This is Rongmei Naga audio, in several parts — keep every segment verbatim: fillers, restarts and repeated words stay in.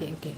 Okay, okay.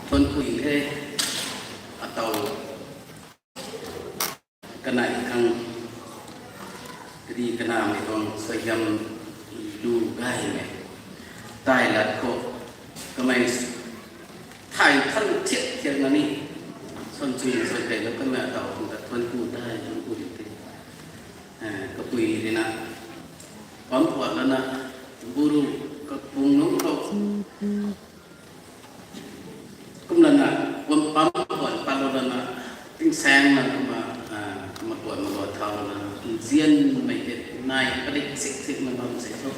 Thuanc pui the, ataw kanei khang kadi kanamei tuang suaihiam lu gaymei. Tai lat khou kamei thay than thiak thiak na ni, suan chui suan kei lou kamei ataw khang ta thuanc pu tai, thuanc pu di te. Eh, kapui rina, pam puat lana, buru kapung nunc khou kum lana, kum pam puan pat lou lana, tingsaeng na kumna, ah, kumna puan ma lou thau lana, nzianmei te nai padik sik sik na bam se thu,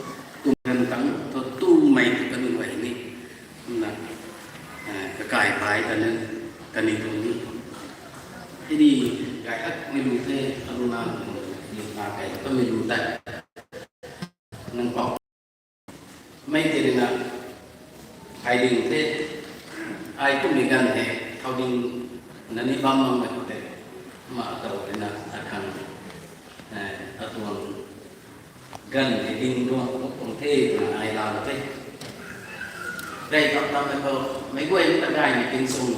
kum kan tang thu tumei te kanu ai ni, kumna, ah, kakai pai ta na, kani tu ni. Hei ni, gay hak mei lu the, aluna, ni na kai ta mei lu ta. Nang pau. Mei tei rina, ai ding the, ai kummei ganv the, thau ding na ni bam bam mei khou tei, ma ataw rina, akhang, eh, atuang ganv the ding duang, kum the, na ai lau the. Rey kap lam mei khou, meic guay ta gaymei tin sung.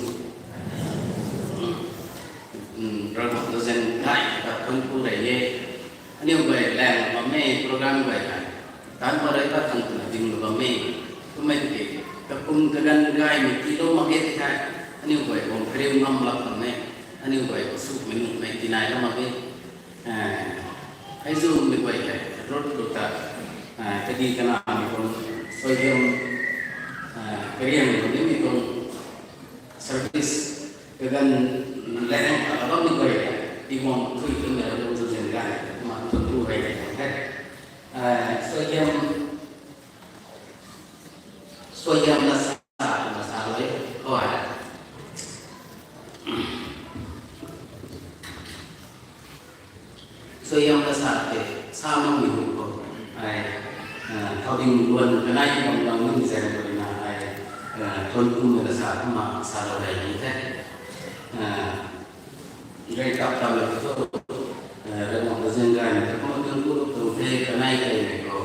Ravguangc ta zaeng gay ta thuanc pu rey e. Aniu guay laeng bam e program guay hei. Taanc pa rey ta khang twna ding bam e. Kummei tiki, kakum kaganv gaymei tiilou mak ge ti the. Aniu guay bam kariu ngam lak bam e. Aniu guay kasumei nuhmei tinai lou mak ge. Eh, hei zumei guay hei, rut rut ta, eh, kadi kanamei tuang suaihiam, eh, kariang nimei tuang service kaganv laeng ta bammei guay hei, tiguang thui twmei rui zun zan gay, ma thuanc pu rey the. Eh, suaihiam, suaihiam na sa, na sa rui, khou hei. Suaihiam na sa tei, sa makmei hu khou, ai, ah, thau ding luan kanei bam bam nunc zaeng khou rina ai, ah, thuanc pumei na sa kumna sa lou rey ni the. Ah, rey kap ta lou thu, ah, rey mak ta zaeng gay na ta kumna thuanc pu lou tuang the kanei kaimei khou,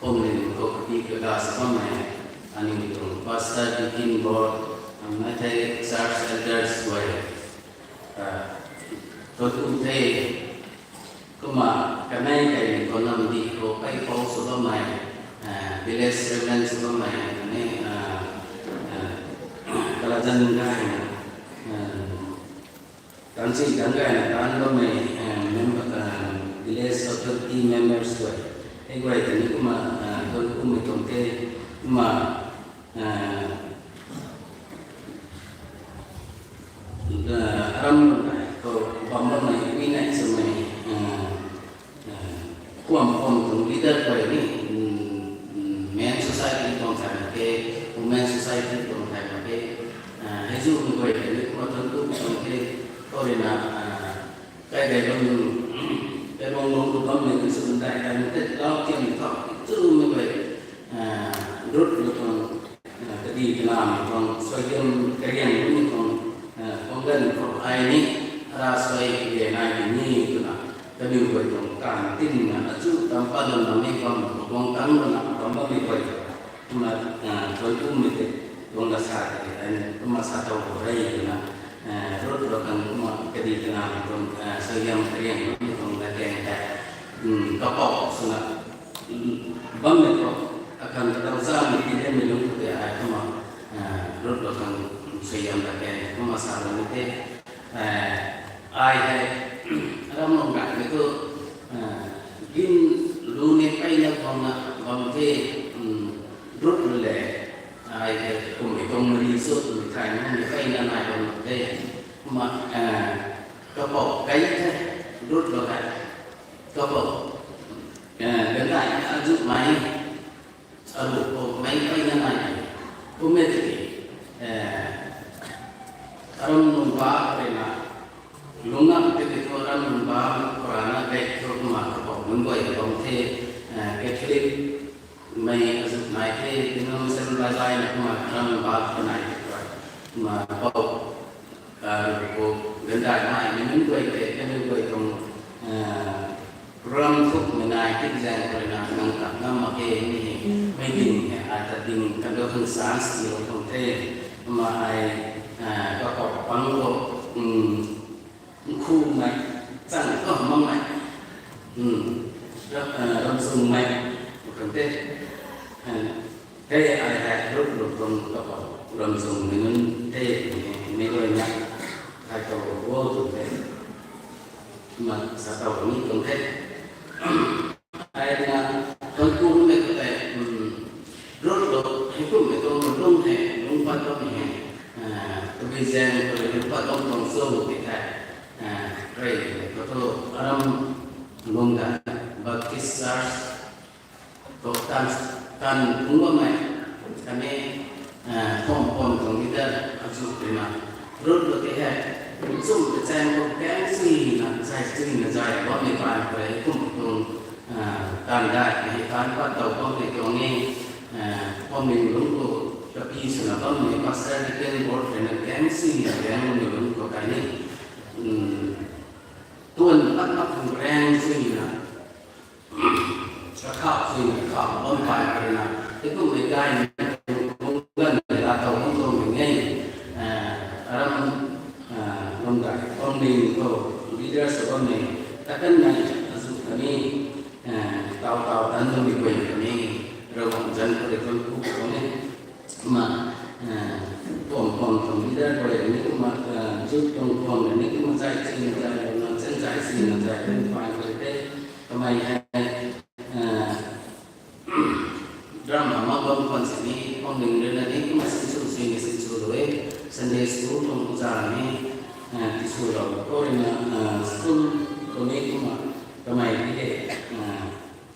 pumling khou kapi kaga sa bammei, aniu tuang pastor, deacon board, amna the church elders guay, ah, thuanc pu the. Kumna kanei kaimei khou namdi khou kaipouc sw bammei, ah, village chairman sw bammei, khatni, ah, ah, kala zan gay na, ah, tansi dang gay na taanc bammei, ah, member, ah, village authority members guay, hei guay ta ni kumna, ah, thuanc pumei tuang the, kumna, ah, ah, aram nunc khou bam bammei, ui nai swmei, ah, ah, kuam kuam tuang leader guay ni, mm, mm, men society tuang thay mak khe, women society tuang thay mak khe, ah, hei zumei guay ni kumna thuanc pumei tuang the, khou rina, ah, kai gay bam nunc, kai bam bam lu bammei nunc sw bam dai kai nunc tei lau tiam thau, zumei guay, ah, rut lu tuang, ah, kadi kanamei tuang, suaihiam kariang nimei tuang, ah, tuang ganv khou ai ni, ara suai kage nai di ni twna, kaniw guay tuang kan tinna, achu tam pat lana ni bam, bam tang lana bam bammei guay, kumna, ah, thuanc pumei tei, tuang la sa tei, ai ni, kumna sa tow khou rey twna, ah, rut rut khang kumna kadi kanamei tuang, ah, suaihiam kariang nimei tuang latkaeng tei, mm, kapouc swna, mm, bammei khou, akhang kataw zamei ti hemei lungc khou tei ai kumna, ah, rut rut khang suaihiam latkaeng kumna sa lou ni the, ah, ai hei, aram nunc gaymei thu, ah, gin lu ni peyna khang kapou, eh, gandai azuh mei, alu pou mei peyna nai, kummei tiki, eh, aram nunc ba rui na, lungna tiki thu aram nunc ba, Kora na gay thu kumna kapou nunc guay bam the, eh, Catholic mei azuh nai the, Denomination bai bai na kumna aram nunc ba kanai the, kumna pou, ah, rui pu, gandai mei, mi nunc guay tei, kaniw guay tuang, ah, program thuk mei nai tiki zaeng khou rui na nang kap ngam mak ge ni, mei ding hei, ai ta ding kan do khang chance tiilou tuang the, kumna ai, ah, kapou pang khou, um, nkhumei, chang khou makmei, um, ra-, ah, ramzungmei, kan the, ah, hei ai hei rut rut tuang kapou ramzungmei nunc the, mei guay na, ai kapou wo tuang the, kumna sa tow ni tuang the. Ai na, tuan kumei khou tei, um, rut rut, hei kummei tuang lung hei, lung pat bammei hei, ah, tabui zaeng khou rui lung pat bam tuang cho ti the, ah, rui, khou thu aram lung da, Baptist Church, khou tan, tan phungc bammei, khatni, ah, phuam phuam tuang leader azuh rui na, rut rut ti hei, nchumh kachaeng khou kaeng chuina, zay chuina zay bammei paan khou rui kum tuang, ah, tan dai, hei tan pat tow bammei tuang e, ah, phuamling lungc khou kapi swna bammei pastor deacon board rui na kaeng chuina kaeng bammei lungc khou kai ni, um, tuan pat mak khang kaeng chuina, kakhou chuina kakhou bam paan khou rui na, hei kummei gaymei, bung ganmei laa tow bam tuang mei e, ah, aram, ah, bam gay, phuamling khou leader sw bammei, ta kanmei, azuh khatni, ah, taw taw tan bammei guay khatni, Ravguangc zanc khou rui tuan ku tuang e. Kumna, ah, phuam phuam tuang leader guay ni kumna, ah, zut tuang phuam ni kumna zay chuina zay louna, chan zay chuina zay lung paan khou rui the, kamei hei, ah, drama mak bam khwan sini, phuamling rui na ni kumna sinsw sini sinswlou e, Sunday school tuang oja ni, ah, tiswlou khou rui na, ah, school khou ni kumna, kamei ti hei, ah,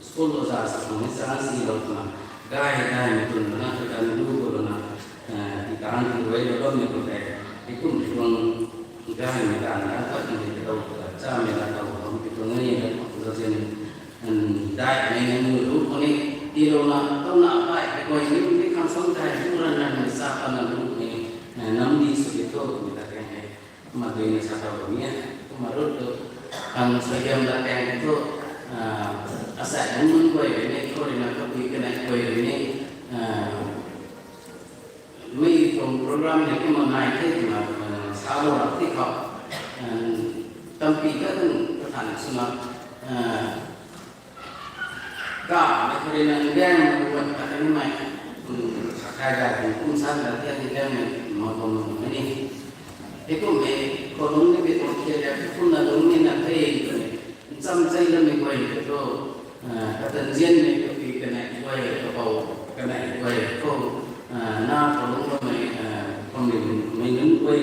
school oja sa khang ni chance tiilou twna, gay gaymei tun lana, kadan lu khou lana, ah, ti tan ti guay lou bammei khou tei, hei kum tuang gaymei tan tan pat ni katow ta chamei laa tow bam ti tuang e, laa tow zin, um, daihmei nunc lu khou ni, tiilouna, towna pai, kaguay ni, ni khang suang tei, lu ran ran ni sa pana lu ni, ah, nam di sw di tho, twmei ta kan e. Kumna duina sa tow ni e, kumna rut tu, khang suaihiam latkaeng thu, ah, asei nunc nunc guay rui ni, khou rui na kapui kanei guay rui ni, ah, mei tuang program hei kumna nai the twna, ah, salou rap ti khou, ah, tampi ta tuang kathan swna, ah, kamei khou rui na gaeng mat khat nimei, um, sa kai gay tuang kum san ta tian ni gaengmei mak bam nuh mei ni. Hei kummei khou lungc nimei tuang khe liak, hei kumna lungc ni na the twmei, ncham chei lamei guay tei thu, ah, katan zianmei kapui kanei guay, kapou kanei guay khou, ah, na khou lungc bammei, ah, phuamlingmei nunc guay,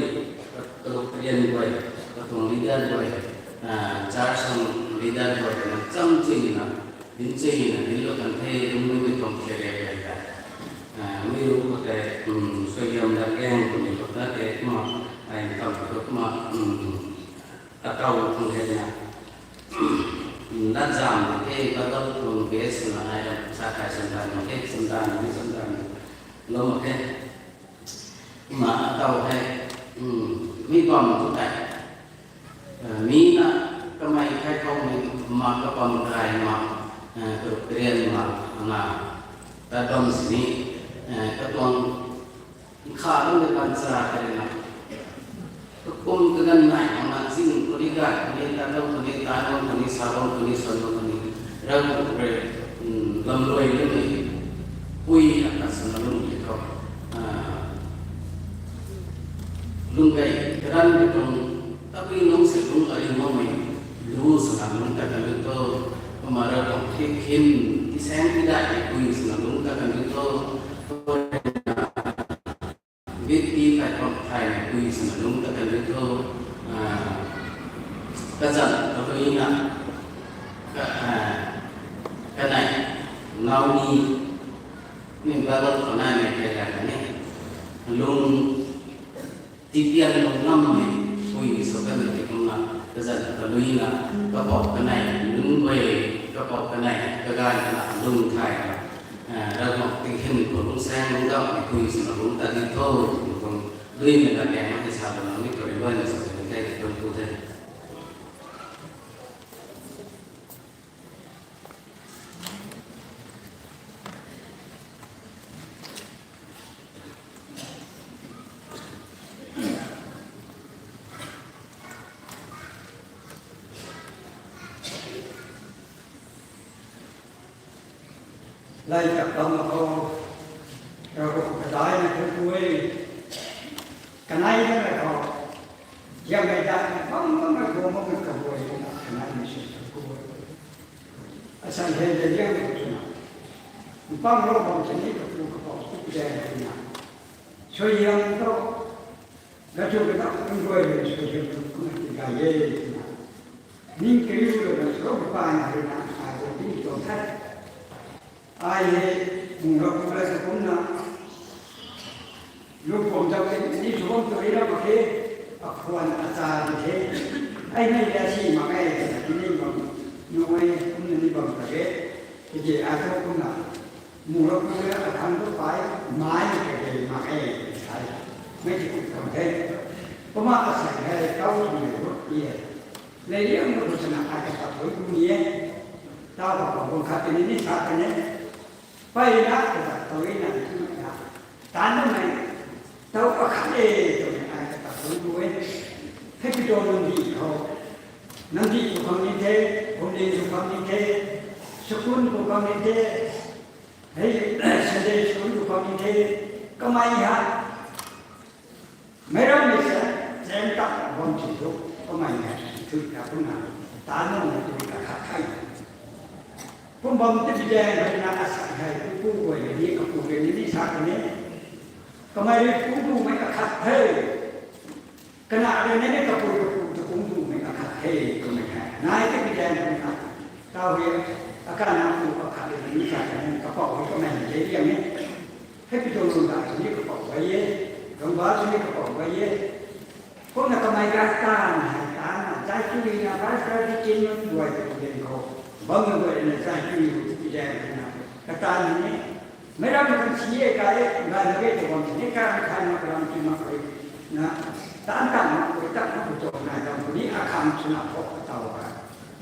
kaluk karian guay, katuang leader guay, ah, church tuang leader guay na ncham chuina, dinc chuina, dinclou kan the, lungc nimei tuang khe liak gay ta. Ah, mei ru khou tei, um, suaihiam latkaeng twmei khou ta tei kumna, ai kam khou kumna, um, atow khang hei na, um, latzan mak khe, Bible tuang base swna ai ram sa kai swn tan mak khe, swn tan, mi swn tan, lou mak khe. Kumna atow hei, um, mi bam tu tei, ah, mi na kamei khai khoumei mak, kabam kai mak, ah, kaluk karian mak, na, ta bam sini, ah, katuang nkhavloumei baanchara kha rui na, kakum kaganv nai khang na, zing khou ni, gay khou ni, tat lou khou ni, tan lou khou ni, sa lou khou ni, swan lou khou ni, Ravguangc rui, um, lamluai nimei pui akhat swna lungc ti khou, ah, lungc gay kadanv ti tuang, tabui lungc se lungc ari makmei lu swna lungc tat kan diu tho, kumna Ravguangc thik hym, tisaeng tidaihmei pui swna lungc tat kan diu tho, bit ti kai khou thaymei pui swna lungc tat kan diu tho, ah, kazanc kaluina, ka, Naomi, mi Bible khou naimei thei la kan e. Lung tipian lung ngammei pui sw kan e ti kumna, kazat kalui na, kapou kanei, lung guay, kapou kanei, kagay na, lung thay na, eh, Ravguangc tingkhin khou lungsaeng lungdauhmei pui swna lung ta di tho, kum, luimei na kang na sa lana mi kari guay na sa lana kei ti kum ku the. Lei chak bam khou, Ravguangc kadaina thuanc ku e. Kanei na khou, ziammei daihmei bam bammei guang bammei kaguay na kanei mei sw thuanc ku e. Asei hei de liang khou twna, mpang lou bam sini kapu kapou tu zaeng twna, suaihiam tu, gachu kadak nunc guay rui suaihiam tu kumna tigay e twna, ning kariu lana sw paan rui na ai khou ding tuang the. Ai hei, mung lou kum la sa kumna, lu pum zau tei ni sw bam tu ri la mak khe, akhwan acha di the. Ai nei la si mak e, ni bam, nu ai kumna ni bam ta khe. Tiki ai thu kumna, mung lou kum la athang tu pai, mai ka de mak e, sai. Mei ti kum kam the. Kumna asei hei tau twmei rut ti e. Lei liang na khou swna ai kata thui ku ni e. Tau kapou bang khat tini ni sa kan e. Mpeyna kata thui na ni na, taanv na mei, tau kakhat e twmei ai kata thui ku e. Hei pi tuang nangdih khou, nangdih khou khang ni the, pumling khou khang ni the, school khou khang ni the, hei Sunday school khou khang ni the, kamei ha, meic rammei sa, chaeng tap bam si thu, kamei hei, thui ta kumna, taanv na mei thui ta khat the. Kum bam ti pi zaeng hei na asei hei, pu guay ni, kapu guay ni, ni sa kan e. Kamei rui pu dumei akhat the. Kana rui ni, ni kapu, kapu tu pu dumei akhat the, twmei hei. Nai ti pi zaeng hei na, tau hei, akana pu akhat rui ni sa kan e, kapou hei kamei ni de liang e. Hei pi tuang lungdauh sini kapou gay e, lungba sini kapou gay e. Kumna kamei gay taanv hei taanv na, zai chui na, pastor, deacon nunc guay tu den khou, bam na guay na zai chui na, ti zaeng na, kataanv ni, meic ram kan si e gay e, gay na ge tu bam ni, karam khat na karam ti mak rui na, taanv taanv mak rui, taanv mak rui tu nai ram ni, akhang swna phou kataw ka,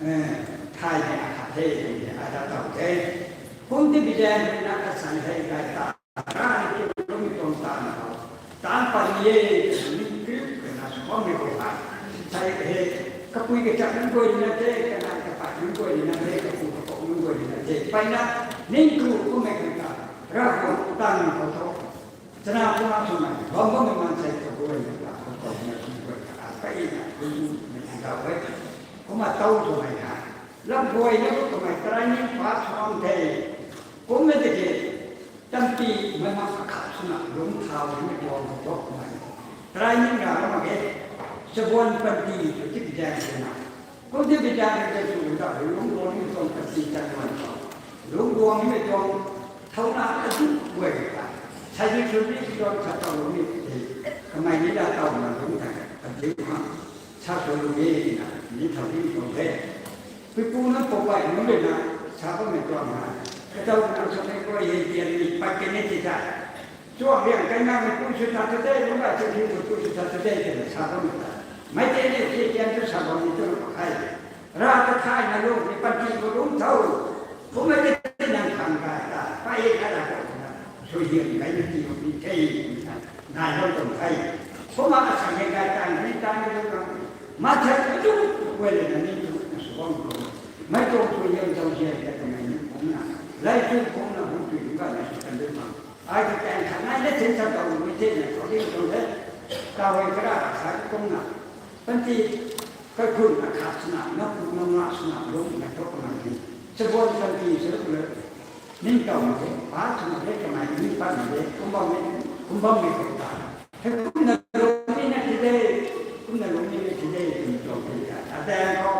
eh, thay ni akhat the, ni ada taw the. Kum ti pi zaeng na asei hei gay ta Rav ni kiu lungmei tuang taanv khou, taanv pat ni e, ni kriu kena sw bammei khou hei, sei he, kapui kachak nunc guay rui na the, kanei kapat nunc guay rui na the, kapu kapou nunc guay rui na the, mpeyna, ningtu kummei khang ta, Ravguangc taanv khou thu, chana kumna swmei, bam bammei maansei kaguay na ta, khou khou na swmei guay ta, mpeyna, kummei ta e, kumna tau swmei hei, lam guay na kamei training pass sw bam the, kummei tiki, Tanti meic mak akhat swna lungc thau nimei tuang khou thu kamei training ra mak ge. Chabuan panty tu ti pi zaeng swna, kum ti pi zaeng swna sw ta lungc guang nimei tuang panty tan wan khou, lungc guang nimei tuang thauna azu guay ta, sai di sw ni tuang sa tau lungc ni tei, kamei ni la tau na lungc ta, panty khang sa sw lungc e na ni thau ni tuang the. Puipu nunc poupei nunc rui na sa bammei tuang na, kadaw na sa mei guay hei tian ni pat kani ti ta, chuang liang kai na mei pui sw ta tu de, lungc gay sw ti mei pui sw ta tu de twna sa bammei ta, mei tei ni ti tian tu sa bam ni twna pak khe. Rav ta thay na lungc ni panty khou lungc thau, kummei tei nang khang gay ta, mpeyna ra khou na, suaihiam gay na ti khou ni the, nai bam tuang the. Kumna asei hei gay taanv ni taanv ni lungc, maansei azu guay rui na ningtu na sw bam khou, meic tuang suaihiam zauzian ta kamei ni kumna, lei tu kumna hungtui lungc gay na sw kan dui mak. Ai ta taanv khat nai na thin sa tau ni the na khou ding tuang the. Tau hei kara sa kumna, panty kaikhun akhat swna, napu nanga swna lungc na thu kamei ni, chabuan panty sw ruk le, ningtow mak ge, pa swna de kamei ni pat mak ge, kum bammei, kum bammei khou ta, hei kumna lungc ni na ti de, kumna lungc ni na ti de twmei tuang the ta, ataeng khou,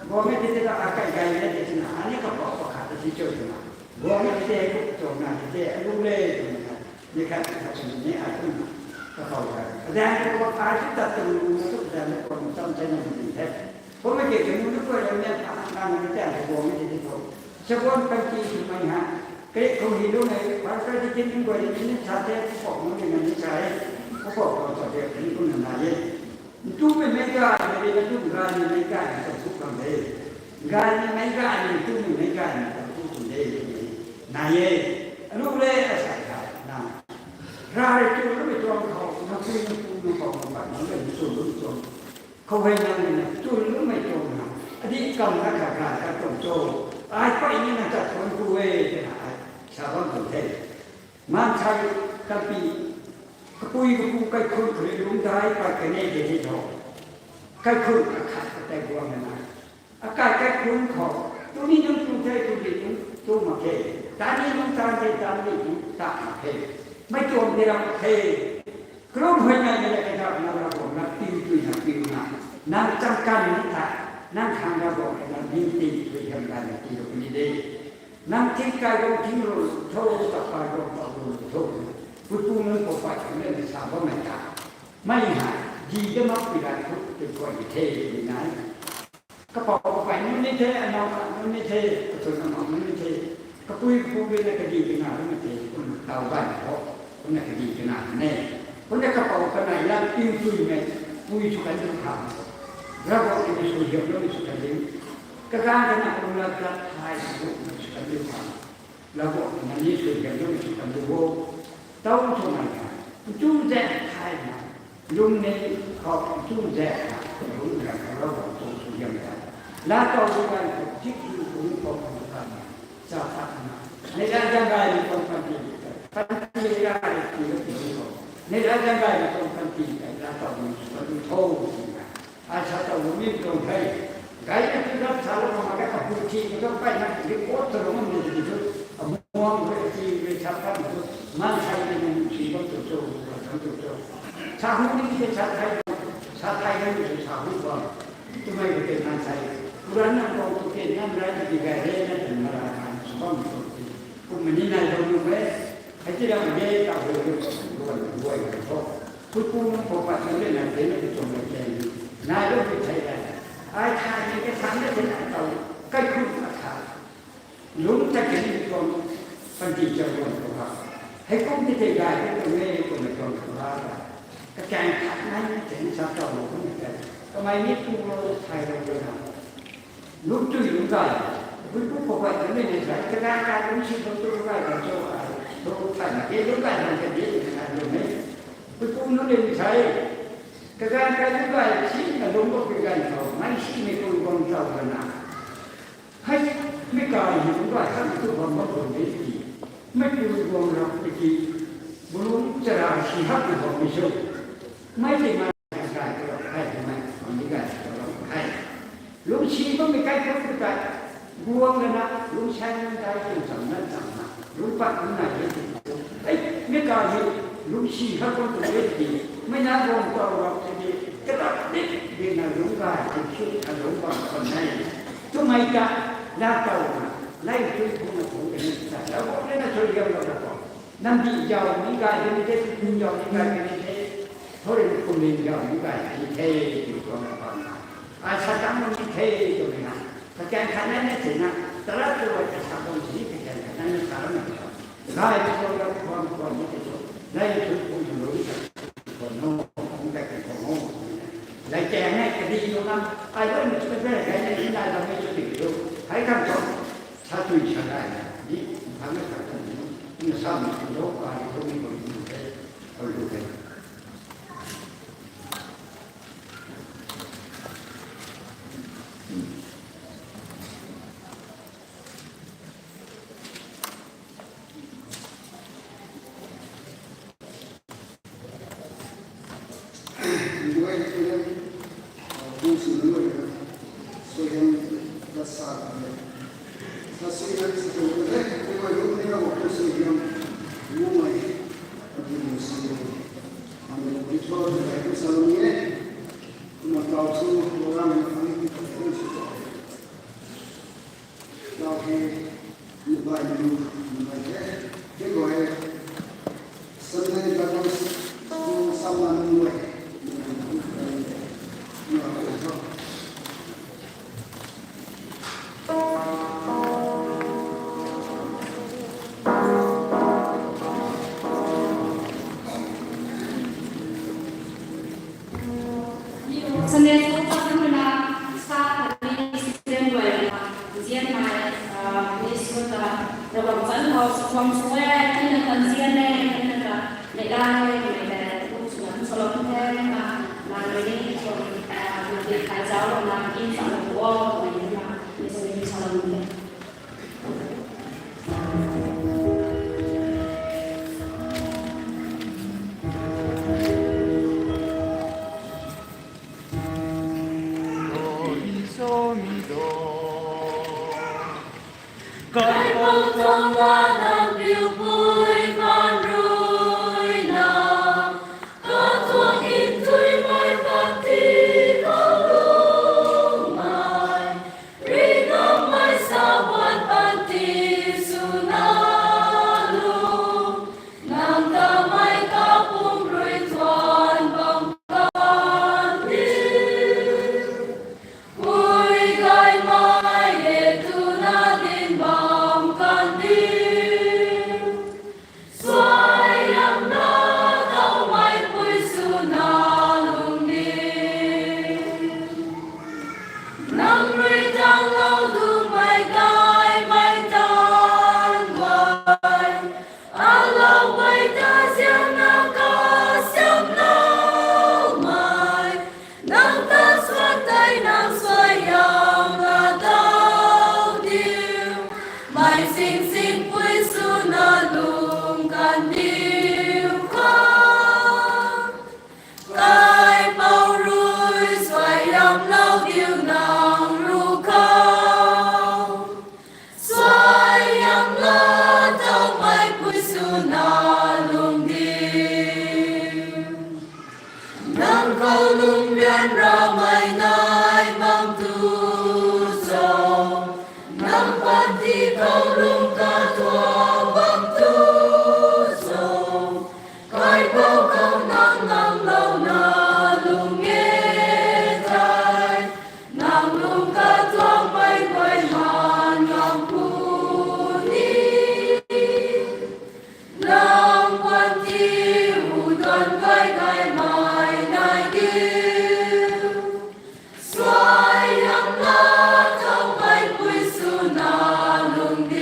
guangmei ti de ta akai gay na ti swna, ani kapou pakhat ta ti cho twna, Guang na tei, katuang na tei, alu le, twna kha, ni khat khat sw ni, a kum, kakhou kha. Adan ko ai tu tat tu lu na tu, adan ko tam chai na ni the. Ko me ke ke mu ko le me pa na na ni ta ko guang ni ti ko. Sa guang kan ti tu mai ha. Kre ko hi lu me, pa ka di kin ko ni ni sa te ko mu ni ni sa e. Ko ko ko sa de ni ko na na ye. Ntumei meic gay ni, ntumei gay ni meic gay ni ta thu khang de. Gay ni meic gay ni, ntumei meic gay ni ta thu khang de. Na ye, alu le asai kha na. Rai tu lu mei tuang khou, na pui na pu na khou na pat na le tu lu tuang. Khou hei na ni na tu lu mei tuang na. Adi kam na kha kha kha tuang cho. Ai pai ni na ta tuang ku e, te na ai. Sa bam tuang the. Maansei, tapi, kapui kapu kaikhun khou rui lungc dai pat kan e de ni tho. Kaikhun akhat katei guang na na. Akai kaikhun khou, tu ni nunc tu the, tu ni nunc tu mak khe. Ta ni nunc ta the, ta ni nunc ta mak khe. Mei tuang de ram the. Kalum huay nai ni le kata na ra guang na piu tui na piu na. Na chang kan ni ta. Nang khang ra guang na ni ti tui hiam dai na ti lu ni de. Nang thing kai guang thing lu tho, ta kai guang ta lu tho. Pui pu nunc khou pat kan le ni sa bammei ta. Mei ha, di de mak pui rai thu, tei kuay ni the, ni nai. Kapou kapai nunc ni the, anau nunc ni the, kachun amau nunc ni the. Kapui kapu rui na kadi kana rui na the, kum tau bai na ho, kum na kadi kana ne. Kum na kapou kanei lam piu tui mei, pui sw kan lu khang. Ravguangc ni sw hiam lu ni sw kan lu. Kaganv kana kum la gat thai sw lu ni sw kan lu khang. Ravguangc na ni sw hiam lu ni sw kan lu o. Tau sw mai kha. Ntu zaeng thai na. Lung ni khou ntu zaeng na. Lung na khou Ravguangc tuang sw hiam ta. La tau lu kan khou tik lu kung khou kan ta na. Sa ta na. Nei la zaeng gay ni tuang panty ta. Panty la ri ti lu ti lu khou. Nei la zaeng gay ni tuang panty ta. La tau lu sw kan lu tho ti na. Ai sa tau lu mi tuang the. Gay na tu ram sa lu ma ka kapu thi ka pai na report sa lu ma ni ti tu. Amuang rui ti rui sa pat tu. Maansei ni na si bam tu cho, bam tu cho. Sa hu ni ti sa thai, sa thai ni ti sa hu bam. Tu mei ko te maansei. Kuran na ko tu ke nan rai ti gay re na ti mara kan sa bam tu ti. Kum ni nai bam lu me. Hei ti ram de ta hu lu, lu, lu, lu, lu. Pui pu nunc khou pat kan le na te na tu tuang le te ni. Nai lu ti thei le. Ai thai ni ke thang le te na tau. Kaikhun akhat. Lungc ta ke ni tuang panty cha guang khou ha. Hei kum ti te gay te tuang e, kum na tuang khou ha. Kakaeng khat nai ni te ni sa tau lu kum te. Kamei ni pu lu thai lu lu na. Lungc tui lungc gay. Pui pu khou pat kan le ni sa. Kaganv kai lungc si lungc tui lungc gay kan cho ai. Lu thai na ke lungc gay na ke di ni na lu me. Pui pu nunc le ni sa. Kaganv kai lungc gay si na lungc ko pui gay khou. Mei si mei pu guang tau lu na. Hei, mei kai hi lungc gay hak tu bam bam bam de ti. Mei pui guang rap ti. Bulung chara si hak na bam mei sw. Mei ti mei kai kai tu rap kai ti mei bam di gay tu rap kai. Lungc si bammei kai tu tu kai. Guang na na, lungc sai lungc kai tu cham na cham na. Lungc pat lungc nai de ti tu. Ei, mei kai hi lungc si hak bam tu de ti. Mei na guang tau rap ti. Karap dik di na lungc gay ti sut a lungc bam kan nai. Twmei ta, la tau na, lei tui phung na phung kani ta, la guang le na tui yam la ta ko. Nam di zau ni gay kani the, tui phung zau ni gay kani the, thorin phung ling zau ni gay kani the, tui phung na phung na. Ai sa tang ni the, tui na. Kakaeng khat na ni the na, tara tu wa ta sa phung si kakaeng khat na ni sa na. Gay tu la phung phung ni the tu, lei tui phung na lu ta. Khou no, kung ta kan khou no. Lei tang ne, kadi lu na, ai lu ni tu be, lei ni nai bam ni tu di lu. Hai kan khou, sa tui sa dai na, di, phang na sa kan ni, na sa ni tu lo, ai lu ni ko ni te, ko lu te. Lau hei, mobile lu, Sunday Bible School samna nunc guay. Sunday school ta kumna staff khatni student guay na nzianmei, ah, Miss Ruth ta Ravguangc zanc khou sukhwang sw e, tina ta nzian e, tina ta neihla e, twmei tei kum swna kum salou the, na, na rui ni, ah, rui ni khai zauc na kin sa lou o, twmei na, ni sa ni salou the. Kaipouc tuang lat nang piupui kan rui na, katuang ntuimei panty khou lungmei, ringnammei sa buan panty swna lung, nang ta mei kapumc rui thuan bam kan diu. Pui gaymei e twna dinc bam kan diu. Suaihiam na towmei pui swna lung diu. Nang rui tanglou dumei gaymei tan guay, alou guay ta zianna kasiamhloumei, nang ta suan tei nang suaihiam na tow diu. Mei singsinpui swna lung kan diu kho. Kaipouc rui suaihiamlou diu nang ru khou. Suaihiam na towmei pui swna lung diu. Nang khou lungrian ramei nai bam tu cho, nang panty khou lung katuang bam tu cho, Kaipouc khou nang ngamlouna lung e thei, nang lung katuangmei guay man ngam puni. Nang panty u duan kai gaymei nai diu. Suaihiam na towmei pui swna lung diu.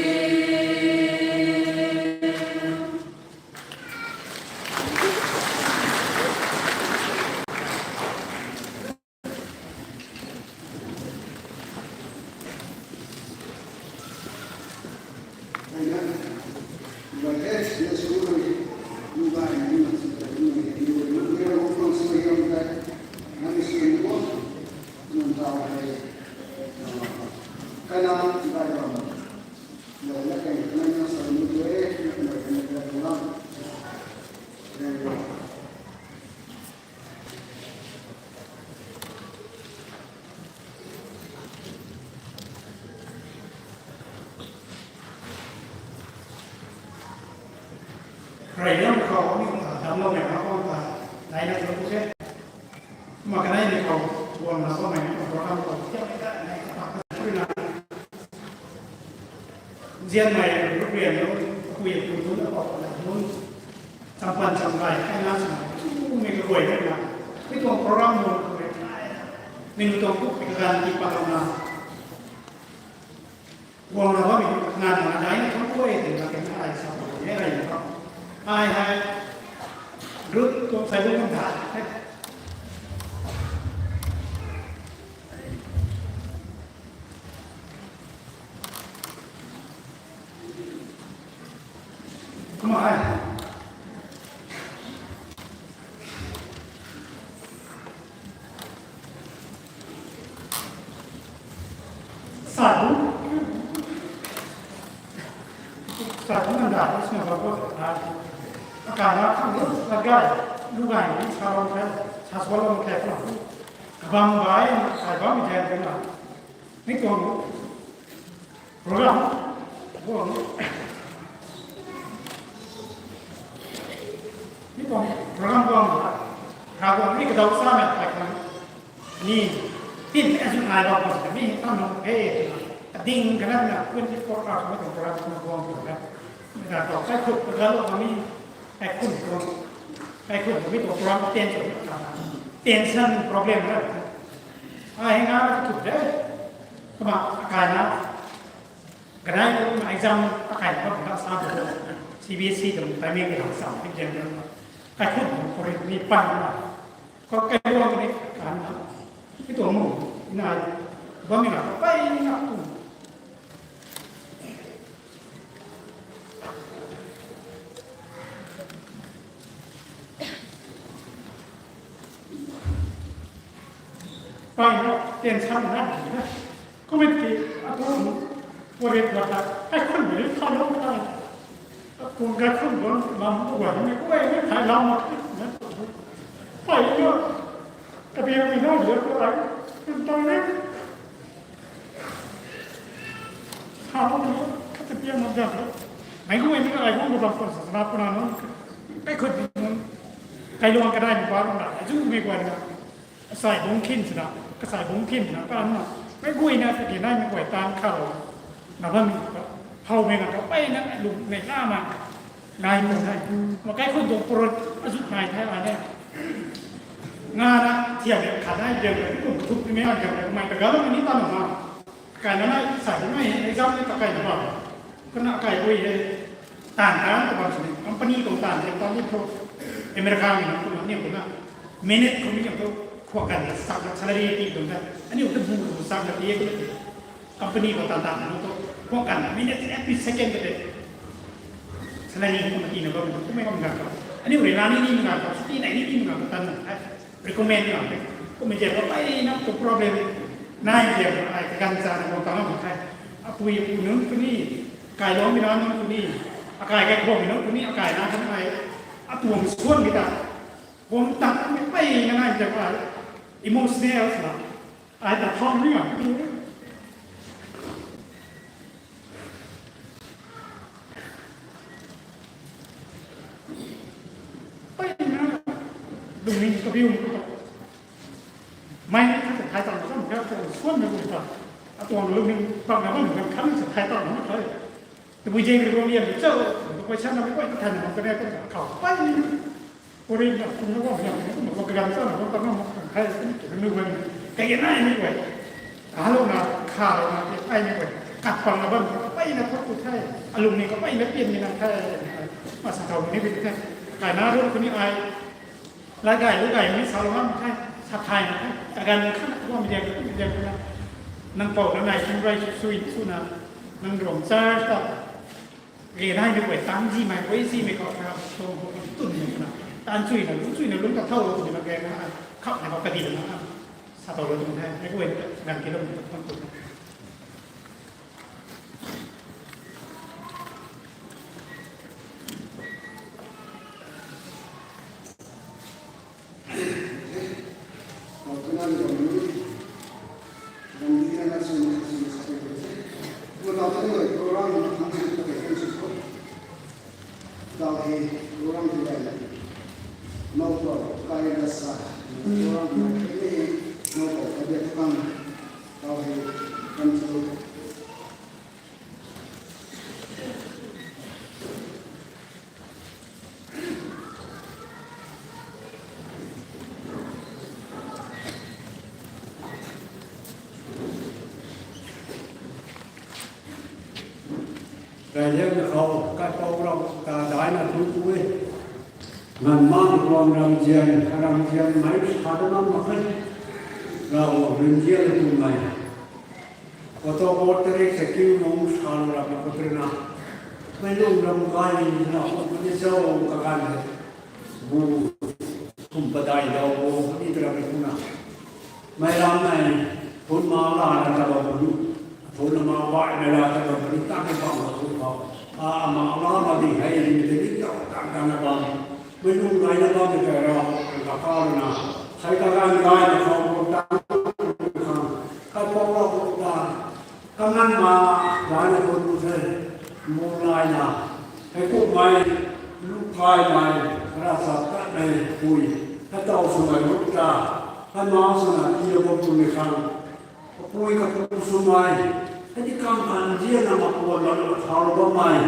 Rey liang khou ni ta damcloumei na khou ta daina tu se. Kumna kanei ni khou guangna bammei na khou program khou tiak ni ta nai ta pa ka na. Nzianmei ruprian nu, kapui tu tu na khou na nu. Champan chamgay kai na sa, tumei kaguay na. Mi tuang program nu kaguay na. Ning tuang kuk kaganv ti pat na. Guangna bammei nganv na dai na thang guay tei na kena ai sa khou ni rey na khou. Ai hei, Ruth tuang sai bung kan tha. Kumna ai. Sa du. Sa du nang da, isna ba ko sa. Akana khang lu, agai, lu gai ni sa long khe, sa swa long khe khang. Kabam bai, sai bam jen kena. Ni tuang program, tuang program guang, Ravguangc ni kadau samei tei khang ni, tin azu nai bam khang mi tam nung e, ading kana na twenty four hours ma tuang program khang guang tu na, na tau kaikhut kagalou khang ni, kaikhun tu, kaikhun tu mi tuang program tension, tension problem na, ai hei nga na tu de, kumna akai na, kanei tu exam akai na bam na sa tu, C B S E tu timing na sa tu exam na, kaikhun tu kori ni pan na, Kho kai luang ni kan na. Ki tuang mu, nai, bam ni na, pai na tu. Pai na, tension na, na. Kumna ki, atu, pori pata, kaikhun ni tha lou ta. Kum kaikhun bam, lam tu guay ni, guay ni thai lam ma. Pai yo, kabiang ni na, yo ko ai, kum tang ni. Tha lou ni, kabiang ma jang. Mei guay ni ai bam ko bam ko sa na puna no. Kaikhun ni, kai luang kanei ni ba na, azu mei guay na. Kasai bungc khin sina, kasai bungc khin sina, ka na, mei guay na, kaki nai mei guay tan kha lou, na bam ni, how mei na, ka pai na, lung mei na ma, nai mei nai, ma kaikhun tuang purut, azu nai thai la ne. Nga na, thiam mei khat nai, diang mei, kum thup mei, diang mei, mei ta ga lou ni ta na ma. Kai na nai, sai na nai, exam ni ta kai na ba. Kana kai guay he, taanv taanv ta bam sini, company tuang taanv the, taanv ni thu, America ni na, kumna ni kumna, minute kum ni tu, khua kan na sak na salary ti tuang ta, ani tu bu bu sak na ti, company tuang taanv taanv na tu, khua kan na minute every second te, salary kumna ti na bam, kumna bam ga ka, ani rui na ni ni ga ka, ti na ni ni ga ka tan na, recommend ni bam te, kumna je ba pai na tu problem, nai je ba ai kan sa na bam ta na bam thai, apui apu nunc tu ni, kai luang mi na nunc tu ni, akai kai khua mi nunc tu ni, akai na kan ai, atuang suan mi ta, bam ta mi pai na nai je ba, emotional na, ai ta thau ni bam ti. Pai na, lungning kabiu, mei ni khat thai tang na bam kha, tuang suan na bam ta, atuang lungning bam na bam kha, khat ni sa thai tang na thai. Tabui jeng ri bam lian chau, tabui sa na mi guay ta thai na bam ka ne, ta khou pai ni. Pori na kum na guang na, kum na guang kaganv sa na guang ta na ma kan thai, kum na guang. Kai na ni guay. Ka lou na, kha lou na, ai ni guay. Kat pang na bam, pai na thot tu thai. Alung ni ka pai na pian ni na thai. Ma sa thau ni bi thai. Kai na ru kuni ai. Lai gai, lu gai ni sa lou na thai. Sa thai na thai. Kaganv kha na guang mi diang, mi diang na. Nang pau na nai, kum rai su, sui, su na. Nang ruang char ta. Ge nai ni guay tang zi mei, guay zi mei khou na, so, tun ni na. Tan chui na, lu chui na, lung ka thau lou ni na, ge na, khap na, khap ka di na, sa tau lou ni na, mei guay na, gan ki lou ni, tang tun. Kaihiam na khou, kaipou rau ta daina thu tu e. Nganv ma tuang ramzian, ramzian mei sa ta nam mak khe. Rau rinzian tu mei. Koto bo tarik sa kiu nung sa lu rap na kotrina. Mei lung ram kai na, ni zau kaganv he. Bu, kum padai dau bo, ni tara mi kuna. Mei lam nei, phun ma la na ta bam puni, phun ma bai na la ta bam puni, ta ni bam na phun bam. A, ma la ma di hei ni te ni ta ta na na bam. Mei lung gai na bam ni ta ra, ka ka na. Sai ka gai na gai na khou ta ka pau la ta. Ka ngan ma, gai na phun se, mu lai na. Hei kummei, Lu kaimei, ravchaptatmei pui, hei taw swmei Ruth ta, hei ma swna tii bam twmei khang, kapui kapu swmei, hei ti kam khan zianna makuan lana thau bammei,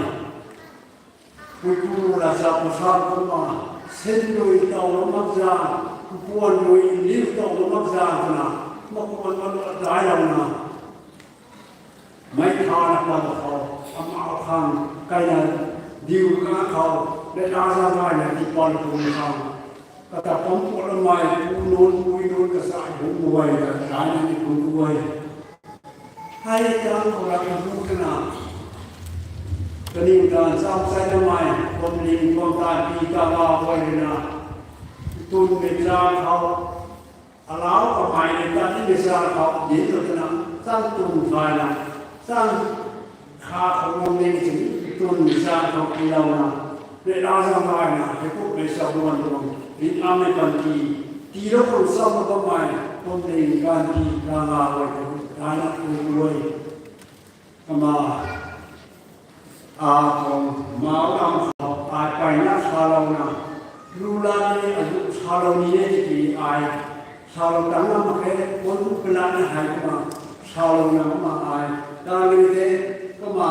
puipu ravchap pasa kumna, sin rui taw lou mak zaeng, mpuan rui liu taw lou mak zaeng twna, makuan lana dailouna, mei thana pat khou, ama khang kaina diu ka khou, Neihla Zanggaina tiipat pum khang, kata pam puatmei pu nunc pui nunc kasa bung guay ta daina ni pu guay. Hei tang khou rap bu twna, kaniw ta cham chai namei, pumling tuang taanv pi ta la guay rui na, tunmei zaeng khou, alau kamei ni ta nimei zaeng khou dinc lou twna, chang tun thayna, chang kha khou lung ni sini tunmei zaeng khou tiilouna, Neihla Zanggaina heikumhmei sa guan tuang rinamei panty, tiilou khang cham bammei, pumling ganv ti rana guay tu daina pu guay. Kumna, a, tuang mau lam khou ai peyna salouna, lu la ni azu salou ni e tiki ai, salou tang lam mak khe, puan bu pela ni hei kumna, salouna kumna ai, ta ni te, kumna,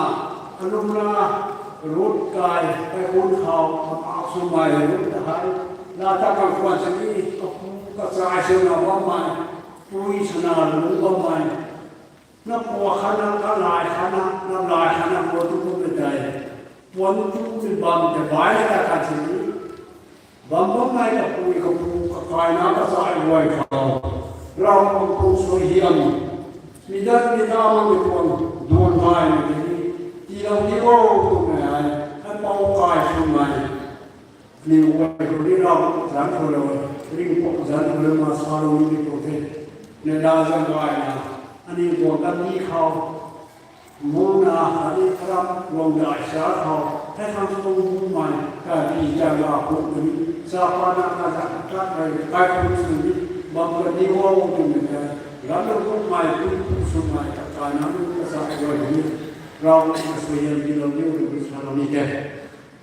alumna, Ruth kai, kaikhun khou, ama swmei Ruth ta hei, la ta kan khwan sini, kapu, kachai swna bammei, pui swna lung bammei, na pua khatna, kalai khatna, lamlai khatna, puan tu kummei tei, puan tumei bam tei bai ta kan sini, bam bammei kapui kapu, kakaina kachai guay khou, Ravguangc tuang suaihiam, mi dat mi na makmei tuang duan gaymei tei ni, tiilou ni o twmei hei, hei pou kai swmei, aniw guay khou ni Ravguangc zanc khou lou, ringpuak zanc khou lou ma salou ni tu the. Neihla Zanggaina, aniw tuang kandih khou, muna khatni aram guang dai sa khou, hei khang tuang bumei, kandih ta la puk ni, chapana kazanc tat hei, kaikhun sw ni, bam kandih o twmei tei, ganlou bumei, puipu swmei, kakaina nunc kasa guay ni, Ravguangc ta suaihiam tiilou ni o twmei salou ni the.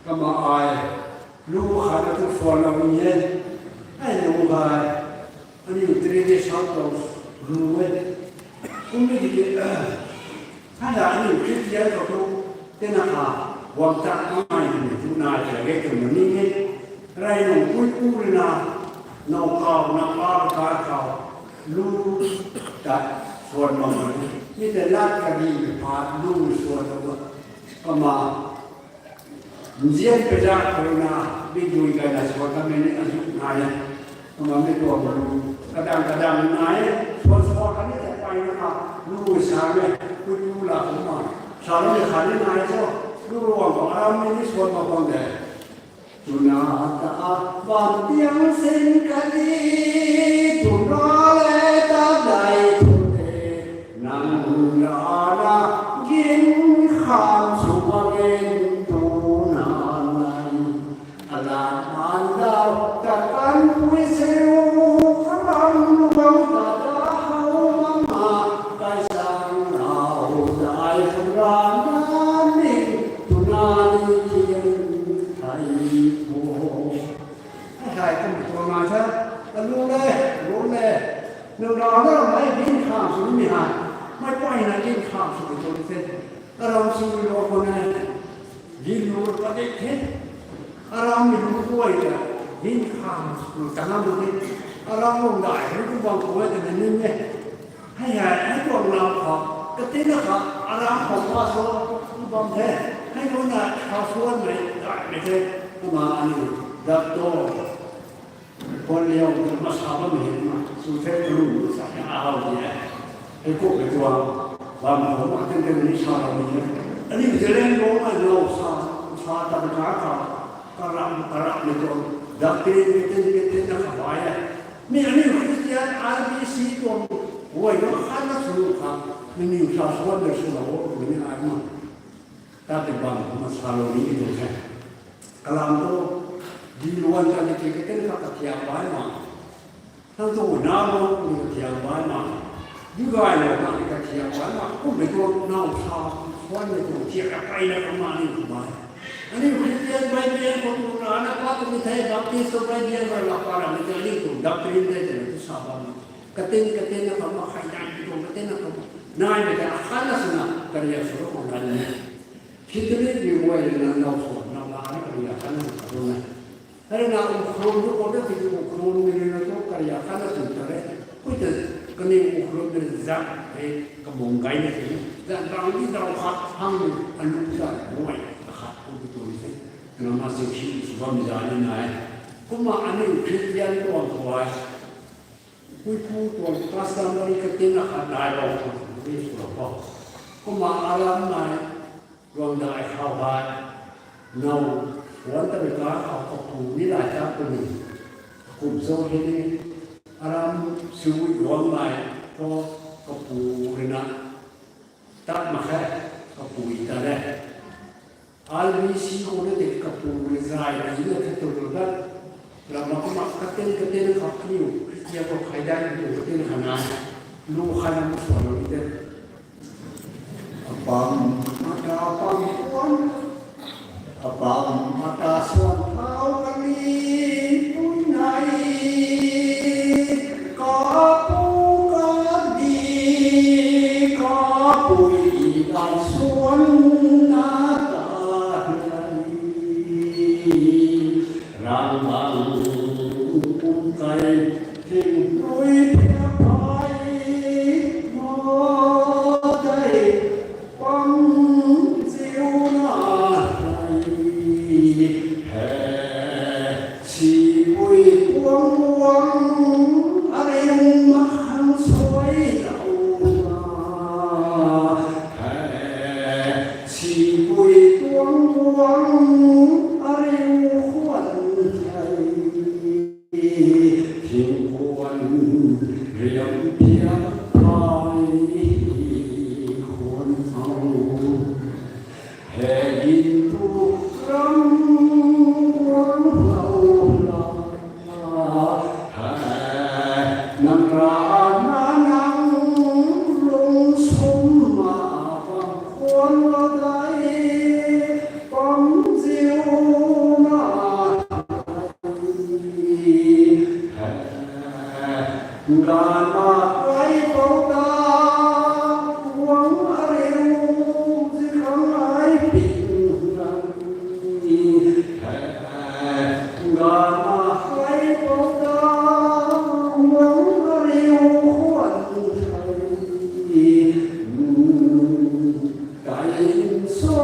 Kumna ai, lu khatna tu swanlou ni e, ai lu hei, aniw tradition tuang lu e. Kummei tiki, hei la aniw Christian khou tu, tina kha, guang ta kamei twmei tu nai ta ge twmei ni e. Rey nung puipu rui na, now khou, now a kar khou, lu ta swan bam ni. Mi tei lat kadi pha lu swan bam. Kumna, nzian peza khou na, mi dui gayna swan kanmei ni azu nai e. Kumna mi tuang lu, kadang kadang nai e, swan swan kani ta peyna kha, lu sa e, puipu la kumna, salou ni khatni nai e cho, lu ruang khou aram ni swan bam bam de. Twna ta, bam tiang sin kali, twna le ta dai tu te, nang rana, gin kham sw bam en twna nai. Alat man dau, ta kan pui seu, kalam bam ta ta how mama, kai sang rau dai rana ni, twna ni tiang thei bo. Hei hei kum tuang nai the, alu le, lu le, nang rana mei gin kham sw ni hei, mei peyna gin kham sw tuang the, aram sw lo khou ne, gin lu padik the, aram mi lu guay ta, gin kham sw tanam the, aram lung dai hei tu bam khou e twna ning e. Hei hei, hei tuang lam khou, katina kha, aram khou pa sw, bam the, hei kumna pa swanmei daihmei the, kumna aniw, dat tu, khwan liau, masa bammei hei kumna, sw the, kalu, sa hei a how di e. Hei kumhmei tuang, bam khou ma ten ten ni salou ni e. Aniw Zeliangrong mei now sa, sa ta ka kha, karap, karapmei tuang, dat ten, ten, ten, ten na kha bai e. Mi aniw Christian R B C tuang guay na khatna sw khang, nangniw sa swan de swlou o twmei ni ai ma. Tat tei bam kumna salou ni tuang the. Kalam tu, diluan ta ni tiki katen kha kathiak bai ma. Nang tu na bam ni kathiak bai ma. Digaylou na ni kathiak bai ma. Kummei tuang now sa swanmei tuang thiak kapeyna kama ni tu bai. Aniu Christian Bible khou tu rana pa tu ni the, Baptist tu Bible rana pa rana ni the, aniu tu doctrine the, the tu sa bam. Katin, katin na kama khai dan tu, katin na kama. Nai ni the, akhat na suna, kariak suna kong dan ni. Sitali ni wai na nau so, nau la ni kariak akhat na suna kong dan. Hari na Ukhrul tu kong na ti Ukhrul ni na tu kariak akhat na suna tare. Kui ta kani Ukhrul ni zat the, kamung gai na ti. Zat bang ni dau khat hang ni, alu zat wai, akhat tu tu ni the. Kana ma se shi su bam za ni nai. Kumna aniu Christian tuang khou ai. Kuipu tuang customary katin na khat nai bam khou ni su bam khou. Kumna aram nai, guang dai khou hai. Nau, wan ta mi ka khou kapu ni lai ta pu ni. Kum zo he ni. Aram sui guang nai, khou kapu ri na. Tat mak khe, kapui ta le. R B C khou na tei kapui zai na zina the tu lu dat. Ram mak kumna katin katin khou kaniw Christian khou khai dan tu katin khana. Lu khai na mu suan lu te. Apam mata apam kuan. Apam mata suan thau kali tui nai. Kapu kadi kapui ban suan na ta nai. Rang bang kum kai thing rui pia pai mo dai. Pam ziu na nai he, sipui tuang guang ariu mahang suai dau na he, sipui tuang guang ariu khuan thei. Thing khuan riam thiam phai khuan hau. He gin tu ram guang hau la. He nang ra na nang lung sum ma bam khuan la dai pam ziu na. Nganvna ai pou ta, guang ariu zi khang ai ping nang. Nganvna ai pou ta, guang ariu khuan thei. Kai in so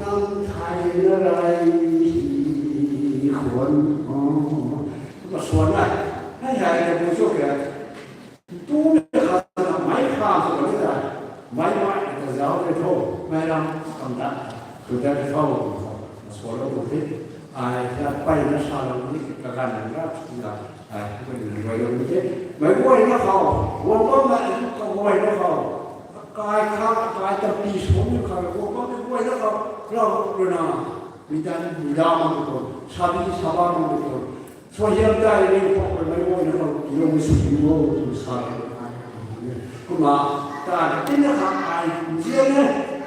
nam thai na rai khuan o. Ka suan na. Hei hei ka bu cho kya. Tu ni kha na mai kha so ni ta. Mai mai ta zau ni tho. Mai ram kam ta. Tu ta ni tho. Ka suan lo tu ti. Ai ta pai na sa lo ni ka gan na na. Ai, mei guay na khou, guang bam na, ka guay na khou, kai kha, kai ta pi sw ni kha, guang bam ni guay na khou, lau rui na, mi dan, mi dan mang tu, sabi, saba mang tu, so hiam dai ni khou, mei guay na khou, ilou mi sw ni mo, tu sa, kumna, ta, tin na kha, ai, nzian na,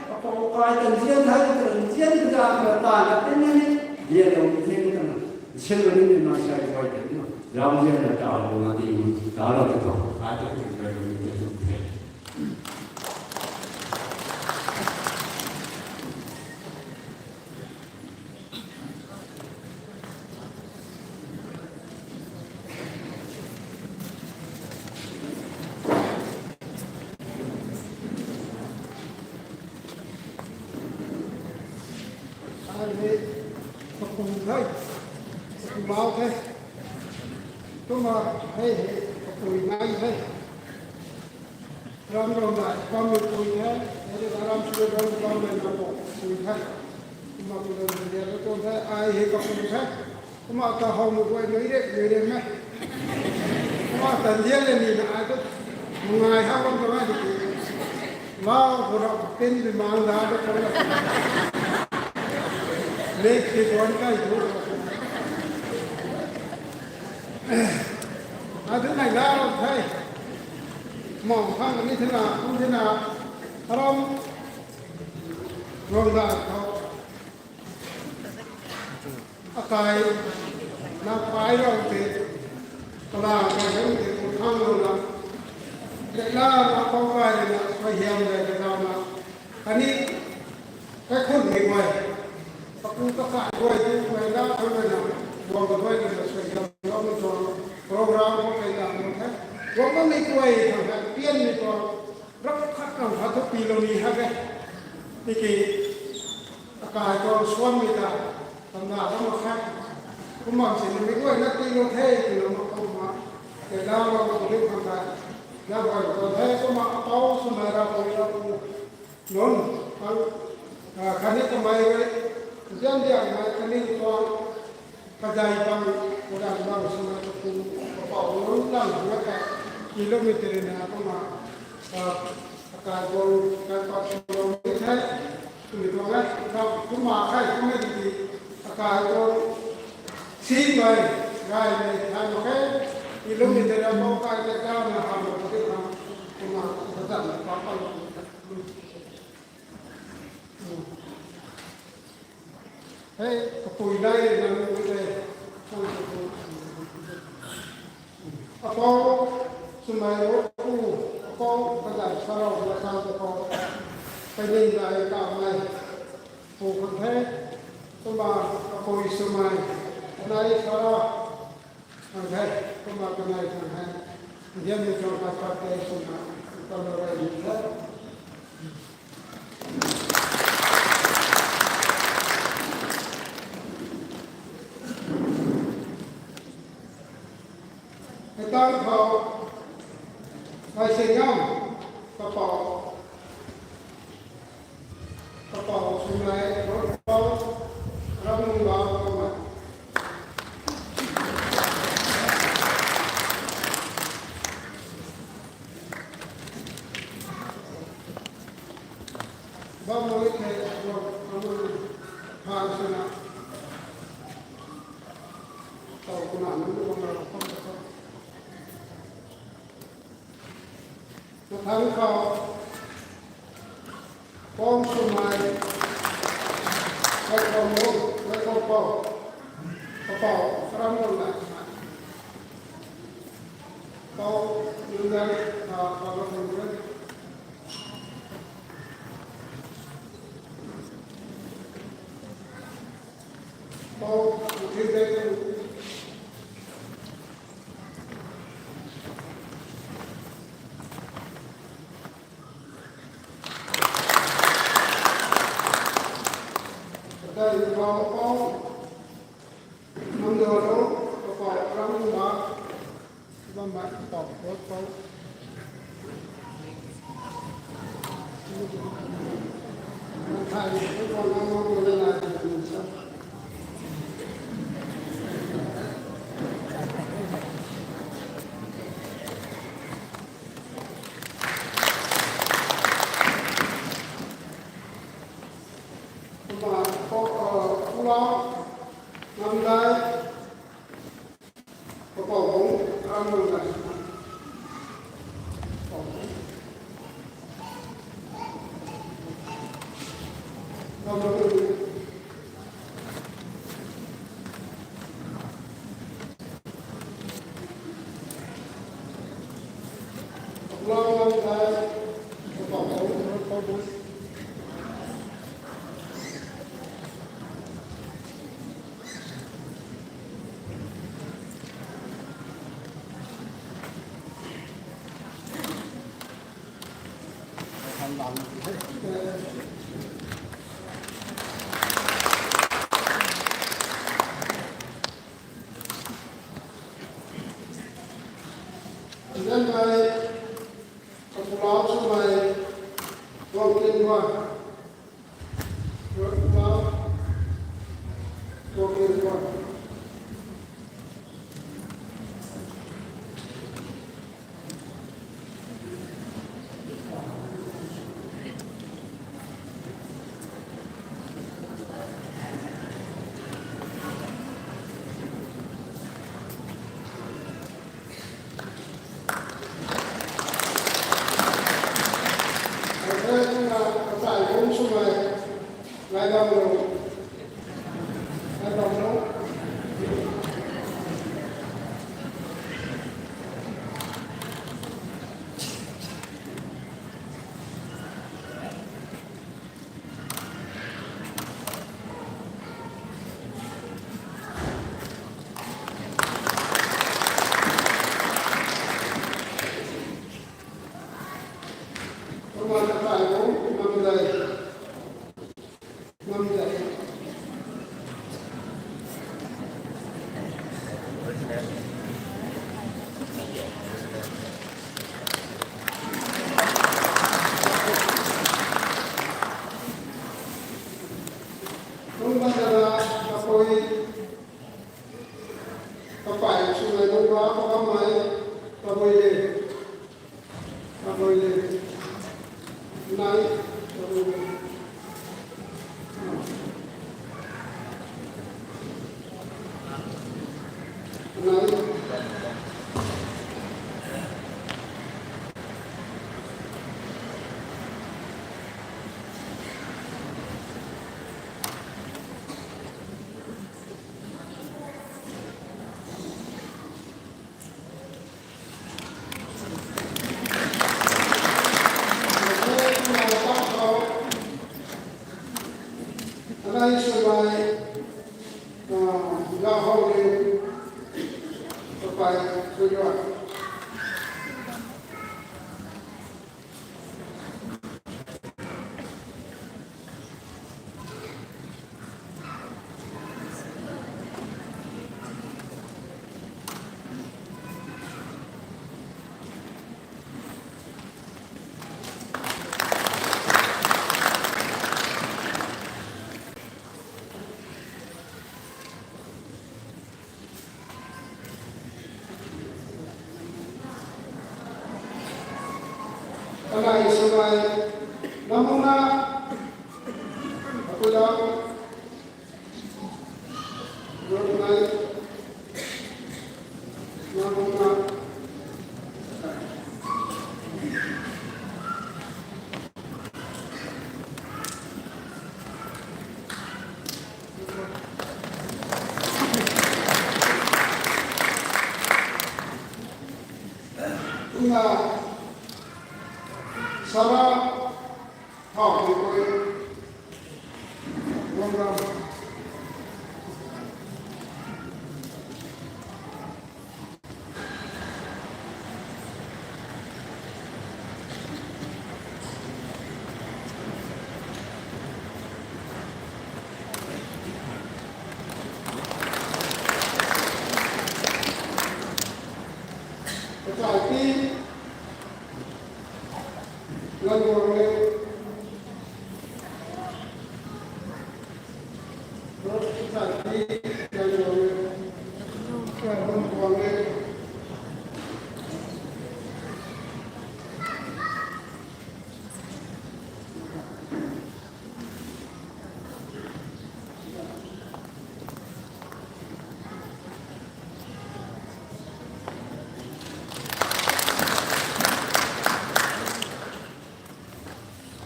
apou kai ta nzian thai, ta nzian ta, ta, ta, tin na ni, nzian lou, nzian ta na, nzian lou ni, na sa, guay ta ni, Ram zian na ta lu na ti mun ta la ta tho, ai ta ti rai lu ni ta tu the. Ai hei, kapui the, kapui lau the. Kumna hei hei, kapui nai the. Ram ram nai, pammei pui the. Hei ram sui ram ram nai na kapui the. Kumna kapui the, kapui the. Ai hei kapui the. Kumna ta how mei guay nui rek, nui rek me. Kumna ta lian le ni na ai tu. Ngai ha bam ta ngai di ki. Lau khou rap pin di mang da da khou rap. Mek di kuan kai tu. Ai tu nai la rap thei. Mong khang ni thina, kum thina. Ram. Rong da khou. Akai na pai rau te, pala kai rau te, pu thang rau na, kela na pau kai rui na, suaihiam rui kela na, kani, kaikhun ni guay, kapu kakai guay tu, guay na, guay na, guang ka guay na, suaihiam rau na tuang, program ko kai na, guang ka ni guay, thang hai, pian ni tuang, rap khat kang khat tu pi lou ni ha ke, tiki, akai tuang suan mi ta, tamna ram mak khe. Kumna si mi guay na ti lou the, ti lou mak kumna. Kei na ram mak kum khang kai. Na guay mak the, kumna apou swmei ra pu ra pu. Nunc, ang, ah, khatni kamei rui, zian diang mei khatni tuang, kazei bang, kazei bang swmei kapu, kapou nunc lang na khe, kilometer na kumna, ah, akai tuang, kai pat tuang ni the. Twmei tuang e, kumna khe, kumna di di, akai tuang, simei, gaymei, thay mak khe, kilometer na mak kai, kai, kai, na ham, na pati ham, kumna, kazei na pa pa. Hei, kapui nai nang pui te. Apou, swmei ru pu, apou, kazei sa rau, na sa apou. Kaining nai kamei. Pu khang the, kumna apui swmei, kanei sa rau. Khang the, kumna kanei khang the. Ndian ni tuang khat pat te kumna, kumna rui ni the. Hei tang khou, Kaisingam, kapou, kapou swmei, ru pou, ram nung bau kumna. Bam mui the, bam mui phan swna. Tau kuna nunc bam na pam ta. Mathang khou, pom swmei, Kaikham Lung, Kaikham Pou, kapou, karam lung na, pou, nunc na, ah, kapou lung na. Pou, nunc na. Katai rui bam pou, nam do lo, kapou ram ba, bam ba, kapou, kapou, pou. Katai rui bam pou, nam do lo, kapou ram ba. Kumna, pou, eh, pulau, namdai, kapou bung, ram nung dai. Ram nung dai. Then by the philosophy, Ronkin one. Ronkin one. Ronkin one. Ngai bam lo. Ngai bam lo. Ngam zai. Kum bam zara kapui, kapai swmei lungba kabammei, kapui le. Kapui le. Nai, kapui le. Nai. Anai swmei, ah, Lahou le, kapai swmei. Anai swmei, namuna, apui la, namuna, namuna. Kumna, Sara, thau tei koi, ram ram. Kachai pi, lan guang le. Kachai pi, lan guang le. Kachai guang le.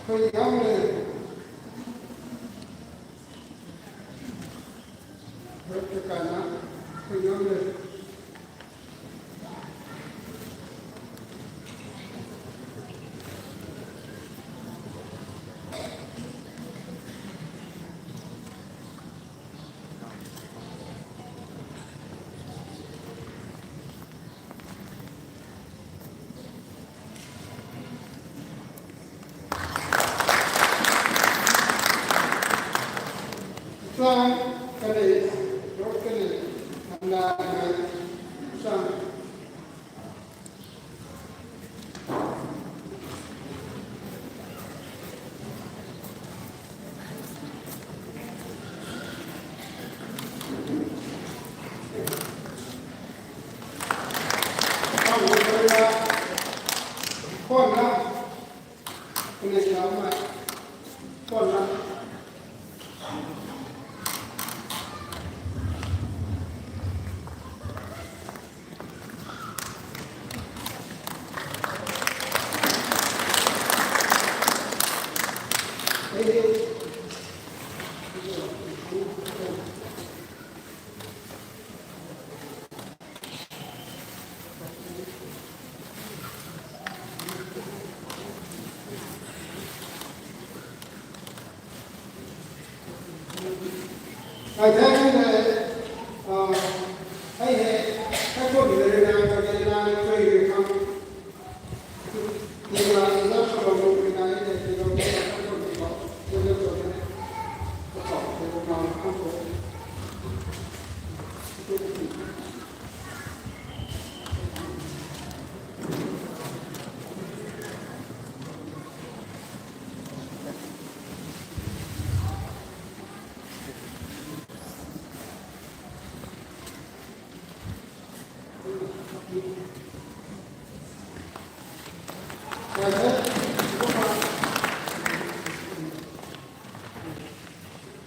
Hui ngam le. Hui kakana, hui ngam le. Sang kani, rot kani, handa kani, sang. Ai the, ai the, ah, ai he, ai khou ni le na, ka ni na, ni chui ni khang. Ni na, ni na, sa bam ni na, ni na, ni na, ni na, ni na, ni na, ni na.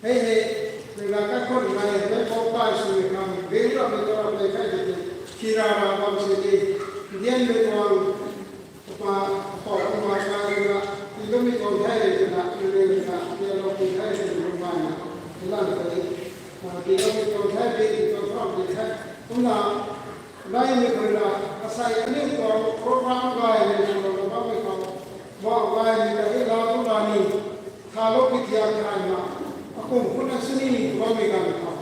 Hei hei, nang na kaikhun nai, nai pau tai sw ni khang, beng rap ni rap ni kai di di, kira ra bam si di, dian ni tuang, pa, pa, pa, pa, kai na, ti lo mi tuang thai di na, ti lo mi tuang thai di na, ti lo mi tuang thai di na, ti lo mi tuang thai di, ti tuang thai di thai, kum na, nai ni khang na, asai ani tuang program gay ni tuang program ni tuang, ma gay ni ta di la tu la ni, tha lo ki tiang thai ma, akum khun na sini tuang mi gan thau.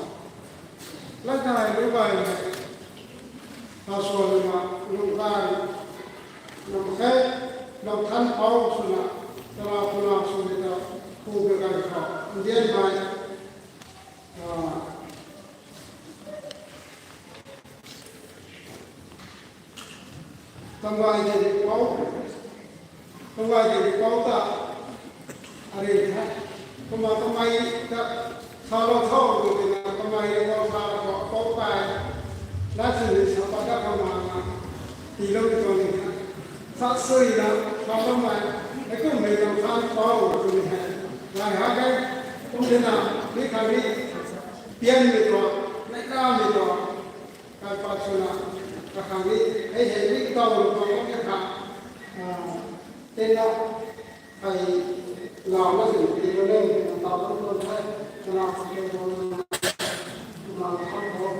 Lat nai lu gay ni, tha suan ni ma, lu gay, nam khe, nam than pau sw na, tara puna sw ni ta, khu ke gan thau, Indian mai, ah, Kamei tei pau, kamei tei pau ta, ari the. Kumna kamei ta, salou thau tu tina kamei tei pau salou pau tai. Lat sini sa pa ta kamei na, ti lo tu ni. Sa sui na, sa kamei, hei kummei na sa pau tu ni he. Lai ha ke, kum tina, ni kha ni, pian ni tu, nai ka ni tu. Kai pat swna, kakhang ni, hei hei ni tau lu pang ni kha, ah, tena, hei, lau na sin, ti lu le, tau lu pang thai, kana, ti lu pang, kana, pang pang.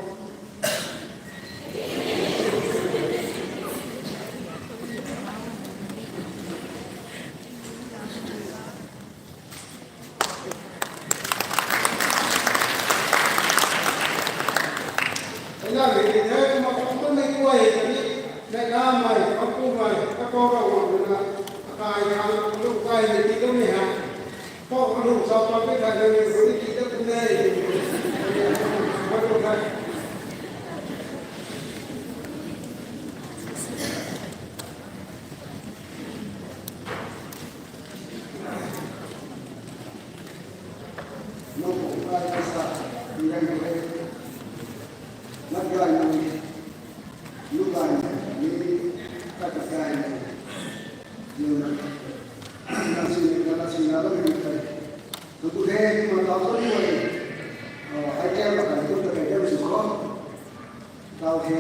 Hei na, hei ni the, ma kung kum ni kuay, hei ni, nai na mai, kung kum mai, ka kau rau wang na, akai khang, lu kai ni ti kum ni ha. Kau lu sa pa pe kai ni, lu ni ti kum ni. Ma kung kai. Nang khou kai na sa, ni rang ni rei. Nang gay nang, lu gay nang, ni, ta ka gay nang. Ni na, na si, na, na si, na, na, na, na. Tu tu the, ni ma tau tu ni. Oh, ai kya ma kai tu ta kai tu si ko. Tau the,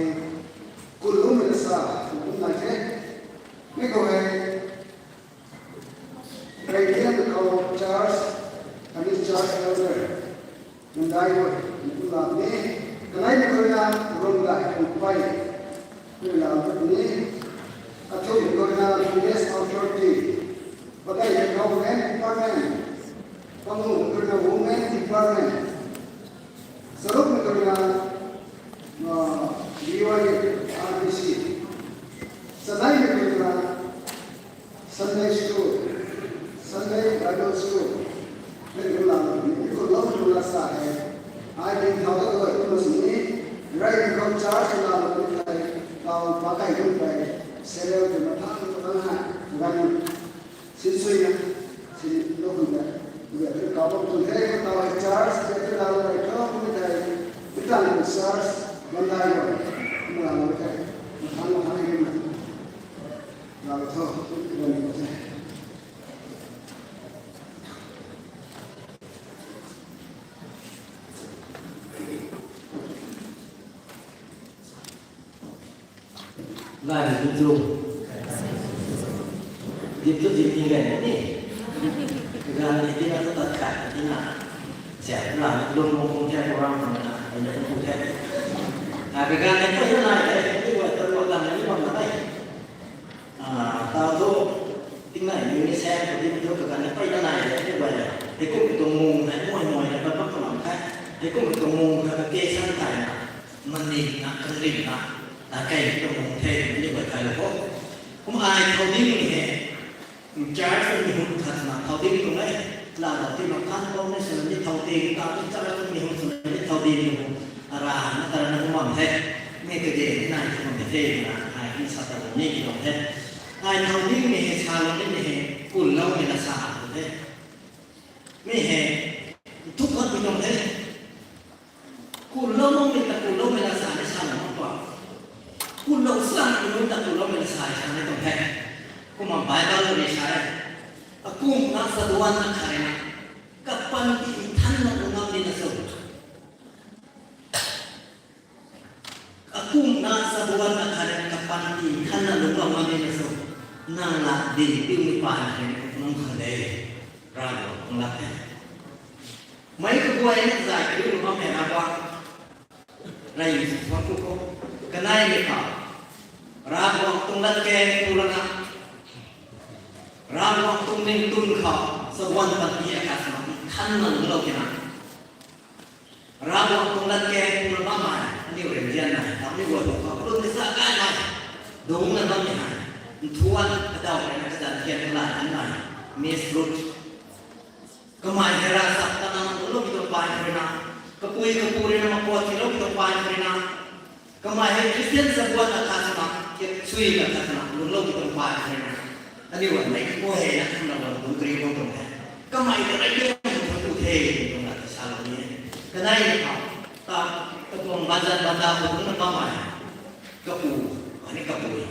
kul lu mi na sa, tu tu na the. Mi ko he. Kaidian khou church, khatni church elder, nang dai o, nang lam ni, kanei ni khou na, rung dai khou pai, nang lam ni, athum ni khou na, village authority, pakai ni khou men department, pangu ni khou na, women department, charuk ni khou na, ah, B Y F, R B C, chanei ni khou na, Sunday school, Sunday Bible school, mei kum la, mei kum lou kum la sa he. Ai ding thau ta lou kum sini, rai kum church la lou kum thai, tau pa kai kum thai, serial kum thang kum thang hai, kum sin sui na, sin lou kum thai, kum thai, kau kum thai, tau church, kum thai la lou kum thai, kum thai, kum thai, church, mandai lou, kum la lou thai, kum thang kum thang hai kum thai. Lau tho, wan ko the. Lai ni tu. Dip tu dip ni gan ni. Gan ni tina tu tat khat tina. Sia la lum lum kung the program na. Ai na kung the. Ah, kagan ni tu na, eh, ni wa tu wa gan ni wa na, eh. Ah, tau thu, tingnaimei ni sang tu, tingnaimei thu kaganv ni pey ta nai de, ni guay le. Heikum tuang mung hei, moi moi na pat pat kalam khe. Heikum tuang mung hei, ka ke san kai na, maning na, kanglim na, ta kei tuang mung the, ni guay kai lo kho. Kum ai thau ding ni he, church ni hun khat na thau ding tuang e. La la ti ma kan bau ni sw ni thau ding ta, ni church ni hun sw ni thau ding tuang. Ara na tara na kum bam the. Ni kage ni nai tuang ni the na, ai ni sa ta ni ki tuang the. Ai thau ding ni hei sa lou ni hei, kul lou ni na sa lou the. Mi hei, thuk khat ni tuang the. Kul lou mei ta kul lou mei la sa ni sa lou mak tuang. Kul lou sa ni mei ta kul lou mei la sa ni sa ni tuang the. Kumna Bible ni sa e. Akum na sa duan na kha rui na. Kapanty than na nang la din piu ni pa na rin nung khang de. Ravguangc tuang lat e. Mei kaguay na zay piu bam e Ravguangc. Rai sw thuan ku khou. Kanei ni khou. Ravguangc tuang lat keng tu lana. Ravguangc tuang ningtun khou. Sabuan panty akhat na. Than na lungclou kina. Ravguangc tuang lat keng tu na bammei. Aniu rimzian na. Tau ni guay khou. Lun ni sa kai na. Dungc na bammei na. Nthuan. Kadaw rui na kazan kian kalai kan na. Miss Ruth. Kamei hei ravchap ta na lungclou ki tuang pai khou rui na, kapui kapu rui na makuat tiilou ki tuang pai khou rui na, kamei hei Christian sabuan akhat swna, kipsui akhat swna lungclou ki tuang pai khou rui na, aniu guay mei kapu hei na kumna guang dungc kariu bam tuang the. Kamei ta rei bam tuang tu the, tuang na ti salou ni. Kanei ni khou, ta, katuang bazat banda khou dungc na bammei, kapu, ani kapui.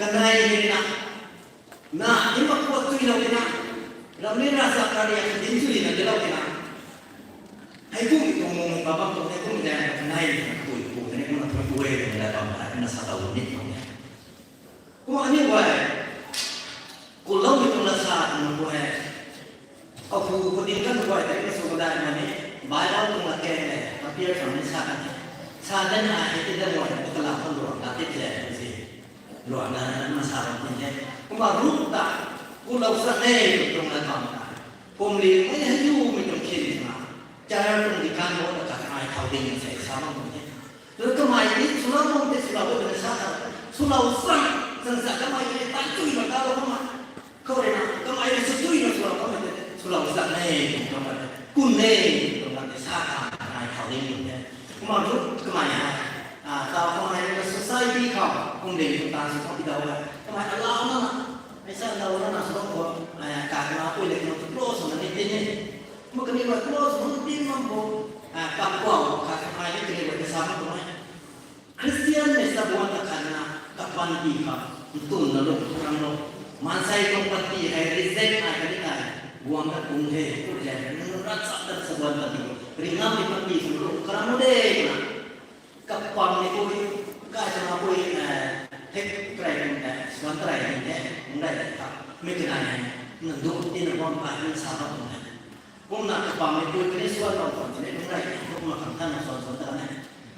Kanei ni na, na, ni makuat chuilou kina, ramli ravchap kariak din chuina dilou kina. Hei kum tuang mung hei pa bam tuang hei kum zaeng kanei ni kapui pu tei ni kumna thuan ku e twna bam ta kumna sa tau ni tuang e. Kumna aniu guay, kuloumei tuang lat sa tuang pu hei. Apu khou din kan guay tei na sw kadai mani, Bible tuang lat keng le, appear tuang ni sa kan the. Sa dan ai hei ti dan guay na kalam khou luang ta tip le, si. Luang na na sa bam tin the. Kumna Ruth ta, kulou sa ne, tuang lat bam ta. Kumli mei hei yumei tuang khin na. Char tuang di kan bo ta khat ai thau ding se sa bam tuang the. Tu kamei ni swlou bam te swlou bam te sa ta. Swlou sa, san sa kamei ni tan chui bam ta lou kumna. Khou rui na, kamei rui sa chui na swlou kamei te, swlou sa ne, tuang kamei te, kun ne, tuang kamei te, sa ta, kamei khou ding tuang the. Kumna thu, kamei hei, a, tau kamei rui na society khou, kum ding tuang ta sw khou ti dau hei. Kamei alau na na, mei sa alau na na sw khou, a, ka kana pui le kumna thu close na ni tin e. Kumna kaniw rui close na tin bam khou, a, kam kuang, khat kamei ni kaniw rui kasa bam tuang e. Christian mei sabuan ta khat na, kapanty khou, ntun na lung khou ram lou. Maansei tuang panty hei reject ai kani tei, guang ta kung the, ku reject, nang ravchap ta sabuan panty khou, ringnammei panty khou lung khou ram lou de na. Kapam ni pui, kai ta na pui, eh, thek try kum tei, swan try ni the, nung dai tei ta, mei kanei hei, nang duc tina guang pai, nang sa bam tuang the. Kumna kapam ni pui kani swan bam tuang tini, nung dai tei, kumna khang tana swan swan ta ne.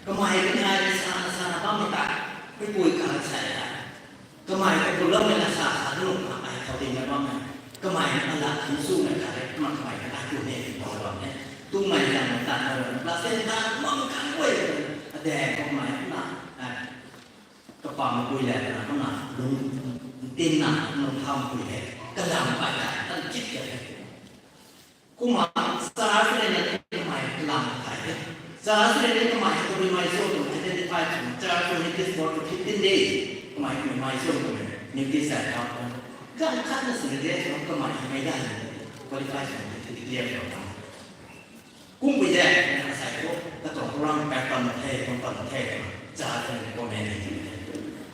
Kamei kani ai sa na sa na bammei ta, pui pui khang sa ta. Kamei ta kuloumei na sa sa nu na ai thau ding na bammei. Kamei na ala thun sw na khat e, kumna kamei na ai tu ne, tau bam ne. Tumei zang na ta na, la sen ta, mam kan guay, ade, kamei na, a, kapam ni pui le na, kumna, lung, tin na, lung tham pui le, kalam pai ta, tan chit ka le. Kumna, church rui na kamei kalam thai the. Church rui na kamei kamei sw tuang identify tuang. Church rui na this for fifteen days. Kamei kamei sw tuang. Ningti sa thau tuang. Kan khat na sini de, kamei kamei da. Qualify tuang, declare tuang. Kumpui de, na sai ko, katuang program pack pan the, pan pan the. Church rui na comment ni the.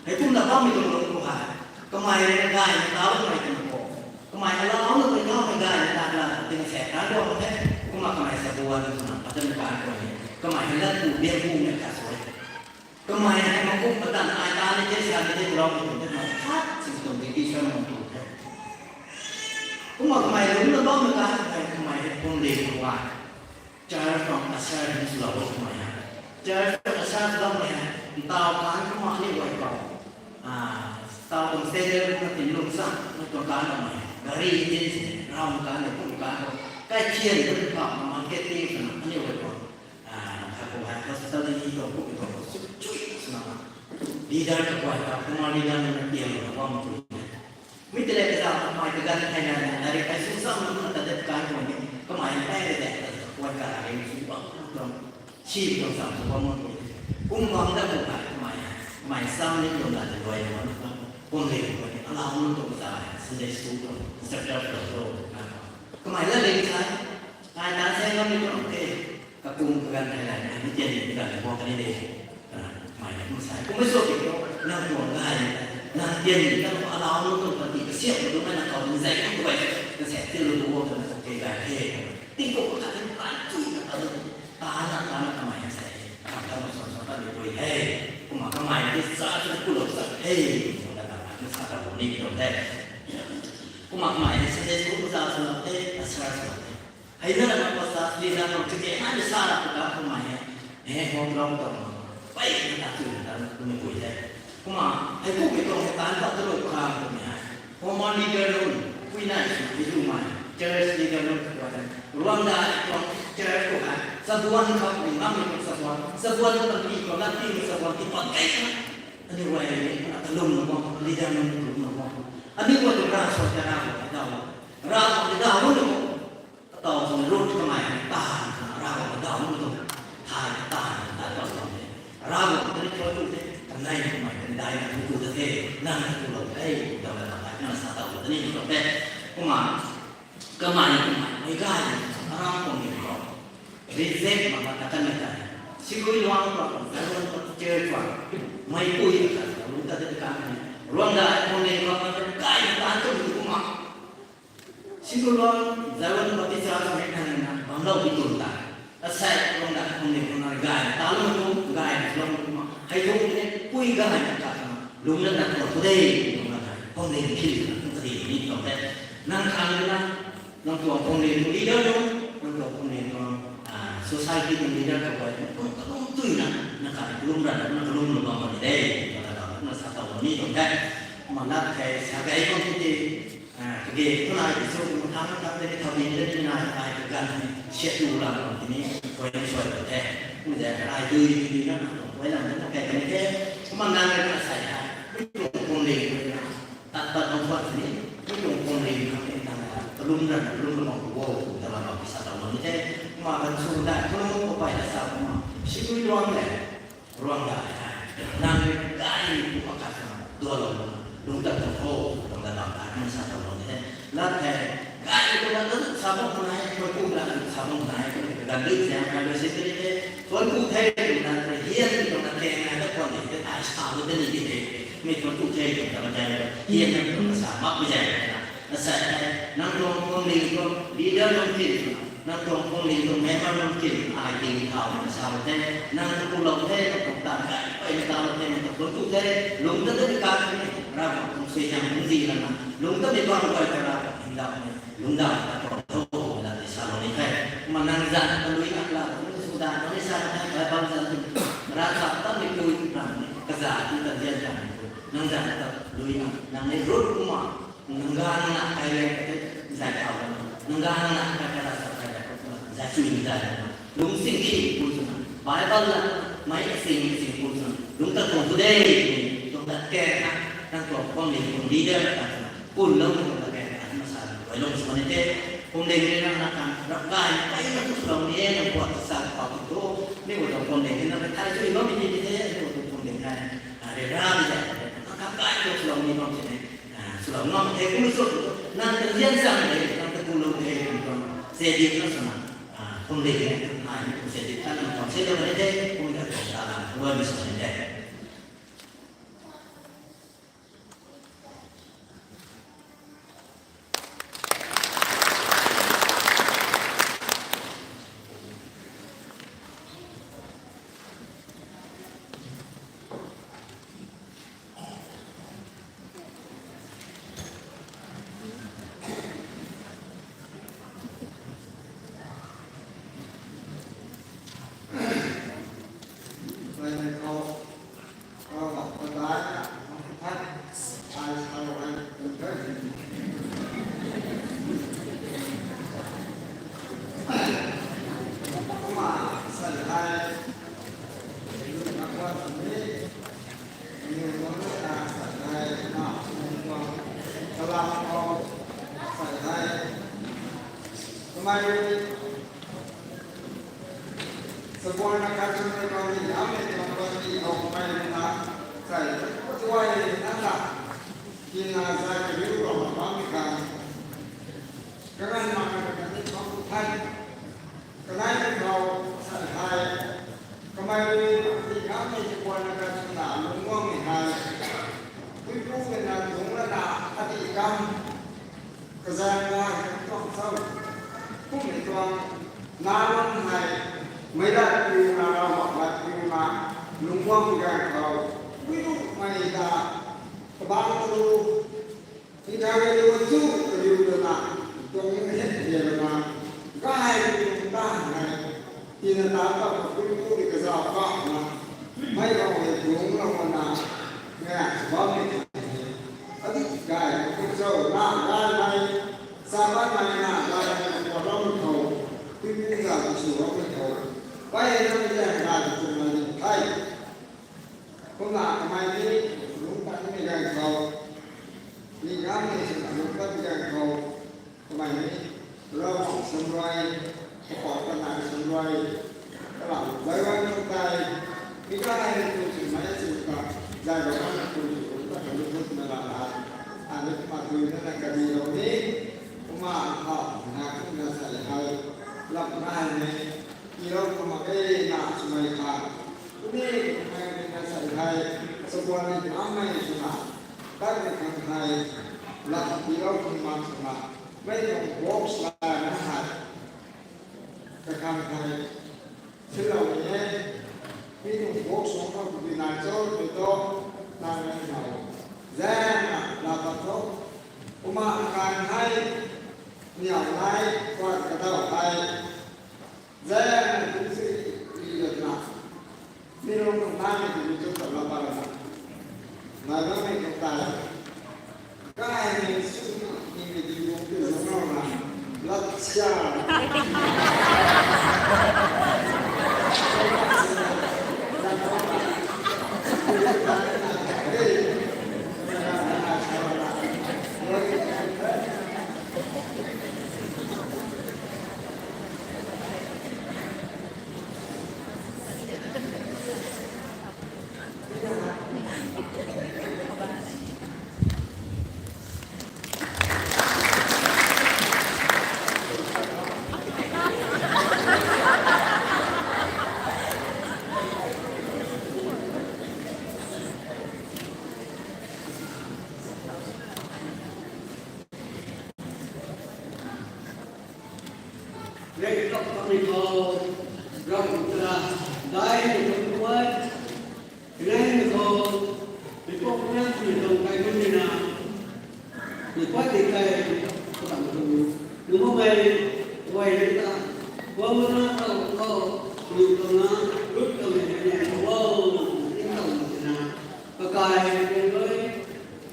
Hei kumna bammei tuang lung khou hei. Kamei rui na gay na tau kamei tuang khou. Kamei alau na kamei tau kamei gay na ta la, ting se kan duang the. Kumna kamei sa duan na, atan kan duang ni. Kamei hei lat ku biak ku na ka sw e. Kamei hei makum matan ai ta ni the, sa ni the, duang ni the, na khat sing tuang di di sa na tu the. Kumna kamei lung na bam na ta, kamei, kamei hei pum de pum wa. Church tuang usher ni swlou bam kamei hei. Church tuang usher swlou kamei hei. Ntau kan kumna ni guay khou. Ah, tau tuang standard kumna tin lung sa, na tuang kan kamei. Gari tin si, ram kan ni kum kan khou. Kai thian kum kan, marketing swna, ani guay khou. Ah, kha khou hei hospitality tuang kum khou. Chui, chui, swna. Leader kaguay ta, kumna leader na tiang na bam tu. Mi tei le kaza kamei kaganv thei na, na direct ai sw sam na kumna ta dep kan khou ni, kamei na ai de de, kawan ka ring sw bam tuang, si tuang sam sw bam tuang. Kum bam da kum kai kamei, kamei sam ni tuang da de luai na bam tuang, kum le tuang ni, alau na tuang sa, Sunday school tuang, instructor tuang tuang, kamei la ling sa, ai na se ngam ni tuang, eh, Kakum kaganv thei la, ni tian ni kaganv thei bam kani de. Kamei na kum sa. Kum sa ki tu, nang tuang gay ni, nang tian ni, nang alau nang tuang panty kasiam tu, nang kau ni zay tu bai, nang se tian lu tu bam, nang sa ke gay the. Tingkauh khat ni pai tu na ta lu, ta na, ta na kamei sa. Kam ta na swan swan ta lu bui he. Kumna kamei ni sa tu kulou sa he. Kumna ta na sa ta ni tuang the. Kumna kamei hei Sunday school za sw lou the, pastor sw lou the. Hei na na pastor leader nunc kage na ni sa ra ta kumei hei, hei hou rau tuang, pei na ta tu na ta kumei pui the. Kumna hei kumei tuang hei tan ta tu lou khang kumei hei. Former leader nunc, pui nai sw hei lu mai, church leader nunc kua the. Rwanda tuang church khou hei, sabuan khou ni ngam ni tuang sabuan, sabuan khou ni khou na ti ni sabuan ti pat kai na. Aniu guay ni, na kalum na bam, leader nunc kalum na bam. Aniu guay tu ra sw ta ra bam, da bam. Ra bam, da bam, da bam. Kataw sw ni road kamei, ta, ra bam, da bam, da bam. Thai, ta, ta, ta, ta, ta. Ra bam, ta ni thoi tu the, kanei kamei, kanei dai na tu tu the, nang tu lou the, tu ta la, ta, na sa ta tu ni tu the. Kumna, kamei kamei, mei gay, aram kong ni khou. Reject mak mak ta kan na ta. Sikui luang khou, Zion khou, church khou. Mei pui ta, lu ta de kan ni. Rwanda kong ni khou, gay ta tu ni kumna. Sikui luang, Zion Baptist Church mei kan na, bam lou di tu ta. Asai, Rwanda kong ni khou na gay ta lou tu, gay ta lou kumna. Hei tu ni, pui gay ta ta. Lungna na tuang tu de, lungna na, phuamling khil na tuang ta de, ni tuang de. Nang khang na, nang tuang phuamling tuang leader nunc, nang tuang phuamling tuang, ah, society tuang leader tuang guay, nang tuang kalum tui na, nang khang kalum ra, nang kalum lou bam bam de, nang sa ta ni tuang de. Kumna lat the, sa gay bam ti ti, ah, kage, tu nai, so, kumna thang, thang de, thau ni de, ni nai, ai, kaganv, siat tu la, bam ti ni, guay ni suai bam the. Kumna de, ai, tui, tui, tui na, nang tuang, guay lam, nang tuang, kai, kai ni the. Kumna nang, nang, sai, ai, mi tuang phuamling, Tat pat bam tuan sini, mi tuang phuamling khang ni tang, kalum ra, kalum ra bam khou, ta la bam sa ta bam ni the, kumna kan sw da, kalum khou pai na sa kumna, sikui luang le, luang da, nang ni gay ni kumna kat na, dua lou, lung tat tuang khou, tuang da bam ta, kumna sa ta bam ni the. Lat the, gay ni kumna tat sa bam nai, kumna kum lat sa bam nai, kumna kan dui siang, kan dui sini the, tuan ku the, kumna hian, kumna keng nai, tat tuan ni the, ai sa lu de ni the. Mi tuang tu the tuang ta bam zay, hian na tuang ta sa mak bam zay na. Na sa hei, nang tuang phuamling tuang, leader nunc kin, nang tuang phuamling tuang member nunc kin, ai ting thau na sa bam the, nang tuang ku lou the, nang tuang tan kai, pei na ta lou the, nang tuang tu the, lung ta de ka ni, Ravguangc tuang suaihiam tuang zi lana, lung ta mi tuang guay ta Ravguangc hymdaw ni, lungdam ta tuang tho, na ti sa lou ni the. Kumna nang zan ta lui na la, nang su da, nang ni sa na, Bible zan tu, ra sa ta mi tu, nang ni, kaza tu ta zian ta mi tu. Nang zan ta lui na, nang ni rut kumna, nang ga nang na kai le ka te, zai thau na, nang ga nang na kai ka ra sa kai le ka, zai chui ni zai na. Lung sing khi pu sw na, Bible la, mei sing sing pu sw na, lung ta tuang tu de, tuang ta ke na, nang tuang phuamling tuang leader ta sw na, pun lou tuang ta ke na, na sa, guay lung sw ni the, phuamling ni nang na kan, rap gay, pei na tu sw lou ni, nang kuat sa sa pa tu tu, ni wo tuang phuamling ni nang thai sw ni bam ni ni the, ni wo tuang phuamling na, a, re ra ni de, nang kan gay tu sw lou ni bam sini. Ah, sw lou ngam the, kum sw, nang ta lian sang de, nang ta ku lou de, nang tuang se di na sw na, ah, kum de, nang ta nai, kum se di ta nang tuang se lou de, kum ta tuang ta la, kum mi sw de. Sabon na kachun na kau ni lam ni kau ni kau mai na sai tuai na la kin na zai kariu rau bam ni kan. Kagan mak na kan ni kau thai. Kanai ni kau sai hai. Kamei ni ti kam ni sabon na kachun na lungwang ni hai. Pui pu ni na lung na na ati kam. Kazang ngai kan tuang chau. Kum ni tuang na lung hai. Mei lat piu na rau mak lat piu na lungwang ni gan kau. Pui pu mei na Kabang tu, tingkang riu chu riu lana, tuang hei hei lana, gay riu ta hei, tina ta ta kapui pu di kazau pa na, mei rau hei dung lou na, nga bam ni thang hei. Adi gay kapui zau na gay mei, sa bam mei na gay mei kapui lou mei tho, pui pu za kapui su lou mei tho. Pai na mei zang gay kapui mei ni thei. Kumna kamei ni lungc pat ni ganv khou, mi gam ni swna lungc pat ni ganv khou, kamei ni Ravguangc suan rui, kapou kanei suan rui, kalam zay wan khou tei, mi gay ni tu swmei sw ta, zay wan na tu sw ta, kalum khou twna la la, ani kumna tu na na kadi lou ni, kumna khou na kumna sa hei, lam gay ni, Tiilou khang mak e na swmei kha. Kuni kamei rui na sa hei, sabuan ni amei swna, tat ni khang hei, lat tiilou khang mak swna, mei tuang box la na hei, kakhang hei, silou ni e, mi tuang box sung khang kubi nai cho, tei to, nang ni nau. Zana, la pat tho, kumna kan hei, niau nai, kuan kadau hei, Zana tu si ri la na. Mi rong nai ni tu mi tu ta la pa la na. Nai na mi tu ta. Kai ni su ni mi di bung tu la na na. Lat sia. Rei tok pami khou, Ravguangc ta, dai ni khou kuat, rei ni khou, mi pok na ni tong kai ni na, mi pat ni kai, kalam tu, nu mo mai, wai ni ta, kuang na tau tau, nu tau na, lut tau ni ni, wow, ni tau ni na, kakai ni rui,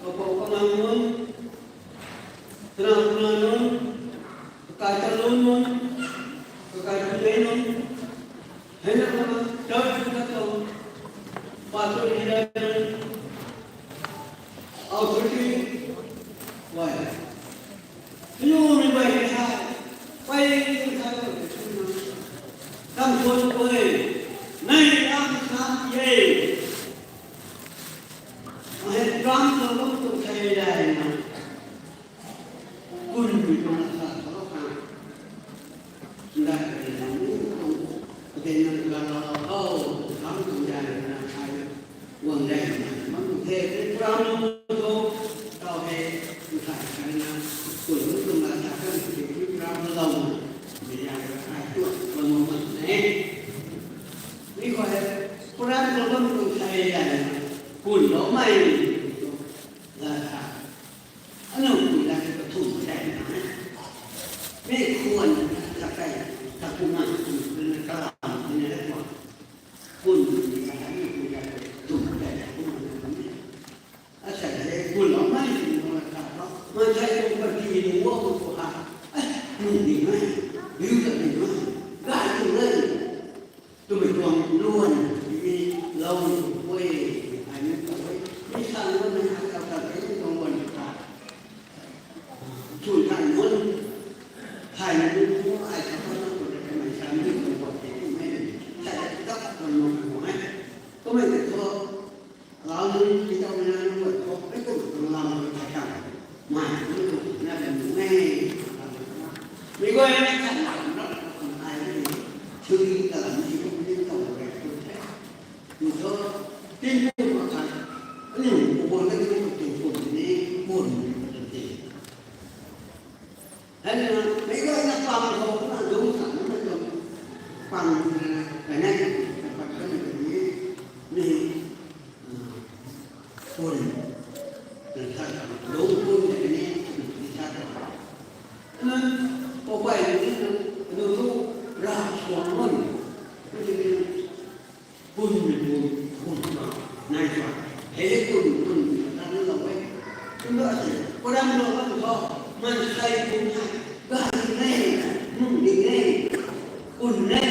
kapou kanang nunc, Twna twna nunc, kakai ta lun nunc, kakai ta lei nunc, hei na twna, church ta tuang, pastor leader nunc, authority, wai. Anu ni bai ni sa, pai ni sa, kam khun koi, nai kam sa ye. Hei drum khou lou tu thei dai na. Kun mi tuang sa tho khang. Ndai kari na mi tuang, kati na la la la, oh, kam tuang dai na thai. Guang dai na, mang tu the, the drum khou, tau he, tu thai kari na, kun mi tuang la sa kan, the drum khou lou na. Mi ya ka thai tu, guang guang na ne. Mi khou he, Kuran khou bam tuang thei dai na, kun loumei, la sa. Anu kun la sa kathumh dai na. Mi khwan sa kai, sa kumna, kumna kalam, kumna la khwan. Kun ni ka thei, kun la sa kathumh dai na, kumna na kumna. Asei hei, kun loumei, kun la sa, maansei tuang party ni wo, kun ko ha. Ai, nung ding mei, biu ta ding mei, gay ding mei. Twmei tuang luan, mi lou ni tu pui, ai ni tu pui, mi sa luan ni ai tau tau tei ni tuang luan ni ta. Chun thai nunc, thai nunc tu ai sa pa na tu de kamei sa ni tuang luan tei ni mei ni, sa de tap tuang luan ni mei. Twmei tei thu, Lau nunc, mi tau na nunc guay khou, mei kum tuang lam khou thei kan. Mai, mei kum na lam nunc e. Mi guay na kan lam rap rap kan ai ni. Thui kalam ni kum ni tau rap tu the. Mi thu, tin kum ma kan. Ani kum kum na kum kum kum ni kum ni kum ni. Hei na, mei guay na pang khou na lungc sa na mei tuang pang na, kai na, na pat kan ni, ni, ah, pun. Pun ni pun, pun tuang, nai tuang. Hei pun, pun, tan lou e. Kum ta se, program lou bam thu, maansei pun hei, gay ne, nung ding ne, pun ne,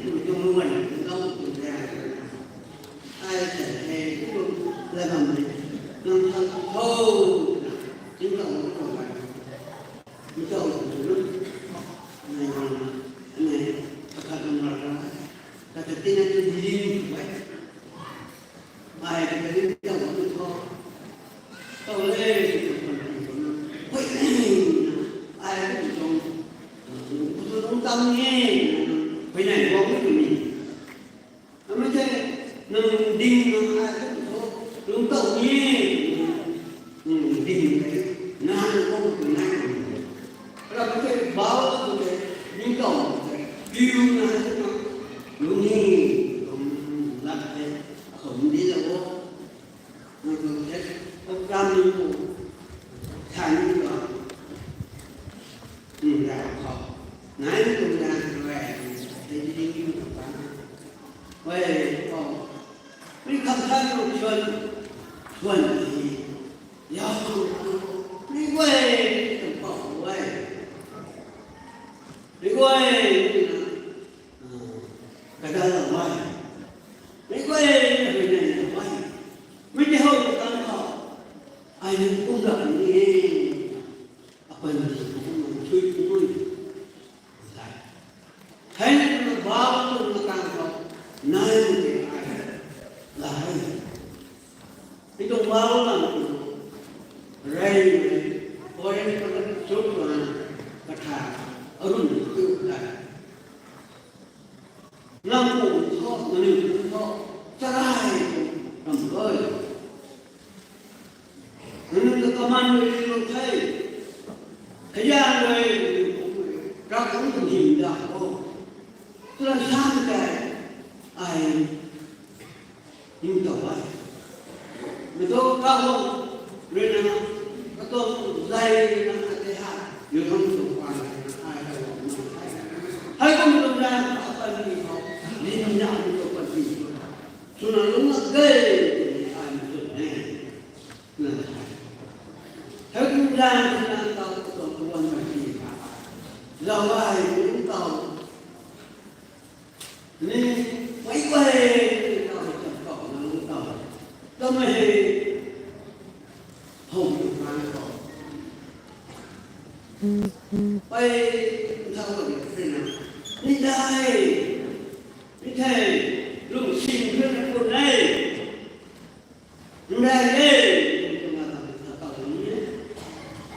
pun tuang luan, pun tuang, pun tuang. Ai se, hei, pun, la bam ne, nang thang ho, na, tingkauh, tingkauh, tingkauh, tingkauh, nai, nai, nai, kakhat nang ra ra, kakhat tina tu ling tu bai. Ai kakhat tina tu ling tu tho. Tau le, tu ling tu hui ne, ai tu tuang, tu tuang tam ni, hui ne, guang tu ni. Amei tei, nang ding nang ai tu tho, lungc tau ni, nang ding tei, nang guang tu nai ni. Ram tei, bau tu tei, ding tau tei, piu nai tu, lungc ni, lungc lat tei, akhou di la o. Nang tu tei, program ni tu, than ni tu, nang ra khou, nai ni tu nang tu e, tei di ding ni tu kan. Wei, khou, mi kham khan tu chuan, chuan ni, yau tu, mi guay, mi tu pau guay, mi guay, mi na, ah, kadal la guay, mi guay, mi na guay, mi tei how tu kan khou, ai ni kum ra ni e. Apan ni kum ra thui kum ra ni. Hei ni kumna bau kumna kan khou, nai ni tei ai la e. Mi tuang bau lam tu, rey ni, Korinth palat chuk na, katha, arun tu la. Nang kum tho, nang kum tho, charai kum ram e. Nang ta kaman rui lung the. Kaya rui, rak kum kum hym da o. Tula sam tei, ai, hym tau ai. Mi tu Ravguangc rui na, katuang zay rui na, ate ha, yu ram tu pan rui na, ai Ravguangc na, ai. Hei kum tu na, apan ni khou, ni na, ni tu pan ni. Swna lungc na ge, ai ni tu ne. Hei kum zay rui na, tau katuang tuan na ti ha. Lau ai, lungc tau. Ni, pei guay, ni tau, tau, tau, nang tau. Tamei hei, hou tu kan khou. Pei, thau ni, pei na. Ni dai, ni thei, lungsin, ni na kun nei. Nrai e, kumna lam ta tau ni e.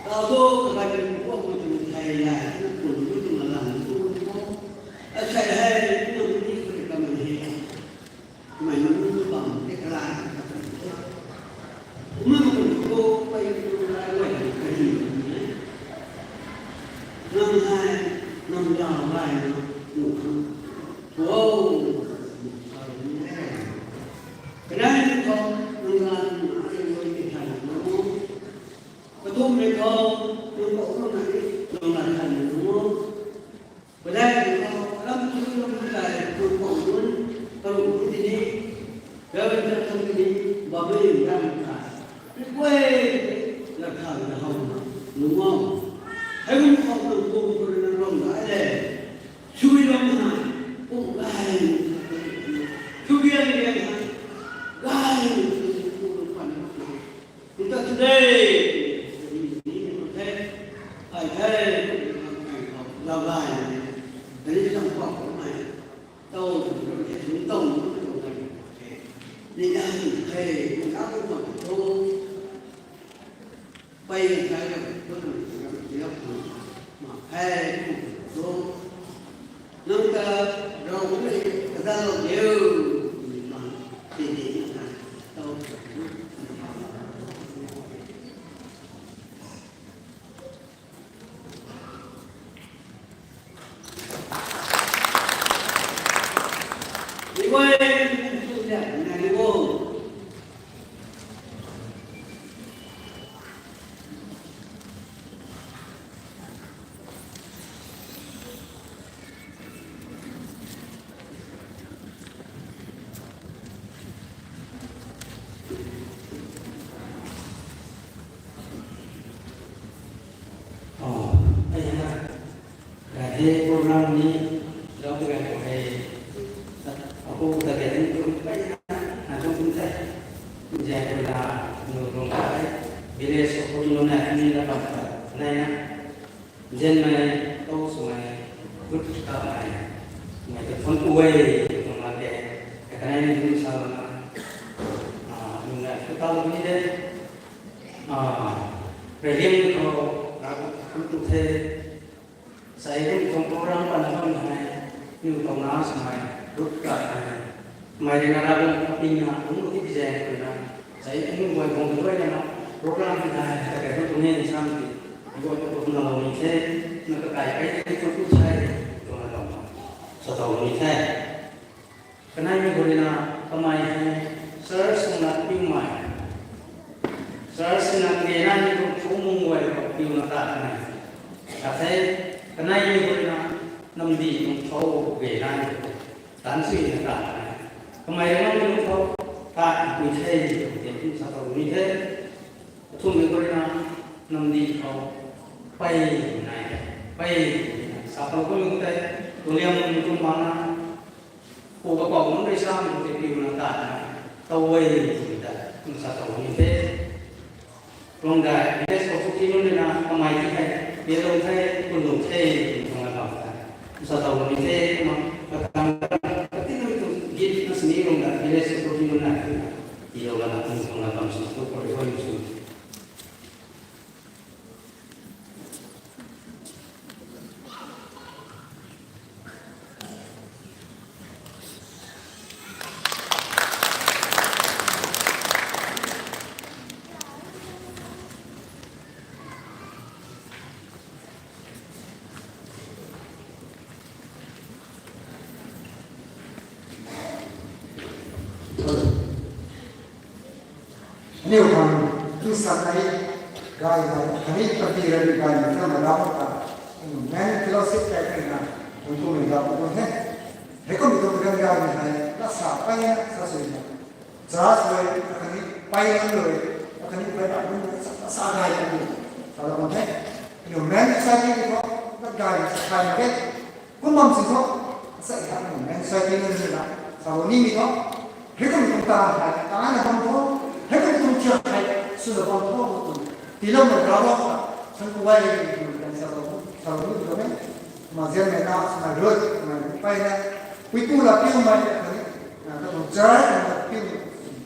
Tau tu, kakai ni kuak ku tu thei lai, na kun ku tu na lam tu ku. Asei hei, na kun ni ku kamei hei. Kamei na kun tu bam, te kalai, ka tu. Kumna kun ku, pei ku lai, lai, ka ni e. Nam hei, nam yau lai, na kun ku. Wow. Kanei ni khou, nang lat na ring rui ti thay na o. Kathumhmei khou, nang khou nang na ring nang lat thay na o. Padeih ni khou, ram tu ram tu tei, nang khou nunc, karuh nunc tini, Reverend Jackson tini, bammei ram tei. Ri guay, lat thay na how na, nunc o. Hei kum khou nang kum khou nang ram gay le. Sui ram na, kum gay, sui bian bian na, gay, kum pan. Nta today, ni ni ni the, ai the, lau gay, ni ni sam khou mai, tau, ni tau, ni tau, ni ni the, ni na kum pan tho. Pei kai lam, kum lam, kum lam, kum lam, ma, hei, kum, kum, nang ta, rau, kum, ka da lo, yo, ma, ti, ti, na, tau, hei, apu ta ke ding tu pai na, na tu tu te. Jan koi na, nu rong kai, village ko tu na ni la bam ta, nai na. Jan mai, to sumai, good ka mai, mai tu phone uai, tu ma ke, ka nai ni tu sa na. Ah, nu na, tu ta lo ni de. Ah, radium ko, ra ko, tu tu the. Sai kum tuang program pana bam hei, niw tuang na samei, group ka hei, mei rui na Ravguangc kaping na, kum lu ti zaeng rui na, sai aniw guay guang tu rui na, program ti hei, ta kai tu tuang e ni sam ti, guay tu tuang na lou ni the, na kakai kai ti tuang tu sai, tuang na lou na, sa tau lou ni the. Kanei mi khou rui na, kamei hei, church na piumei. Church na nge na ni tuang thu mung guay khou piuna ta kanei. Sa the, kanei mi khou rui na, namdi tuang thou ge na ni khou. Tan sui na ta kanei. Kamei rui na mi tuang thou, ta pui the, tuang te, tuang sa tau ni the. Kathumh mi khou rui na, namdi khou, pei nai, pei, sa tau khou mi khou te, tuliam mi tuang bang na, Pu kapou nunc rui sa nunc tei piuna ta na, tau e tw ta, nsa tau ni the. Lung dai, village khou ti nunc rui na, kamei ti hei, pi lung the, kun lung the, nung na bam ta. Nsa tau ni the, ma, ka kam, ka ti nunc tu, git na sini lung dai, village khou ti nunc na, ti lou la na, nung na bam sini tu, kori kori sini. Aniu khang, tu sa nai, gay nai, khatni pati rui gay nai, khatni ram ta, main fellowship kai kai na, kum kum ni gay kum the. Hei kum tu kan gay nai, na sa pai na, sa sui na. Church rui, khatni pai na rui, khatni pai na rui, sa, sa gay na rui, sa la kum the. Aniu main society ni ko, na gay sa kai na ke. Kum bam si thu, sa i hak nung main society nunc rui na, sa lou ni mi thu, hei kum tuang ta hei, ta na bam thu, hei kum tuang thiak hei, sw na bam thu, kum tuang. Tiilou na rau rau ta, chan ku wai, kum tuang sa lou, sa lou ni thu me. Ma zian mei na, sa mei rui, sa mei pai na, pui pu la piu mei, khatni, na, ka tuang church, na, piu,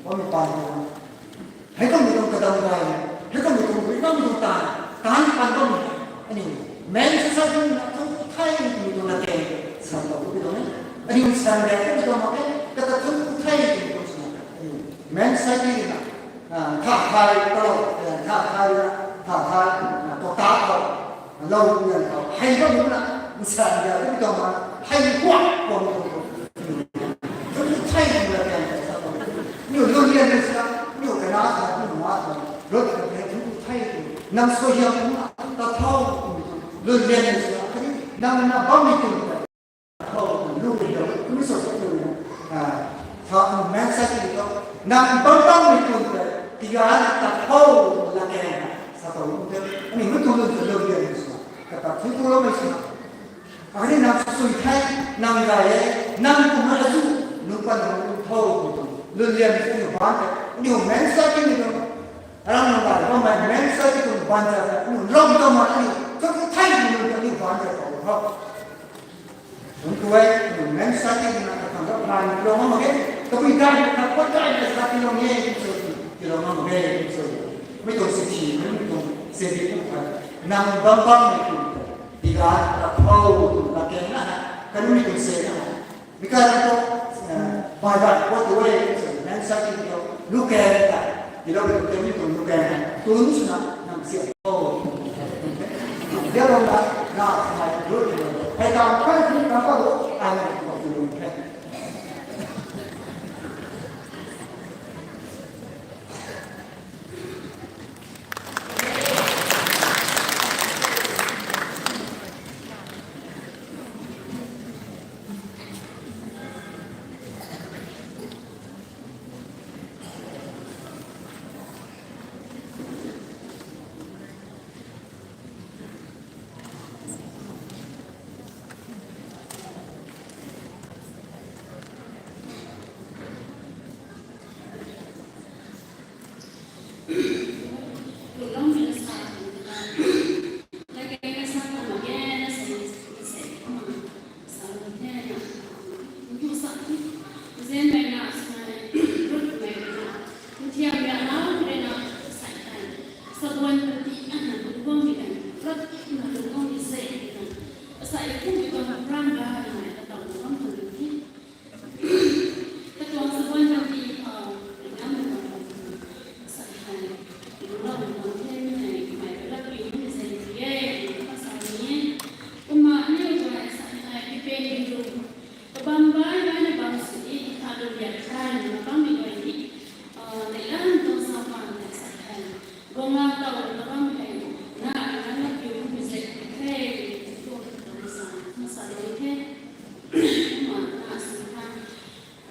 bam mi pan na. Hei kum mi tuang kadam gay, hei kum mi tuang rui bam mi tuang ta, ta ni pan bam mi, aniu, main society na tuang thai mi tuang na tei, sa tau kum mi tuang e. Aniu san gay kum mi tuang mak e, kata tuang thai mi tuang sa, aniu, main society na, ah, tha thai, talo, eh, tha thai na, tha thai, na, to ta talo. Lou lian khou, hei bam na, nsan lian tu tuang ma, hei kuak kuak tu tuang. Tu tu thei tu la lian sa tuang. Niu lou lian sa, niu kana sa, niu ma sa, lou lian tu tu thei tu. Nang so hiam tu na, ta thau tu. Lou lian sa, kani, nang na bam ni tu. Thau, lu ni lo, mi so so lu ni. Ah, thau, main sa ti lo. Nang bam bam ni tu te, tiga na ta thau la ke na, sa thau lu te. Ani mu tu lu te lu lian ni sa. Kata thu tu lo mai sa. Ani nang sui thai, nang gay e, nang tu ma la su, nu pa nang lu thau lu tu. Lu lian ni tu ni ban te. Ani main sa ti ni lo. Aram nang gay, bam mai main sa ti tu ban te. Ani ram ta ma ani, tu tu thai ni lu ta ni ban te thau thau. Nunc tuai, nunc main sa ti na, khang rap nai, tilou ngam mak ge. Tabui dai, khang pat dai, na sa tilou nge, so, tilou ngam mak ge, so. Mi tuang si thi, mi tuang se di tu khat. Nang bam bam mi tu, tiga, ta thau, tu, ta keng na, kanu mi tuang se na. Mi ka na tu, eh, bai bai, pat tu e, so, main sa ti tu, lu keng ta. Tilou mi tuang, mi tuang lu keng ta. Tu ni suna, nang si. Oh. Dia lou na, na, na, lu, lu. Hei ta, kai, ni, na, pa, lu, ai, na, lu, lu, lu.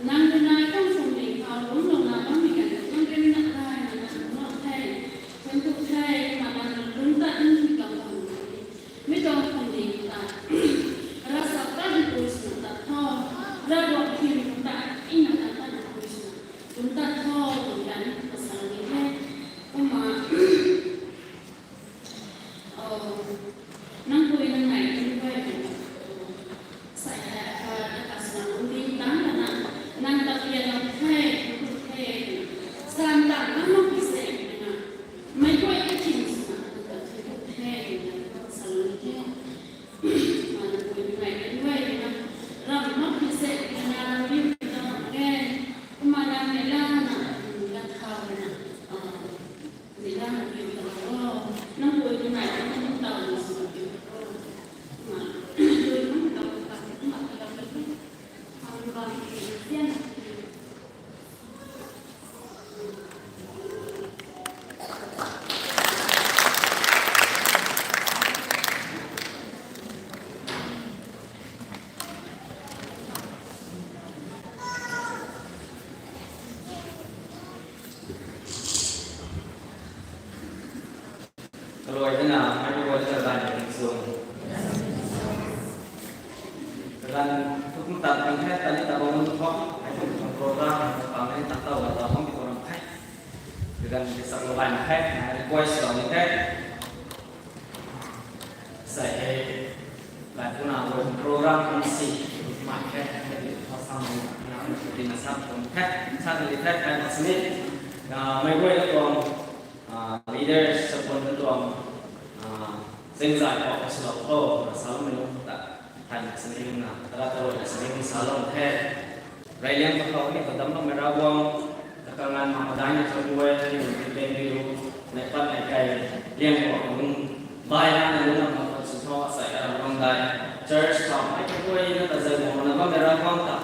Nang rui nai tuang phwamling khou lungclouna bammei ganv nang rui na gayna nang lungc the, thuanc ku the, kumna nang lungc tat nunc kau bam. Mi tuang phwamling ta, Ravsap ta dipui swna tat tho, Ravguangc hym ta ina ta ta dipui swna lungc tat tho, twna ni kasalou ni the. Kumna, nang pui nang nai nunc guay, sai hei, a, a, kasna lungding tang lana, nang ta pian lam the, nang the, san ta nang nang pi se, na, mei guay ka ching swna, nang ta the, the, na, salou ni the. Kumna nang pui nang nai nunc guay na, ram mak pi se, na, ram yu na, ke, kumna nang mei la na, nang ta thau na, a, Kaluai dana, mei kaguay ta ganv ni sw. Kaganv tukum tat kan the, tani ta bam tho, mei tukum program, program ni tat tau, tat tau bam ti program the. Kaganv ni sak lo ganv the, request lou ni the. Sai hei, lai puna wo program MC, mai the, hei di thau sam ni, na, na, di na sam tuang the, sam ni the, kai na sini. Na, mei guay tuang, a, leaders, sapun tuang, a, zengzai khou kasalou tho, na salou mei lung ta, kai na sini na, tara tara na sini salou the. Reyliang kakhou ni kadam bammei Ravguangc, kakanganv mak madaina thuanc ku e, ni nunc ti peng riu, nai pat nai kai, liang khou nunc bai na nunc na mak pat sw tho, asai aram guang dai, church khou, ai kaguay na ta zai guang na bammei Ravguangc ta,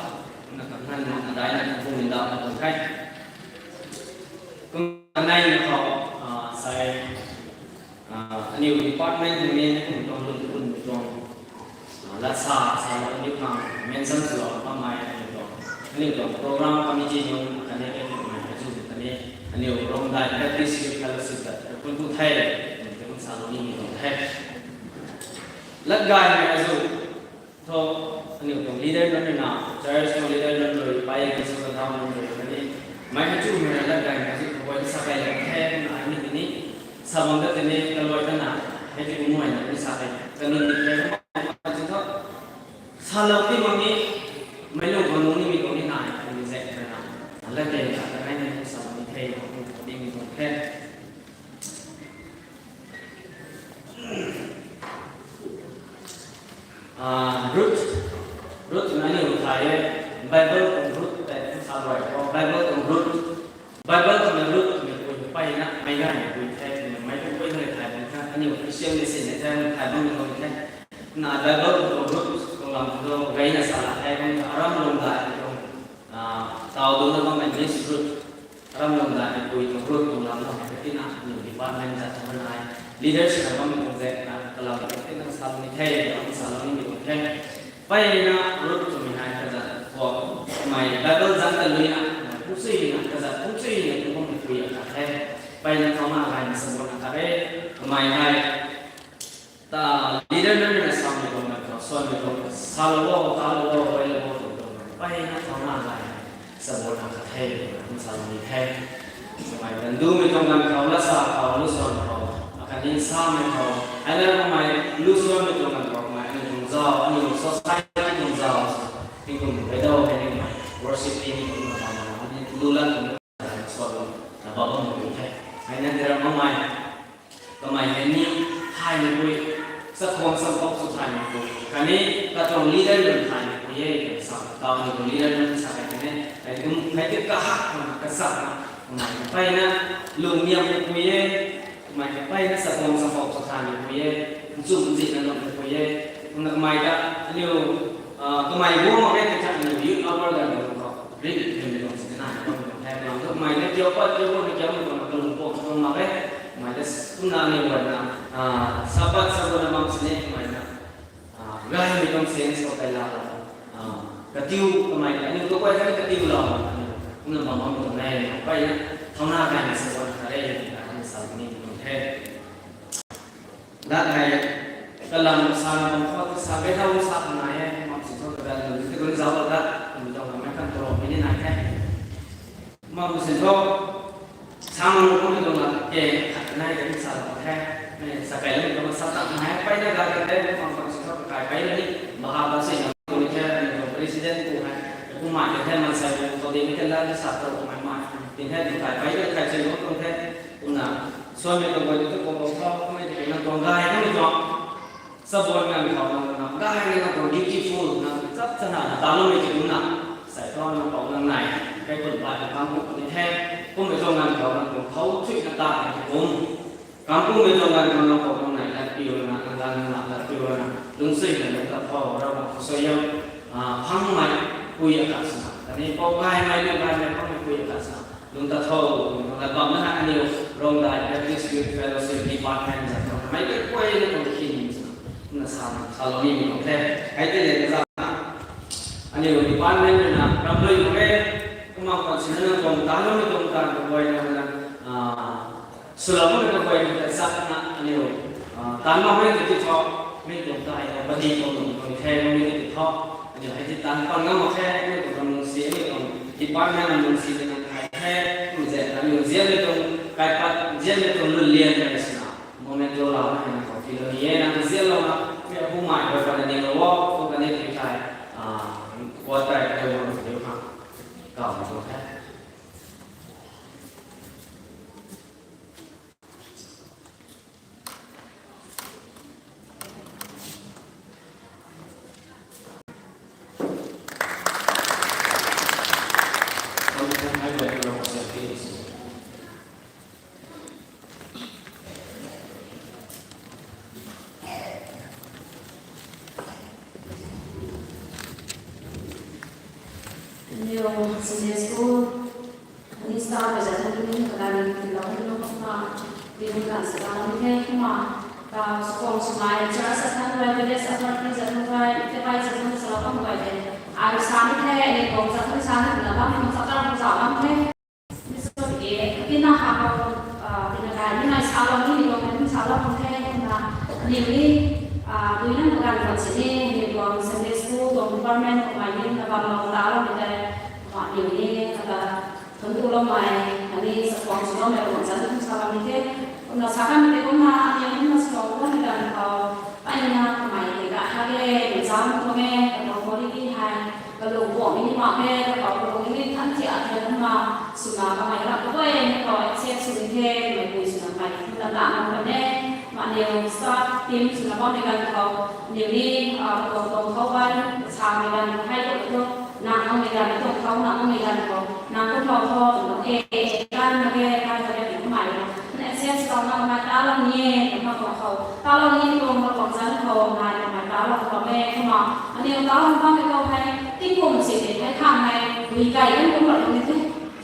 na kanganv mak madaina thuanc ku ni ndauh na tuang the. Kum kanei na khou, a, sai, a, aniu department ni kum tuang lun kunmei tuang, a, lat sa, sa lou aniu khang mention swlou bammei aniu tuang, aniu tuang program committee nunc khatni katummei azuh khatni aniu Rongdai Baptist Youth Fellowship ta thuanc ku the, aniu tuang salou nimei tuang the. Latgaymei azuh thu, aniu tuang leader nunc rui na, church tuang leader nunc rui, pai nunc rui, sw kadau nunc rui khatni, mei azuhmei latgaymei azuh kaguay sa kai la the, na ai ni tini, sa bam ta tini, kaluai ta na, hei ti kum mei na ni sa kai, kaniw ni the, azuh thu, salou ti mak ni, meic lung khou nunc nimei tuang ni nai, kaniw zaeng rui na, latgay ta kanei ni salou ni the, nimei tuang the. A, Ruth, Ruth na aniu thay e, Bible tuang Ruth tei sa luai khou, Bible tuang Ruth, Bible tuang Ruth twmei pui mpeyna meic gaymei pui the, twmei meic pui pui hei thay bam the, aniu Christian mission ni the, thay bammei tuang the. Na Bible tuang Ruth tuang lam tu gayna sa la the, kum aram lungdai tuang, a, taw dungcna bammei Miss Ruth. Aram lungdai ni pui tuang Ruth tuang lam na hei tina aniu department zat tuang nai, leaders na bammei tuang zaeng na kalam hei tina salou ni the, ram salou nimei tuang the. Mpeyna Ruth twmei hei kazat khou, kamei Bible zat ta luina, kamei pungchuina, kazat pungchuina tuang bammei pui akhat the. Mpeyna thauna gayna sa bam akhat e, kamei hei ta leader nunc rui na samei tuang ganv khou, suanmei tuang, salou o, talou o, guailou o, tuang tuang, mpeyna thauna gay, sa bam na khat the, kum salou ni the. Kamei ganv dumei tuang ganv khou, lat sa khou, lu suan khou, akhatni samei khou, ai na kamei lu suanmei tuang ganv khou, kamei aniu tuang zauc, aniu society tuang zauc, tingkum beidau hei ni kamei worship team tuang ganv khou, aniu lu lat tuang suan na bam bam tuang the. Ai na tira kamei, kamei hei ni thaymei pui, sakhwang sampou sw thaymei pui, khatni katuang leader nunc thaymei pui e, sa, katuang leader nunc sa kai tei ne, ai kum, ai tei kahak khang kachakna, kamei mpeyna lungniammei pui e, kamei mpeyna sakhwang sampou sw thaymei pui e, nchumh nzihna lungmei pui e, kumna kamei ta, aniu, a, kamei guang mak e, kachak aniu youth hour ganv khou, rin rin tuang si na, tuang tuang the, tuang tuang mei na kiu pat kiu pat na kiu na tuang tuang pok tuang mak e, mei ta kumna ni guan na, a, Sabbath Sabbath na bam sini mei na, a, gaymei tuang sense khou kai la, a, katiu kamei aniu tu guay khat katiu lou, kumna bam bam tuang e, peyna thauna gaymei sa guan khat e, sa ni tuang the. Dat hei kalam sa na bam khou sa be thau sa khang nai e, mak sin thu kadan lu ti gun zau dat, mi tuang kamei kan tro mi ni nai the. Mak sin thu sang lu kumei tuang la ke khat nai kan sa la the. Mei sa kai lu tuang sa ta nai peyna ga kan the, mak mak sin thu kai peyna ni, maha ba sin na ni the, ni tuang president tu hei, kumna ni the, man sa lu khou de ni kan la sa ta kumna ma, tin the, tu kai peyna kai sin lu tuang the, kumna suan mei tuang guay tu kou kou thu, kumna ni tuang gay kumei tuang. Sabuan nganv khou nang na, gay nang tuang beautiful, nang chap chana na, ta lumei ti kumna. Sai thu nang pou nang nai, kai kun ba nang kam kum ni the, kummei tuang nganv khou nang tuang khou chui na ta ni kum. Kam kummei tuang nganv khou nang pou nang nai, lat piu na, nang gan nang lat piu na, lungsui na, lung ta thau, rau na, khou soi yam, ah, phang mai, pui akat sina. Kani pou gaymei, lung gaymei, phang mai, pui akat sina. Lung ta thau, lung ta bam na aniu Rongdai Baptist Youth Fellowship Department zat thau, mei kei kuay na tuang khin na sa, sa lou ni mi tuang the. Hei tei le na zat na, aniu department na ram lui mak e, kumna kan sina na tuang ta lou ni tuang ta kuay na na, ah, swlou na kuay na zat na aniu, ah, tan mak e ti thau, mi tuang ta ai na padi tuang tuang the, mi ti thau, aniu hei ti tan pan ngam mak e, aniu tuang lungsi, aniu tuang department na lungsi na nang khai the, kum ze, aniu zian le tuang, kaipat zian le tuang lun lian na sina. Moment tu lau na hei nang khou ti lou ni e, nang zian lou na, mi apu mai rui pat na ni lou o, kum kani ti thai, ah, kuat tai kani wo na diu khang, kau na tuang the. Aniu Sunday School, ani staff pei zat thu ni kadan ni lou ni lou kumna, ni kan sa lou ni the kumna, ta sukong sumai church sa than rui, village authority zat than rui, te pai zat than sa lou kum guay de, ai sa ni the, ni kong zat than sa ni na bam, ni sa than sa bam the. Ni sa e, tina ha ko, ah, tina kai ni nai sa lou ni, ni kong ni sa lou kum the, kumna, ni ni, ah, dui na kadan ko sini, ni kong Sunday School, kong department, kong mai ni na bam lou ta lou ni the, ma ni ni, kata, Thun tu lou mai, ani sa kuang sw lou mai, kuang chan thun sa lou ni the. Kumna sa kan te kumna, ani kumna sw lou kan kan khou, ai na kamei te ka ha ke, ni zam tu me, ka lou mo di di hai, ka lou bo mi ni ma ke, ka lou bo mi ni than tia the kumna, sw na kamei la ko e, ni ko accept sw ni the, mai pui sw na kai, kumna la na ka ne, ma ni staff team sw na bam ni kan khou, ni ni, ah, kuang kuang khou ban, sa ni kan hai ko tu, Nang nang mei ganv tuang khou, nang nang mei ganv khou, nang kum lou tho, tuang e, e, kan na ke, kan na ke, tuang mai na. Nang accept lou, nang mai ta lou ni e, tuang khou khou. Ta lou ni, tuang khou, tuang zan khou, nai, tuang mai ta lou khou me, kumna. Aniu ta lou bam mei khou hei, tingkum si de, hei khang hei, dui kai kan kum lou ni the.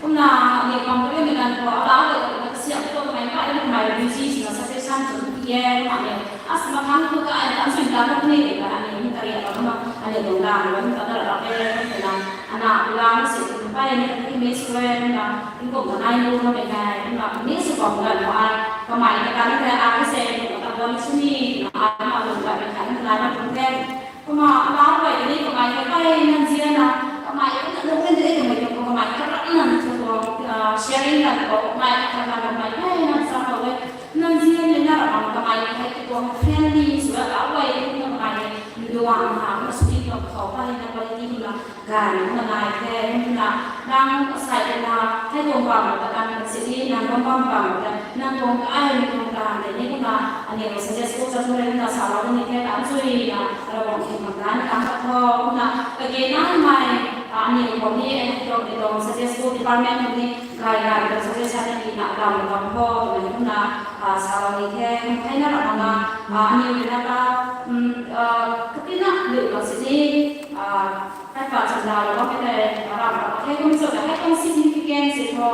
Kumna, aniu bam ka mei ganv khou, ala le, na kasiam khou, mai kai, mai busy, na sa te san, tuang e, kumna aniu. As ma khang tu ka, ai, am sui ta lou ni, ka, aniu, ni kariak lou, kumna, aniu tuang dan, lou, ta ta lou, e, kumna. Ana, lam si, pai ni, ni miss ko e, na, tingkum ta nai lu, na, mei nai, na, miss ko, na, na, ai, kamei, na, ka, na, ka, ai, se, na, ta, bon, sini, na, ai, ma, lu, ka, mei, ka, na, na, na, tum, the. Kumna, lau, pai, ni, kamei, na, pai, na, zia, na, kamei, na, lu, na, de, kamei, na, kamei, ka, na, na, tu, ko, ah, sharing, na, ko, kamei, ka, na, kamei, pai, na, sa, ko, we, na, zia, ni, na, ra, kamei, na, hai, ko, friendly, sura, lau, pai, ni, kamei, Nduang na, na sui na khou pa ni na quality na, gay na nai the, na, nang sai na, hei tuang bam ta kan na sini, nang bam bam bam ta, nang tuang ai ni tuang kan de ni na, aniu suggest ko sa tu na sa lou ni the, kan sui na, Ravguangc tuang kan kan ta tho, na, kage nai mai, aniu ko ni, aniu tuang, aniu tuang suggest ko department ni, gay gay ta suggestion ni na, lam lam tho, na, na, sa lou ni the, hei na ram na, aniu ni na ta, um, ah, katina lu ka sini, ah, kai pa chan da lou bammei tei, ah, ram ram the kum cho ta, hei tuang significance se tho,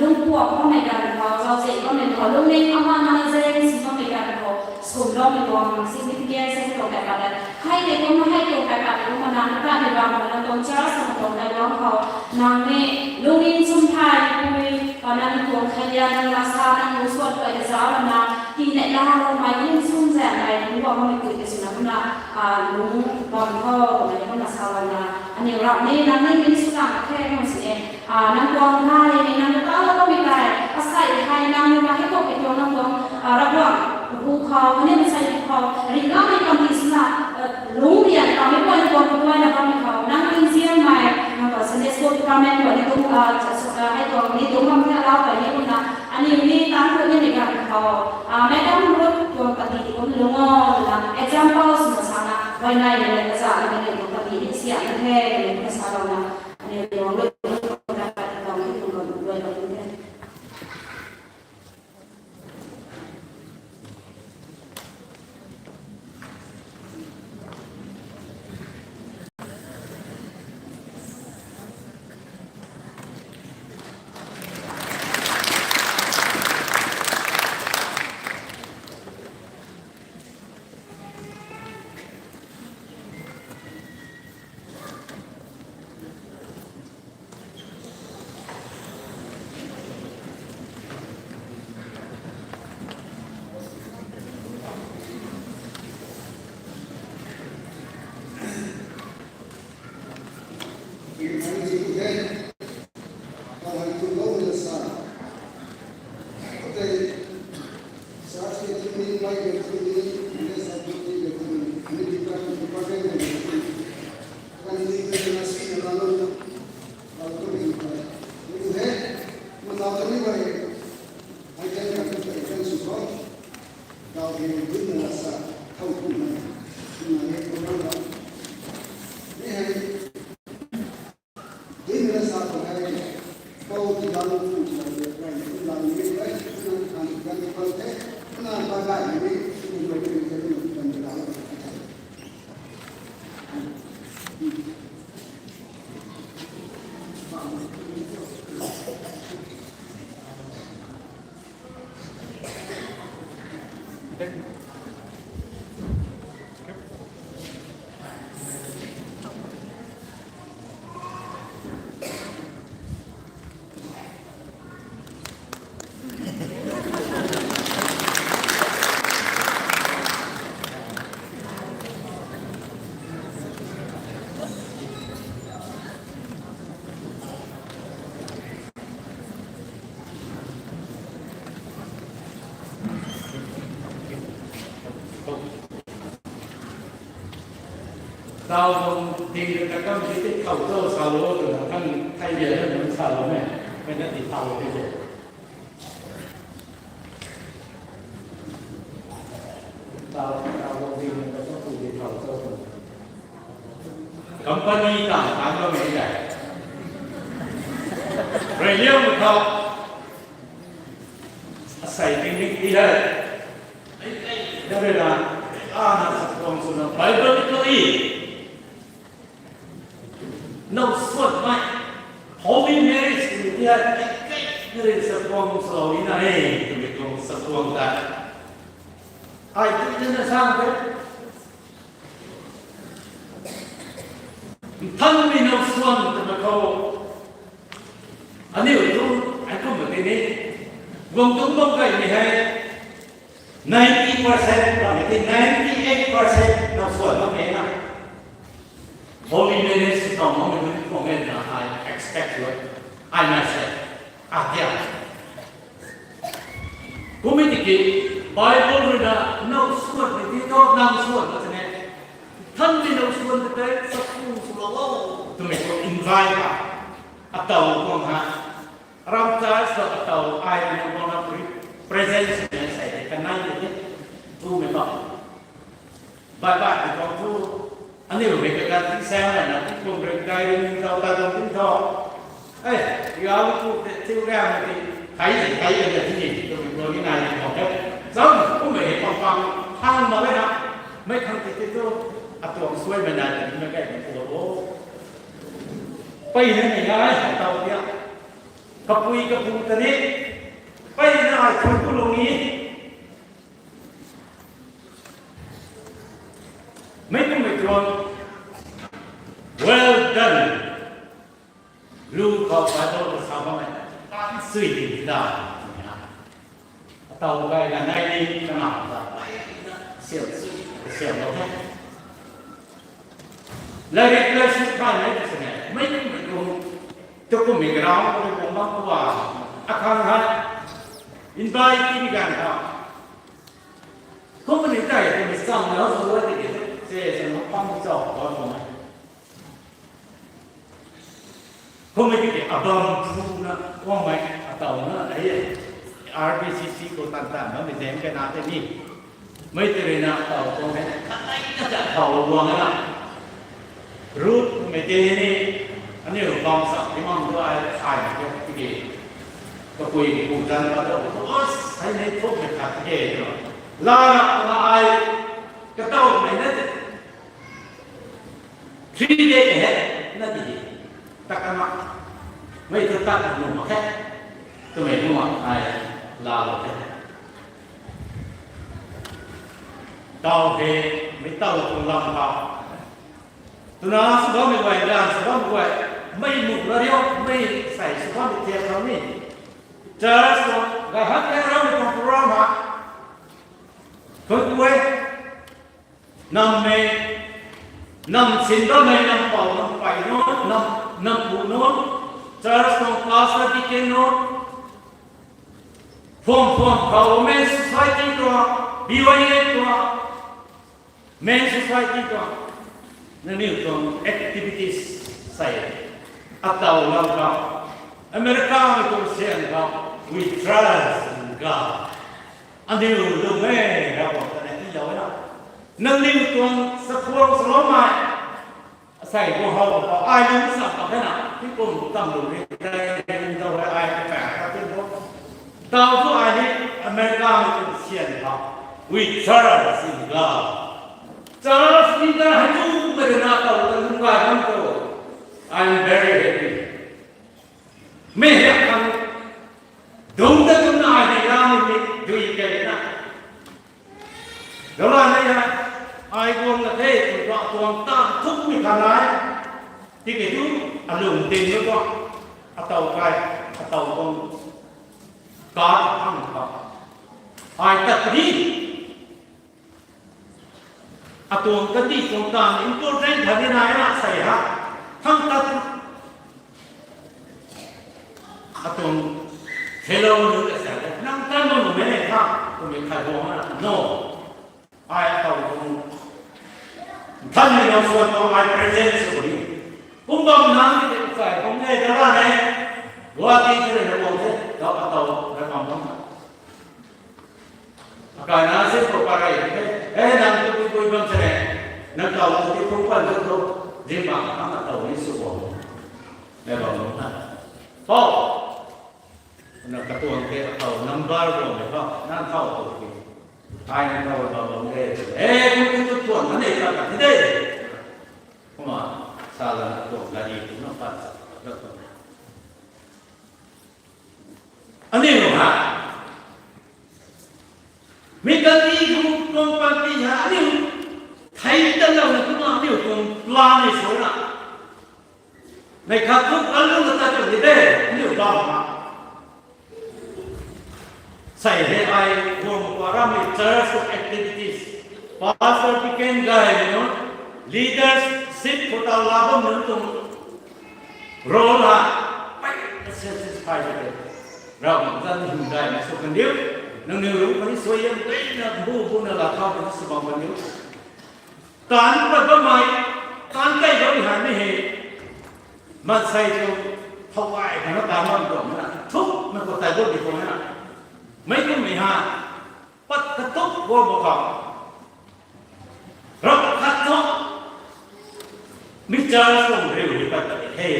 lungpuak bammei ganv khou, zauzian bammei khou, lungning ama na zeng si bammei ganv khou, sum loumei tuang significance se tho kai pa tei, Hei tei kumna hei tuang kai pat kumna nang ta ni bam na tuang church na tuang kai bam khou nang ni lungning chum thai pui, nang tuang khalia nang la sa nang lu suat kai da sa na ti ne la lo mai lung chum zan mai lung bam mai kui te suna kumna lung bam khou mai kumna sa na ani rap ni nang ni min su nang the kumna si e. Nang tuang thai ni nang ta la mi kai asai thai nang ni ma hei tuang pi tuang nang tuang Ravguangc hu khou, kaniw mansei hu khou, ringlamei panty swna, lungc rian kamei guay tuang kaguayna bammei khou, nang nzianmei, nang tuang Sunday school department guay ni tuang, hei tuang ni tuang bam the lau guay ni kumna, aniw ni tang tu nimei ganv khou, Madam Ruth tuang panty ti kum lung o, twna example swna sana, guay nai ni le kaza na kaniw tuang panty ni siam na the, kaniw kumna sa lou na, aniw tuang Ruth tuang panty tuang ni tuang guay lou ni the. Tau bam ding ta kam si ti khou cho sa lo twna kan thai bia na nunc sa lo me. Mei na ti thau ti de. Tau tau bam ding ta kam si ti khou cho. Company ta tan lo me de. Rui liang ma thau. Asei ting ni ti de. Dare na, ana sa tuang swna Bible ni tu i. Now suat mai. Holy marriage ni ti hai, kei kei ni sa tuang swlou ni na e, twmei tuang sa tuang ta. Ai tu na na sang de. Nthanmei now suan twmei khou. Aniu tu, ai kum ma ti ni. Guang tuang bam kai ni hei. Ninety percent, ram ti ninety eight percent now suan bam e na. Holy marriage si tau bam e, comment na I expect you. I myself. Ah, yeah. Kum e tiki, Bible rui na now suan ni ti tho, nang suan na tene. Nthanmei now suan ti tei, sa pu swlou o, twmei khou invite a. Atau kuang ha. Ram church lo atau ai ni kuang na presence ni sei de kanai de. Tu me ba. Bye bye ni kuang tu. Aniu mei ka ti sang na ti kuang ring kai ring tau ta dong tin tho. Eh, ya lu ku te tiu ram ti. Kai kai ka ti ni tu kuang ni nai ni kuang ke. Zam ku mei pang pang hang ma le na. Mei khang ti ti tu. Atuang suai mei nai ni mei kai ni kuang o. Pei na ni ngai tau tia. Kapui kapu ta ni. Pei na ai khun ku lung ni. Mei kum mei Lu khou Bible ta sa bammei, tan sui di da. Ataw kai na nai ni kana ta, siam sui, siam lo the. Lairik la sui kai na ta sene, mei mei kum, tu kum mei ground, tu kum bam tua, akhang ha, invite ni gan ha. Kum ni tai, kum ni sang na, so wa ti ke, se se no pam chau, wa kum. Kum ni ke abam thu na, wa mai, ataw na, ai, R B C C khou tan tan, na mi zem ke na te ni. Mei tei rui na taw tuang hei, taw luang na. Ruth mei tei ni, aniu bam sa, ti mang tu ai, ai, ti ki. Kapui ki pu zan ka tu, tu, os, hei nei thuk mei khat ti ki, tu. La na, na ai, kataw mei na, three day ahead, na ti ki. Tak ka ma, mei tu tak na nu ma khe. Tu mei nu ma, ai, la lo khe. Taw hei, mei taw tuang lam khou. Twna sw bammei guay, ganv sw bammei guay, mei muk na riu, mei sei sw bammei thiak khou ni. Church tuang, gay hat khe rammei tuang program ha. Khun guay, nam mei, nam sin bammei, nam pou, nam pei nunc, nam, nam pu nunc, church tuang pastor, deacon nunc, phuam phuam khou Women Society tuang, B Y F tuang, Men Society tuang, nangniw tuang activities sei, ataw lam khou, America mei tuang sian khou, we trust in God. Aniu lung e, Ravguangc ta na ti lou na. Nangniw tuang sakhuang saloumei, asei guang how khou, ai lung sa khou na, tingkum tam lung ri tei, lung dau hei ai kapaeng kha tin khou. Taw thu ai ni America mei tuang sian khou, we trust in God. Church leader hei tu mei rui na taw ta lung gay bam tu. I am very happy. Mei hei khang dungc ta kumna ai hei la ni mei dui kei na. Dala nei hei, ai guang na the, tuang tuang ta thukmei khat nai. Tiki thu, alung ding na tuang, ataw kai, ataw tuang, ka thang ka. Ai tat ni. Atuang kandih tuang taanv important tha ni nai na sei ha. Thang tat. Atuang fellow nunc ta sa, nang tan bam nuh mei tha, twmei khat guang na, no. Ai ataw tuang, nthanmei nunc suan tuang ai present sw ni. Kum bam nang ni tei sai kum e, dala nei. Guwahati tei rui na guang the, taw ataw na kam bam na. Akai na se khou karei the, e, nang tu pui pui bam se ne, nang taw tu ti phung pan tu tu, zin bang nang ataw ni sw bam. Mei bam nunc na. Pou. Na katuang tei ataw number bam mei bam, nang taw tu ti. Ai nang taw bam bam de. E, tu ti tu tuan na nei ta ka ti de. Kumna, sa la na tuang gari tu na pat sa, la tuang. Aniu ha. Mi kandih khou tuang panty ha, aniu thei ta lou na kumna aniu tuang plan ni sw na. Nei khat thu kalung na ta tuang ni de, aniu bam ha. Sei hei ai guang khou rammei church tuang activities, pastor, deacon gay nunc, leadership khou taw la bam nunc tuang role ha, pei satisfy de. Ravguangc zanc hymdaihmei sw kan diu, nangniw rui puni suaihiam tei na bu bu na laa thau puni sw bam kan diu. Taanc pat bammei, taanc tei bammei hei mi hei, maansei tu, thow gay khang na taanc bam tuang na, thukmei khou tei bam di tuang na. Mei kummei ha, pat katuk guang bam khou. Rap khat thu, mi church tuang riu ni pat pat the,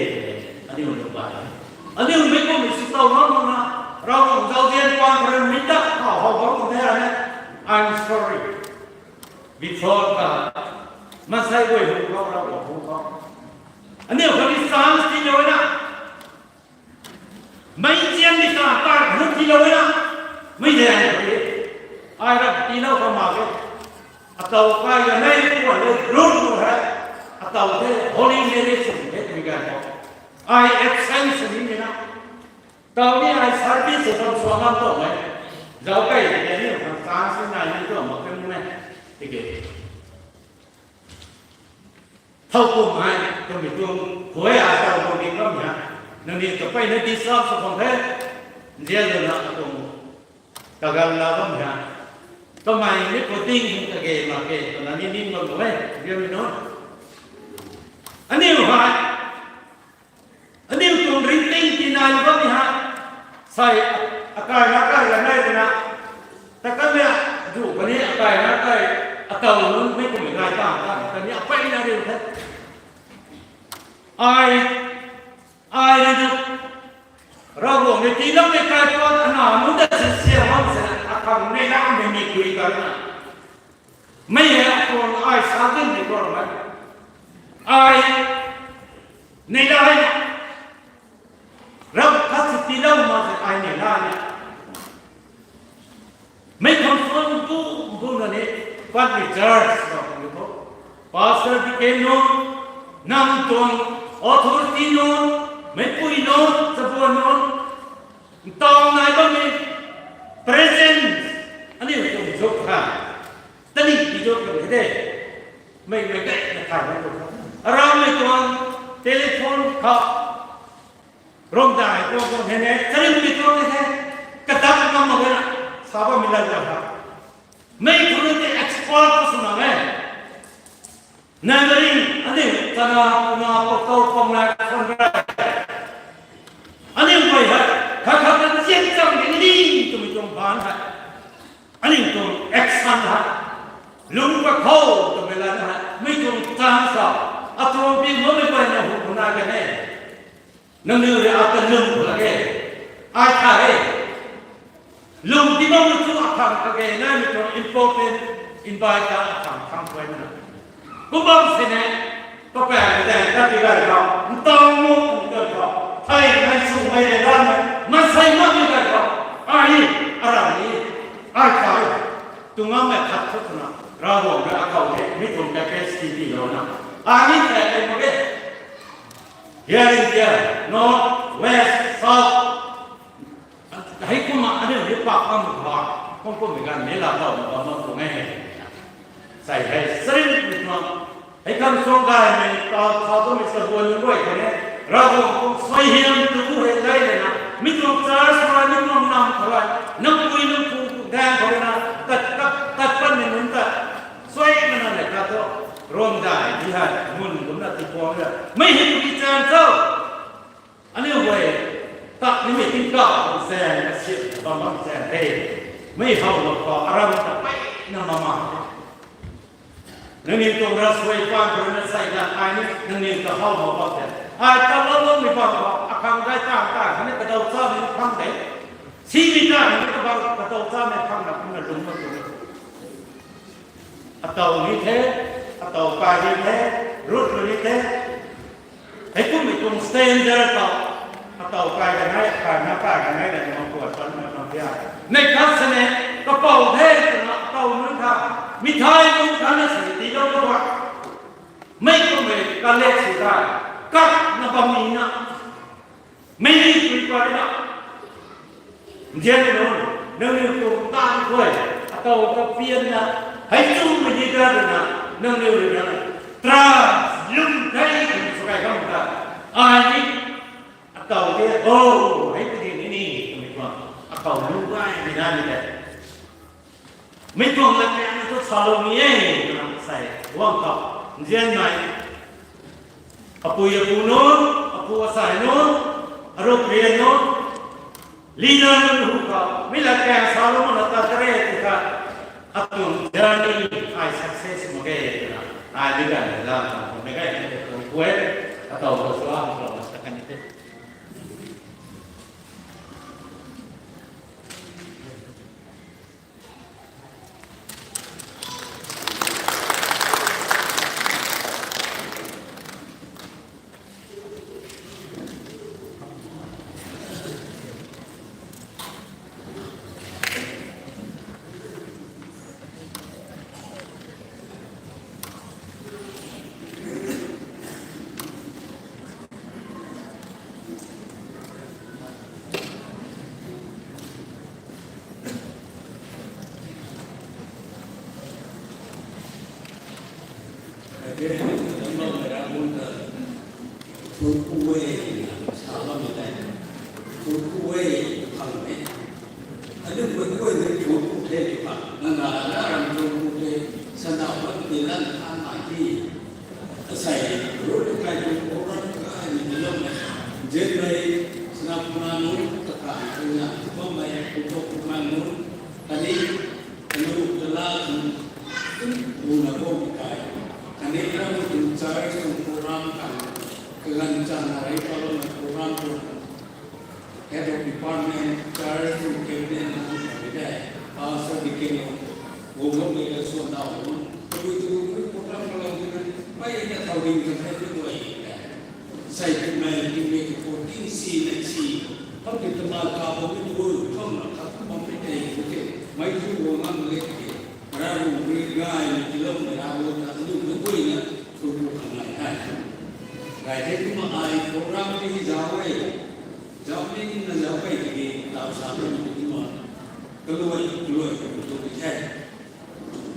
aniu ni pat. Aniu mei kummei sw taw bam na, Ravguangc zauzian paan khou rui mi ta how how bam the na, I'm sorry. Before God, maansei guay hu khou, Ravguangc hu khou, aniu khou ni chance tiilou na. Meic zian ni ta kar hu tiilou na. Mei zian ni, ai rap tiilou khou mak e. Ataw kai ganei kuan le run tu hei. Ataw the holy marriage sw the tei ganv khou. Ai absence ni ni na. Tau ni ai service sw tuang suang ngam tuang e. Zauc kei tiki aniu khang chance nai ni tuang mak khe ni e. Tiki thow kum hei twmei tuang khuay a thow kum ni ngam ya. Nangniw ta peyna disturb sw khang the. Nzian lana tuang kaganv la bam ha. Kamei ni puting hei kage mak ke twna ni ning bam e, riammei nunc. Aniu hei, aniu tuang ringting tinai bammei ha. Sei, akai na kai la nai rui na. Ta kanmei, zu kani akai na kai, ataw nunc mei kummei gay tang tang kani apeyna riu the. Ai, ai rui na Ravguangc rui tiiloumei kaipat ana nunc ta sinsina bam sina akhang neihlamei ni kui karna. Mei hei akhang ai sa dinmei tuang e. Ai neihlamei. Rav khat si tiilou mak se ai neihlamei. Mei khang phone bu, bu na ni, patmei church na khang ni tho. Pastor, deacon nunc, nang tuang authority nunc, meicpui nunc, chabuan nunc, ntaw nai bammei presence, aniu tuang zuk kha, tani ti zuk kha de. Mei, mei tei na kha mei tuang. Aramei tuang telephone kha, Rom dai tuang tuang hei ne, charimei tuang hei ne, kadak ngam mak na, sa bammei lat lat ha. Mei khou rui tei expert khou swna e. Neighboring, aniu, chana, puna, paktou, pamlak, khonra. Aniu mei hei, khat khat na chiang chang ni ni, twmei tuang baan hei. Aniu tuang action hei. Lung kakhou, twmei lat hei. Mei tuang chance sa. Atuang pi mo mei pai na hu kuna ka ne. Nangniw rui ata lwm khou lak e. Ai tha e. Lwm ti bam tu akhang kage naimei tuang important invite ta akhang khang thuai na. Kum bam sini, kapaeng kazaeng ta ti gay khou, ntaw mu ntaw khou, thei nai sw mei rui ram mei, maansei mak ti gay khou, ai, aram ni, ai tha e. Tw ngammei khat thu twna, Ravguangc rui akhou hei, mi tuang capacity tiilouna. Ai ni thei ai mak e. Here in there, north, west, south. Hei kumna aniu ni pak bam khou, kum kummei ganv ni laa taw na bam bam tuang e. Sei hei sarin mi tuang. Hei khang suang gaymei taw thau tumei sa buan ni guay khou ne. Ravguangc kum suaihiam tu hei lei lei na. Mi tuang church khou, mi tuang nam khou, nang pui nang pu gaeng khou na. Tat, tat, tat patmei nunc ta. Suai mana lei khat thu. Rom dai di hei, mun kumna ti puang na. Mei hei tu ki chan cho. Aniu guay, tak nimei tingkauh zaeng, asiamh bam bam zaeng the. Mei how lou khou, aram ta peyna mama. Nangniw tuang ravsuai paan khou rui na sei na, ai ni, nangniw ta how lou bam the. Ai ta lou loumei bam khou, akhang dai tang tang, khatni kadaw chamei phang de. Simei tang, khatni kabang kadaw chamei phang na, kumna lung bam tuang. Ataw ni the, ataw kai ni the, rut ni the. Hei kummei tuang standard khou, ataw kai kanei, kai na kai kanei na ni mangkuan pan na kan tia. Mei khat sini, kapou the twna ataw nunc kha, mithai nunc kha na sini tiilou na ba. Mei kummei kalek sw tha, kak na bam ni na. Mei ni pui pari na. Nzianmei nunc, nangniw tuang taanv khou, ataw ta pianna, hei chumei ni ta rui na, nangniw rui na, trust, lwm thei twna sa kai khang ta, ai ni, ataw te, o, hei pui ni ni, twmei tuang, ataw lu gaymei na ni tei. Mei tuang latkaeng na thu salou ni e, twna sei guang khou, nzianmei. Apui apu nunc, apu asei nunc, arup rian nunc, leader nunc hu khou, mei latkaeng salou makna tat kare ti kha, atuang journey ai success mak ge twna, ai ni ganv la, mei gay ni te khui khuay, ataw khou sw a, khou na sa kan ni te. Sanaphana nunc kakhang twna bammei Kutok Kumang nunc khatni kanu kala khang tumna bam kai, khatni ram tuang church tuang program khang kaganv chana rei palouna program tuang head of department, church tuang cabinet nunc khatni de pastor, deacon nunc, guangloumei ka suan dau nunc, tabui tabui program kalou twna mei na thau ding kan the tu guay de. Sei tumei tingmei tu pu ting si na si, pam ti tama ka bammei tu guay kham na khat kum bammei tei tu te, mei tu guang ngam le te. Ravguangc rui gaymei tiiloumei Ravguangc ta aniu mei guayna tu pu khang nai the. Gay the kumna ai program ti zauc e, zauc ni na zauc e tiki tau sa bammei tu kumna kaluai kaluai tu tu the.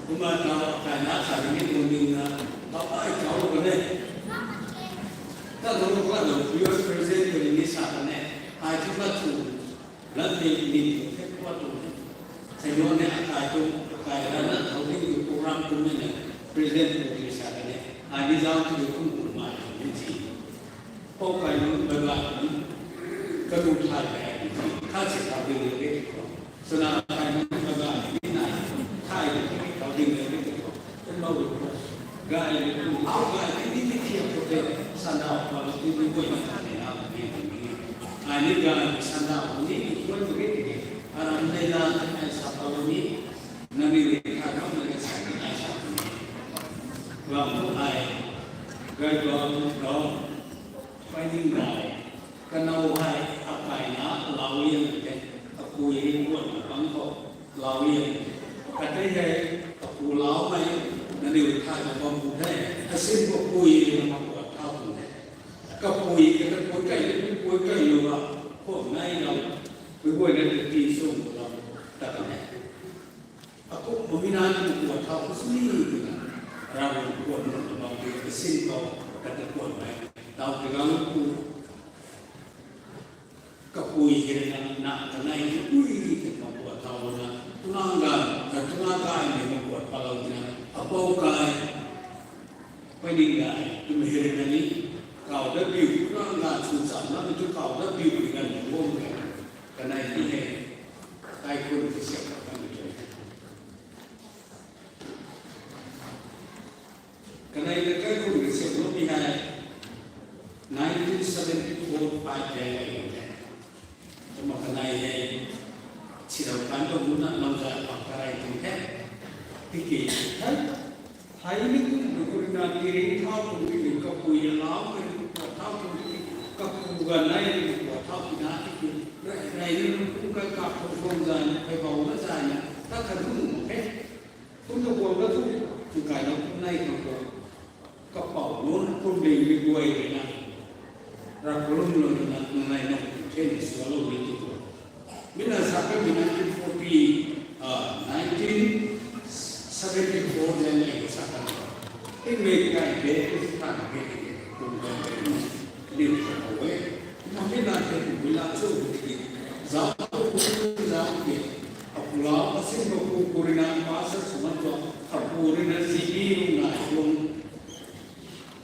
Kumna tau kaina sa ni tuang ding na tau ai tau kan e. Ta tau ka tau viewers present kani ni sa kan e. Ai tu ka tu lat ni ni tu the kwa tu ne. Sei luan ne akai tu akai rana thau ding tu program tu ne na present tu ni sa kan e. Ai ni zauc tu kum kum mai ni si. Pou kai nunc, baga nunc, kanu thay kai nunc, khat si thau ding le ke tho. Sana kai nunc, baga nunc, ni nai, thay kai nunc, thau ding le ke tho. Kum bau ru ko. Gay le kum bau gay ni ni ni thiam ko te, sana pa lo ti ni guay na khat ni na ni ni. Ai ni gay sana ni ni guay ni ni. Aram nei na ai sa pa lo ni, na ni ni khat na ni sa ni ai sa ni. Ram ai, gay ram ram. Paining gay, kanow hei akaina lau liang te, apui hei guanna bang khou lau liang te. Katei hei apu laumei, naniw thay na bam bu the, asin kapui na makuat thau bu the. Kapui ka kapui kai le kapui kai lu a, khou nai lau, mei guay na ti sung lau, ta kan e. Akumhmei na ni makuat thau sw ni twna, Ravguangc kuan na bam ti kasin khou, kata kuanmei, tau ti gang ku, kapui hei na, na kanei kapui ti makuat thau na, tunang ga, ka tunang gaymei makuat palou tina, apou kai, paining gay, twmei hei na ni, kau da biu, tunang ga, chun cham na, mi tu kau da biu, mi gan ni bam kai, kanei ti hei, kaikhun kasiam na kan ni tu. Kanei ta kaikhun kasiam loumei hei nineteen seventy four five de lei the. Kumna kanei hei sirau kan bam nuna lou zat pak karai tuang the. Tiki the. Hei ni kum tu kurina tiring thau tuang tiki kapui alau kari kuat thau tuang tiki kapu ganei ni kuat thau tina tiki rai rai ni kum kai kap thau tuang zay na, kai bau na zay na, ta khat kum mak the. Kum ta kuang da tu, tu kai na kum nei khang kuang. Kapau nunc kum ding mi guay rui na, rav kalum lou na, nai na kum the ni sualou ni tu kuang. Mi na sa ka mi nineteen forty, ah, nineteen seventy four len lei sa ka na. Tingmei kai de, tan ke de, kum kai de, liu sa ka e. Mami na the tu mi la chu de, zau tu zau de. Apu lau, asin kapu kurina, pastor sw man tuang, apu rui na G B rui nai tuang,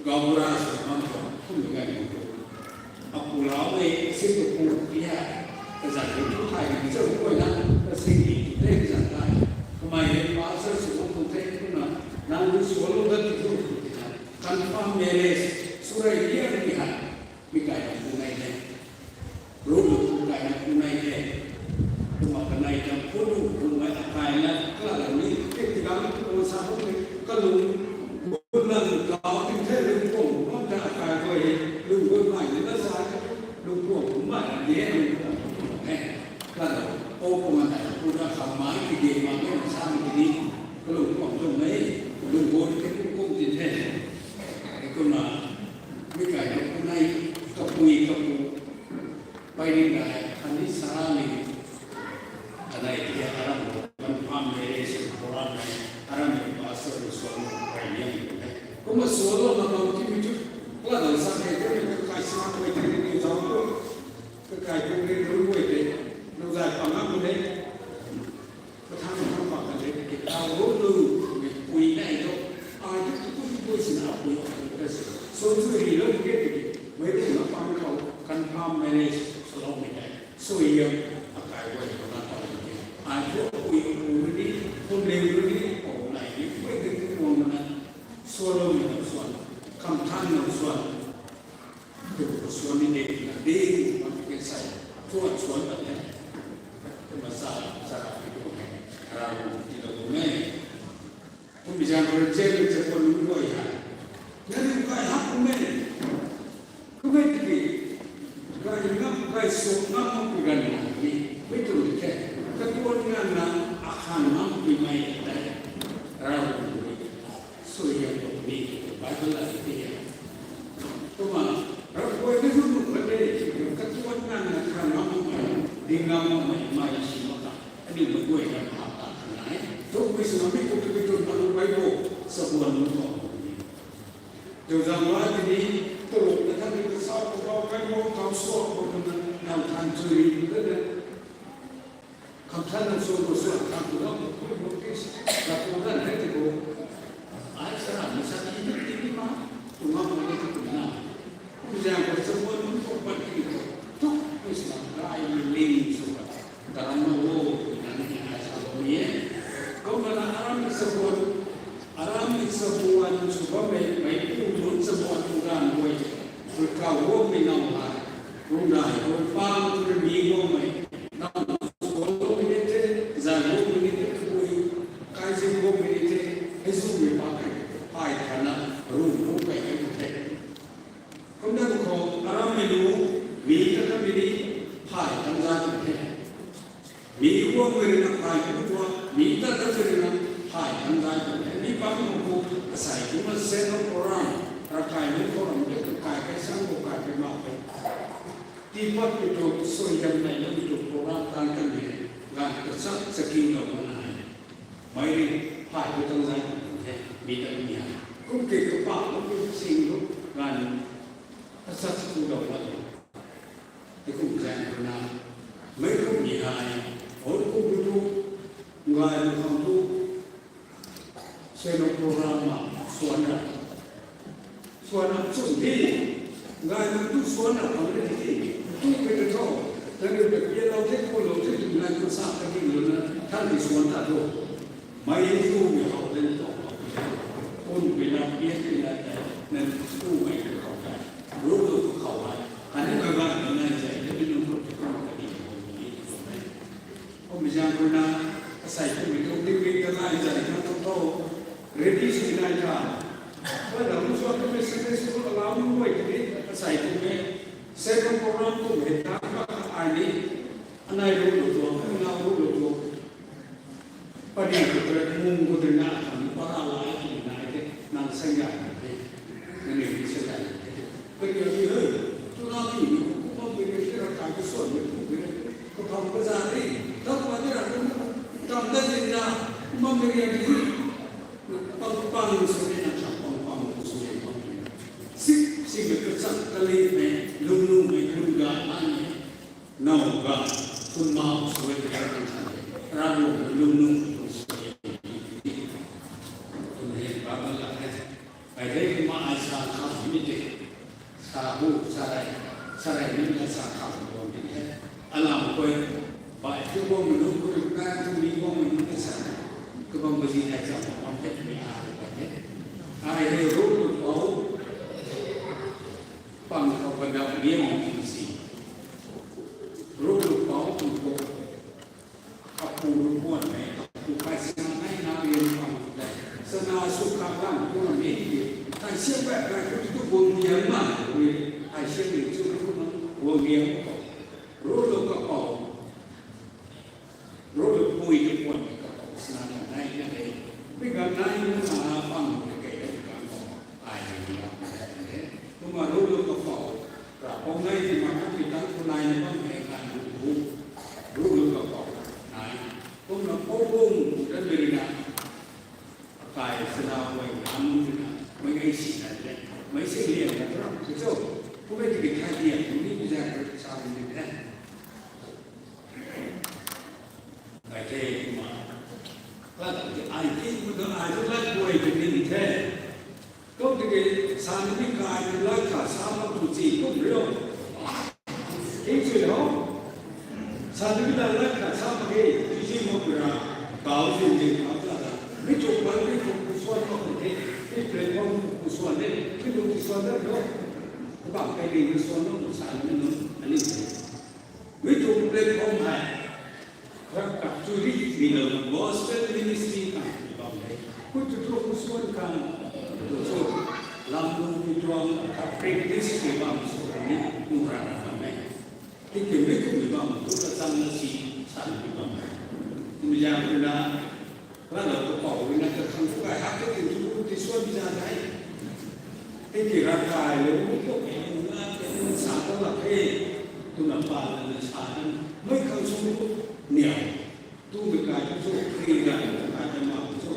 gaura sw man tuang, kum lu gan tuang. Apu lau e, asin kapu ti hei, kazanc rui tu thay ni zau guay na, asin ni tu the kazanc thay. Kamei hei pastor sw man tuang the, kumna, nang rui sw lou dat tu tu ti na, confirm marriage, sw rei liang ni hei. Mi kai na pu nei the. Ru lu pu kai na pu nei the. Kumna kanei ta pu lu pu mei akai na kala la ni te ti gang pu sa pu te kalung pu lang kau ting the lu pu pu ta akai ko he lu pu mai ni na sa lu pu pu mai ni he lu pu pu he. Kala o pu ma nei pu na kha mai ki de ma ni sa mi ni kalung pu pu mei lu pu te pu pu ting the. Kumna Mi kai na pu nei, kapui kapu, paining gay, khatni sara ni, kanei ti aram, confirm marriage program hei, aram ni pastor lu suan kai liang ni e. Kumna suan lou na bam ti mi chu, la dan sa kai te, kai sa kai te ni zau tu, kai tu ni lu kai te, lu zai pang na pu nei. Kathang na bam kan de, ki tau ru lu, mi pui nei lo. Ai tu tu tu tu sina pui o tu kasi. So tu ri lo ke tu, mei ru na pang khou, confirm marriage. Salou mei tei, suaihiam akai guay khou na tau ni e. Ai thu apui apu rui ni, pumling rui ni, pou nai ni, guay di tu guang na, sualou mei na suan, kamthan na suan, tu suan ni de na de, mak ke sai, tuan suan ta de. Kumna sa, sa pi tu he, Ravguangc ti lou kum e. Kum bijan ko chen ni che ko nu ko ya. Nani kai hak kum e. Kum e tiki, kai ngam, kai suk ngam mak pi gan na ni, mi tu ni the. Katuan nganvna akhan ngam pi mei tei, Ravguangc rui suaihiam pi mei, Bible la ti e. Kumna, Ravguangc ni tu tu kan de, katuan nganvna akhan ngam mak mei, di ngam mak mei, mei si mak ta. Aniu mei guay na hak ta kan e. Tu mei sw mi kum tu tu ma lu bai bo, sa buan lu ko. Tuzang la tini, tu lu na tha ni ka sa ko ba kai mo kam sua ko na, nau than chui ri ko na. Kamthan na sua ko sua, kam tu na ko ko ko ke si, na ko na na ti ko. Ai sa na, na sa ti ni ti ni ma, tu ma ko ni tu na. Kum zang ko sa ko ni ko pat ti ko. Tu, ko sa, rai ni ling sua. Taram na wo, nani ni ai sa lo ni e. Kumna aram ni sa ko, aram ni sa ko, an sw bammei, mei pu lun sa ko, an tu gan wo e. Rui kau wo mei nau hai. Rung dai, rui pang, rui mi wo mei. Nau sw wo mei ni the, zan wo mei ni the, rui kai zin wo mei ni the, hei zu mei pa kai, pai thana, rung rung kai kai the. Kumna khou, aram mei lu, mi ta ta mi ni, phay tang zai tw the. Mi guang mei rui na phay tang tua, mi ta ta mei rui na phay tang zai tw the. Mi bam khou, asei kumna set of program, ravkai lu khou ram de, kai kai sang khou kai kai ma pe. Ti pat mi tu, suaihiam nai na mi tu program tan kan de, gan ka sa, sa king lou na nai. Mei rui phay tang zai tw the, mi ta mi ha. Kum ke kapa, kum ke sing lu, gan, ka sa sa tu lou na. Ti kum zang rui na, mei kum ni hai, or kum lu tu, ngai lu khang tu, set of program ma, suan na. Suan na chun di, ngai lu tu suan na khang di di, tu mei ta tho, ta ni ta pia lou the, ko lou the, tu ngai tu sa ta di lu na, thang di suan ta tu. Mei tu mei hou den tu. Kum pina pia pina ta, na tu mei tu khou ta. Lu lu tu khou hai. Kani mei ban ni nai zai, ta ni lu tu khou ta ni. Kum bijan ko na, asei kum mei tu, di mei ta nai zai, na tu tu. Ready si nai ta. Ko na lu suan tu mei Sunday school allow nu mei ti, asei kum mei. Second program kum mei ta, ai ni. Anei lu lu tu, anei lu lu tu. Padi khou tei mung khou tei na khang para la ai ti nai the, nang sa ya nai the, nang ni sa ya nai the. Kariu ni he, tu na ni ni kum bam mei ni ra kai ka suan ni kum ni, ka pham ka za ni, ta pa ni ra kum, tam da ni na, kum bam mei ni, pang pang sw ni na, cham pang pang sw ni pang ni. Sik sik mei ka chak ka li mei, lung lung mei, lung ga na ni. Now ga, tun mau sw e, tei kan sa e. Ravguangc lung nung tun sw e. Tun hei Bible la the. Ai de ma ai sa khou mi de. Sa bu, sa rai, sa rai mi na sa khou mi de. Alam koi, bai tu bo mi lu koi, na tu mi bo mi lu na sa. Kabam bazi ai sa ma bam the mi a de. Ai de ru lu pou. Pang khou kadaw liam mak ti si. Ru lu pou tu khou. Apu ru puan mei, apu kai sina nai na liam pang khou tei. Sana suk kha lang puan mei ti. Kai siam bai kai khou tu guang liam na. Ui, kai siam ni chu ru na guang liam khou. Ru lu ka pou. Ru lu pui tu puan mei ka pou sina na nai na de. Mei ka nai na na pang khou tei kai na ka pou. Ai ni na de. Kumna ru lu ka pou. Ra pou nai ni ma ka pi tang khou nai ni bam hei kan lu bu. Ru lu ka pou. Nai. Kumna pou bung dan mei rui na. Akai sana wei na mun rui na. Mei ngai si na de. Mei si lian na ra. Ku cho. Ku mei ti bi khai lian. Ku ni bi za ka sa ni de. Ai the kumna. Lat ai ti kumna ai tu lat guay ti ni the. Kum tiki sa ni kai tu lat ka sa mak tu chi kum rio. Sui lo. Sa ni la la khat sa mak ge, tiki mo pura, kau zin zin kau ta la. Mi chuk pan mi chuk ku suan mak ge, mi platform ku suan de, mi lu ku suan da lo. Ku bang kai ding ku suan lo, sa ni nunc, ani de. Mi chuk platform hei. Rak kap chu ri mi lo gospel ministry kan bam de. Ku chu tu ku suan kan, tu chu lam lu mi tuang kap practice ke bam su ni, tu rak kan de. Tiki mi kum mi bam tu ka chang na si, san mi bam. Kum ya kum na, la lo ko pau na ka khang tu kai hak ke tin tu ti suan ja dai. Tiki rak kai lo ko ko na sa ko la ke. Tu na pa na sa na. Mai khang su ko nia. Tu mi kai tu su kri na ka kai ma su.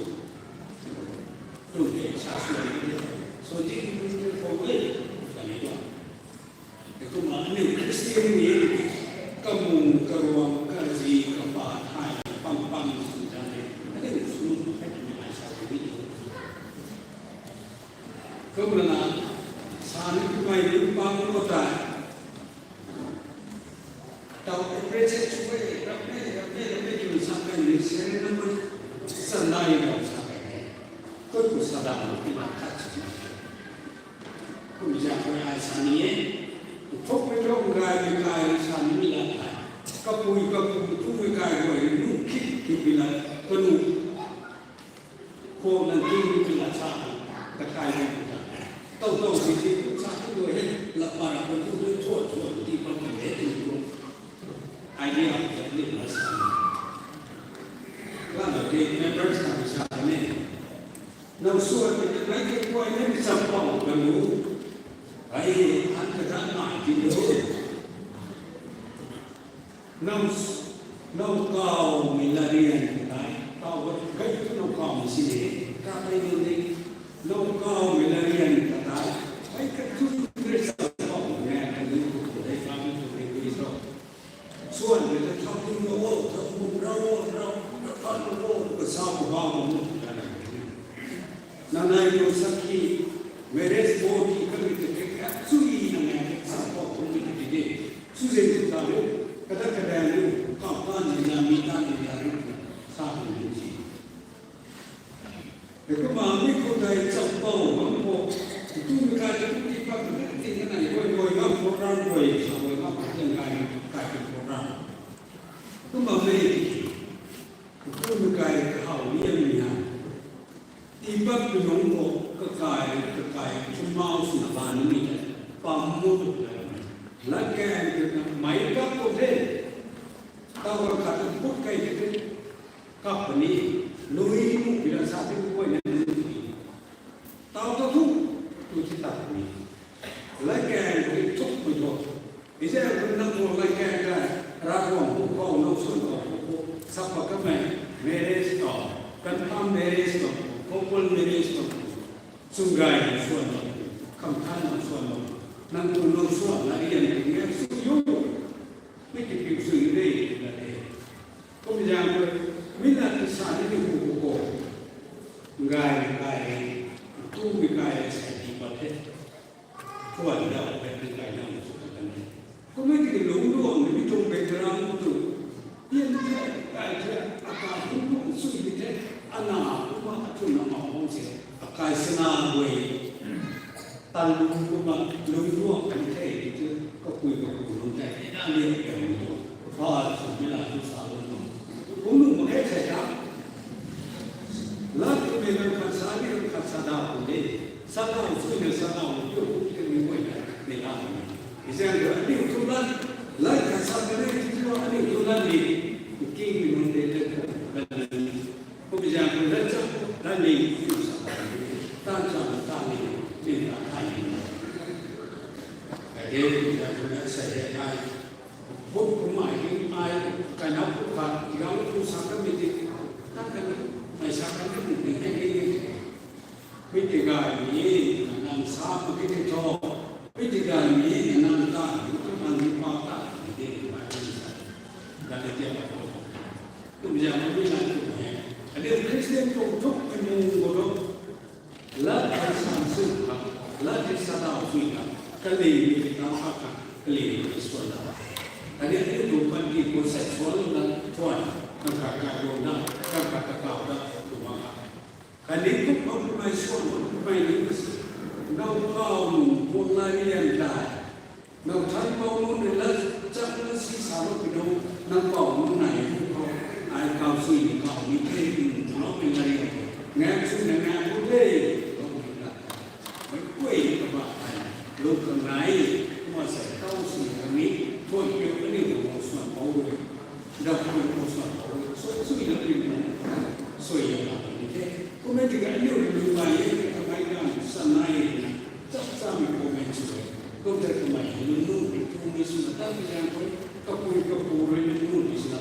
Tu ke sa suan ni. So ti tu ko ko. Ka ni ba. Kumna aniu Christian ni kamung, karuang, kazi, kapa, thai, pam, pam, sw ta de. Aniu sw nu tu hei tumei ai sa tu ni tu. Kumna na, sa ni tumei ni pam ko ta. Tau appreciate sw e, rap ne, rap ne, rap ne, kum sa kai ni seren na ma. Sa nai na sa kai ni. Koi ku sa da ma, pi na khat sa ma. Kum zak khou ai sa ni e. Thuk mi thuk gay mi kai sa ni mi la thai. Kapui kapu tu mi kai guay ni nu khit khit mi la kanu. Khou nang tu mi mi la sa. Kakai mi mi la. Tau tau si si tu sa tu guay he. La para ko tu tu chua chua ti pa mi he tu tu. Idea ka ni la sa. Kana de members ka sa ni. Nang suan ni ta kai ke kuay ni mi cham pau kan lu. Ai, an ka dan mai di lo. Nang s-, nang kau mi la rian kai. Kau wat kai tu nang kau mi si de. Ka kai nang de. Nang kau mi la rian kai. Ai ka tu mi cham pau ne kan lu ko de ka mi tu de so. Suan de ta thap ding lo, thap bum rau, rau, thap lo, ka sa ko ba mo. Nanai no sakhi, marriage body ka mi te kek kek sui na ngai kek sa ko ko mi te de. Su zeng tu ta lo, kada kada lo, ka pa ni na mi ta ni na lo, sa ko ni si. Kumna mi khou tei cham pau bam khou, tu mi kai tu ti pat tu ti na nai guay guay ngam program guay, sa guay ngam program kai, kai program. Kumna mi, tu mi kai kahaw ni mi ha. Ti pat tu nung khou kakai, kakai, chumau sina ba ni mi, pam mo tu kai. Lat kai tu na mai pat tu the. Tau ka khat tu put kai tu the. Kap puni, lui mu pi la sa tu guay na lui tu. Tau ta thu, tu ti ta puni. Lai kai tu thuk pui tho. Isei tu nang tu lai kai ka, Ravguangc bu khou, nang suan khou bu khou, sa pa kamei, marriage tho, confirm marriage tho, couple marriage tho, sung gay nang suan tho, kham than nang suan tho, nang tu nang suan la rian tu nge su yu. Mi ti piu sui de, na de. Kum zang khou, mi na ti sa ni ni hu hu ko. Ngai, ngai, tu mi kai sa di pa the. Kuan da, pe ni kai na su ka kan de. Kum mi ti lung luang ni mi tuang background tu. Pian the, kai the, aka hu hu sui di the. Ana, kuma, atu na ma hong se. Akai sana guay. Tan lung kumna lung luang kan the ti tu, kapui kapu lung tei ni na lian kan lung tu. Ba chu mi la tu sa lung tu. Kum lung mak khe the ta. Lat tu mi lung khat sa ni lung khat sa da pu de. Sa da pu sui na sa da pu tu kum te mi guay na ni la. Isei aniu tu lat, lat khat sa ka ni tu aniu tu lat ni. Ki mi lung de te ko kan ni. Kum zang khou lat cham, lat ni, kum sa, tan cham, tan ni, ni na tan ni. Kage kum zang khou lat sa he ai. Buk kum ai, kum ai, kai na kum khat, tigam kum sa ka mi ti, tan ka ni, mai sa ka ni, ni ni ni ni. Mi ti gay mi, nang sa mak ki ti tho. Mi ti gay mi, nang ta, mi tu man mi pa ta, mi ti ni pa ni sa. Ka ni ti pa tho. Kum zang mi na tu he. Aniu Christian tuang thuk kanung khou lo. Lat thei sa sui kha, lat thei sa dau sui kha, kaling ni tang kha kha, kaling ni suan da. Ling kum bam kumei suan bam kumei ling kasi. Nau kau nung kuang lai ni lian dai. Nau than pau nung ni la chang na si sa lo pi nung nang pau nung nai kum kau. Ai kau sui ni kau ni the ni nung tau ni la ri. Ngam sui na ngam kum the. Lo ni la. Mei kuay ni kaba ai. Lo kang nai. Kumna sa kau sui kang ni. Tuay kiu kani nung suan pau rui. Dap kau suan pau rui. Suan sui na ri nung. Sui ya la ni the. Kumei ti ka liu lu nai ye, kamei kan sa nai ye na, chap cham ni kumei chu e. Kum ta kamei lu nu ni, kumei sw na ta ti yang koi, kapui kapu rui lu nu ni sw na.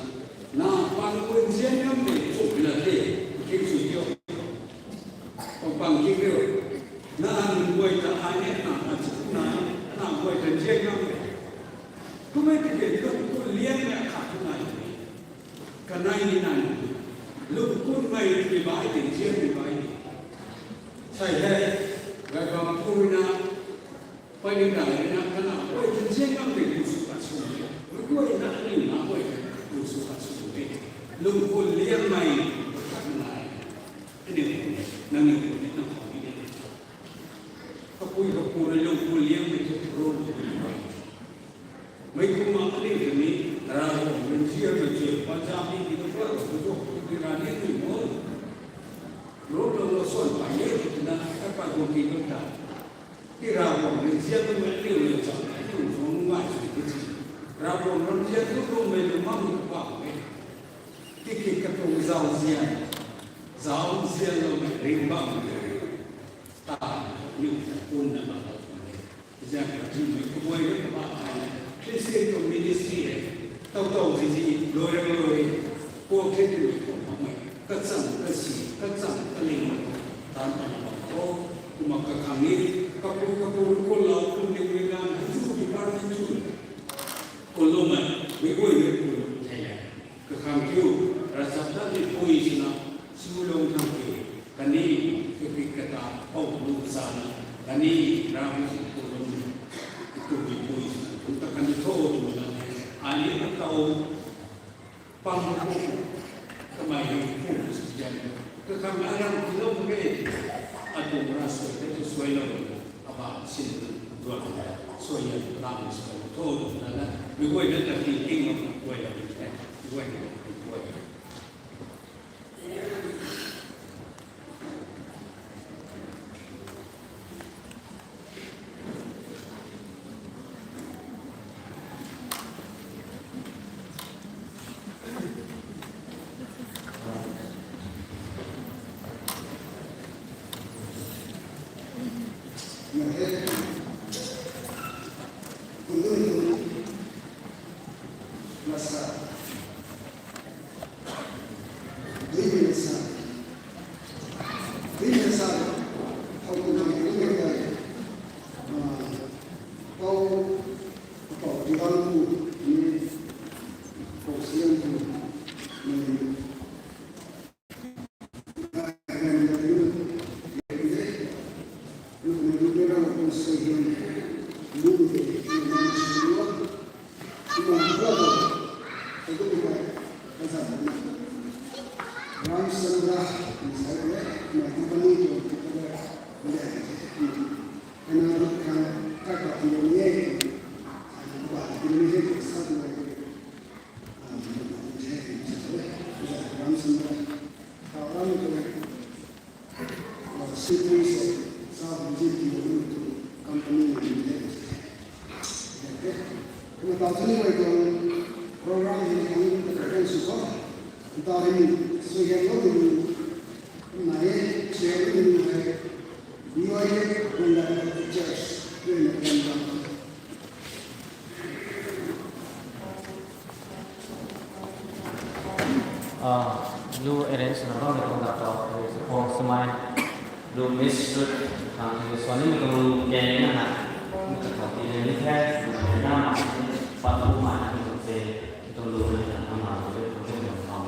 Na, pan koi nzian ngam de, chuk na de, kim sw yo. Pang pang kim yo. Na, nung guay ta ai ne, na, na, chuk na, na, guay ta nzian ngam de. Kumei ti ke, lu ku liang na khat tu nai. Kanei ni nai, lungkun mei ni bai ni, nzian ni bai ni. Sai hei, rai bam pui na, pai ni dai ni na, kana, oi, nzian ngam ni, lu sw khat sw ni. Lu guay na, ni na, oi, lu sw khat sw ni. Lungkun liang mei, khat nai. Ani ni, nang ni, nang khou ni, ni. Kapui kapu na lungkun liang mei tu, ro, ro, ro. Mei kumna ani kani, Ravguangc rui nzianmei chu, Punjab ni ki tu, tu, tu, tu, tu, tu, ra ni ni mo. Ro lo lo suan pai ye, tu na, ka pa gu ki tu ta. Ti Ravguangc rui nzianmei liu liu cham, ai tu nung ngai sw ti si. Ravguangc rui nzian tu tu mei lu mam ni pa mei. Ti ki katuang zau nzian, zau nzian lo mei ring bam mei. Ta, ni ta kun na bam lo mei. Zang ka tu mei kabuay na kaba ai na. Christian community hei. Tau tau zi zi, loi ra loi. Ko khe tu mei ko ma mei. Kachang kasi, kachang kaling mei. Tan tan bam ko. Kumna kakhang ni, kapu kapu ko lau, kum ni kum ni gan, tu department tu. Ko lo mei, mei guay mei ko lo thei le. Kakhang kiu, ravchaptatmei pui swna, swlou thang kiu, kani, kaki kata, pou lu sana, kani, ram si pu lum, tu ki pui swna, tu ta kani tho tu na, ani na tau, pam pu, kamei hei pu si jan, kakhang aram ki lou ke, atu ra sui, atu sui lou, aba sin, duan, sui ya, lam sui, tho tu na na, mei guay na ta ki king lou, guay la, mei guay na, mei guay. Program hei kan ta kan sw kho. Ntaw hei ni sui hei lo ni nai e, sui hei lo ni hei B Y F Bunda Baptist Church, tw na kan ta. Ah, lu arrange na bam ni tuang da tau, arrange kong swmei, lu miss sut, khang ni swan ni tuang lu kan ni na, ni ta khou ti ni the, na ma, pat lu ma ni tuang se, tuang lu ni na ma, tuang lu ni na ma.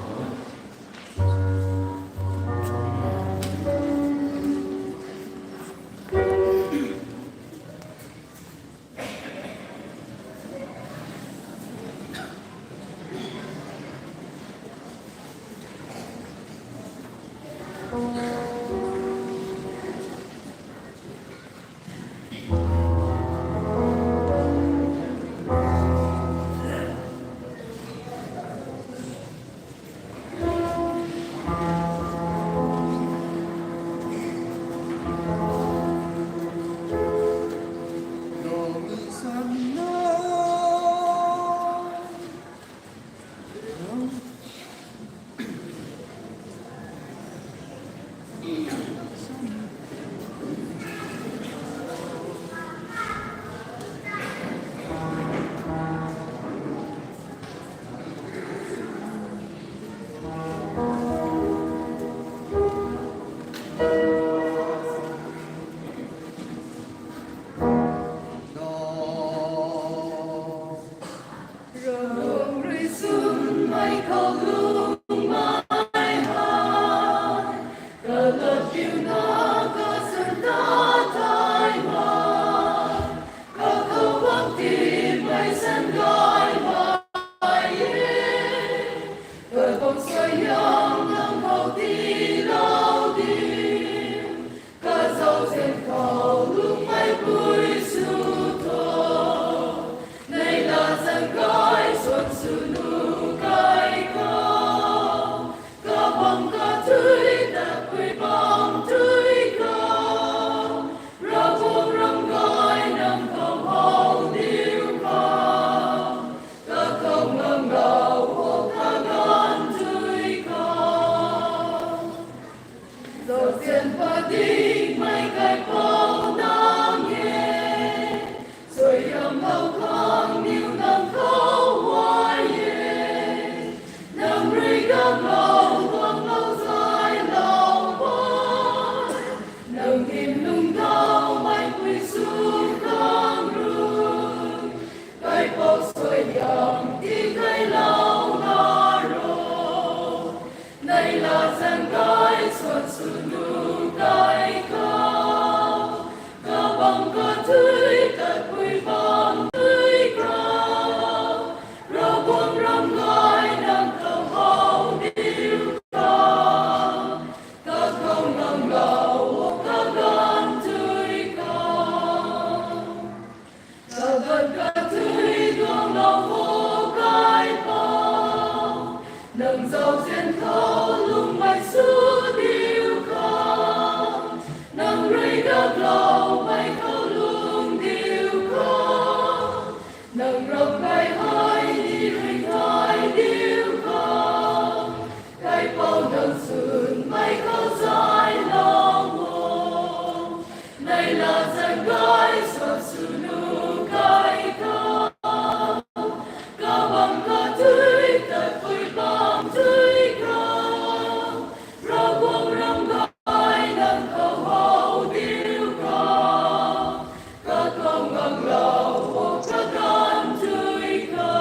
Kalung mai ha, kalat piuna kasan ta tai ma, kakhou bang ti mei san gay mai e, kabang suaihiam nang khou tiilou di, kazauzian khou lungmei pui sw tho, neihla zaeng gay suan sw nuh kai khou, kabang kathui tat pui bam tui khou, Ravguangc ram gay nang khou how diu khou, kakhou ngang gau o kaganv tui khou. Zauzian padikmei kaipouc nang e, suaihiamlou khang niw nang khou guay e, nang rui gaklou guanglou zaylou o, nang hym lungdauhmei pui sw khang rui, kaipouc suaihiam ti kailou na ro, neihla zaeng gay suan sw nuh kai khou, kabang kathui tat pui bam tui khou, Ravguangc ram gay nang khou how diu khou, kakhou ngang gau o kaganv tui khou. Kaganv kathui duanglou o kaipouc, nang zauzian khou lungmei sw diu khou, nang rui gakloumei khou lung diu khou, nang ram gay hei ni rui thay diu khou, kaipouc nang swnmei khou zaylou o, neihla zaeng gay suan sw nuh kai khou, kabang kathui tat pui bam tui khou, Ravguangc ram gay nang khou how diu khou, kakhou nganglou o kaganv tui khou.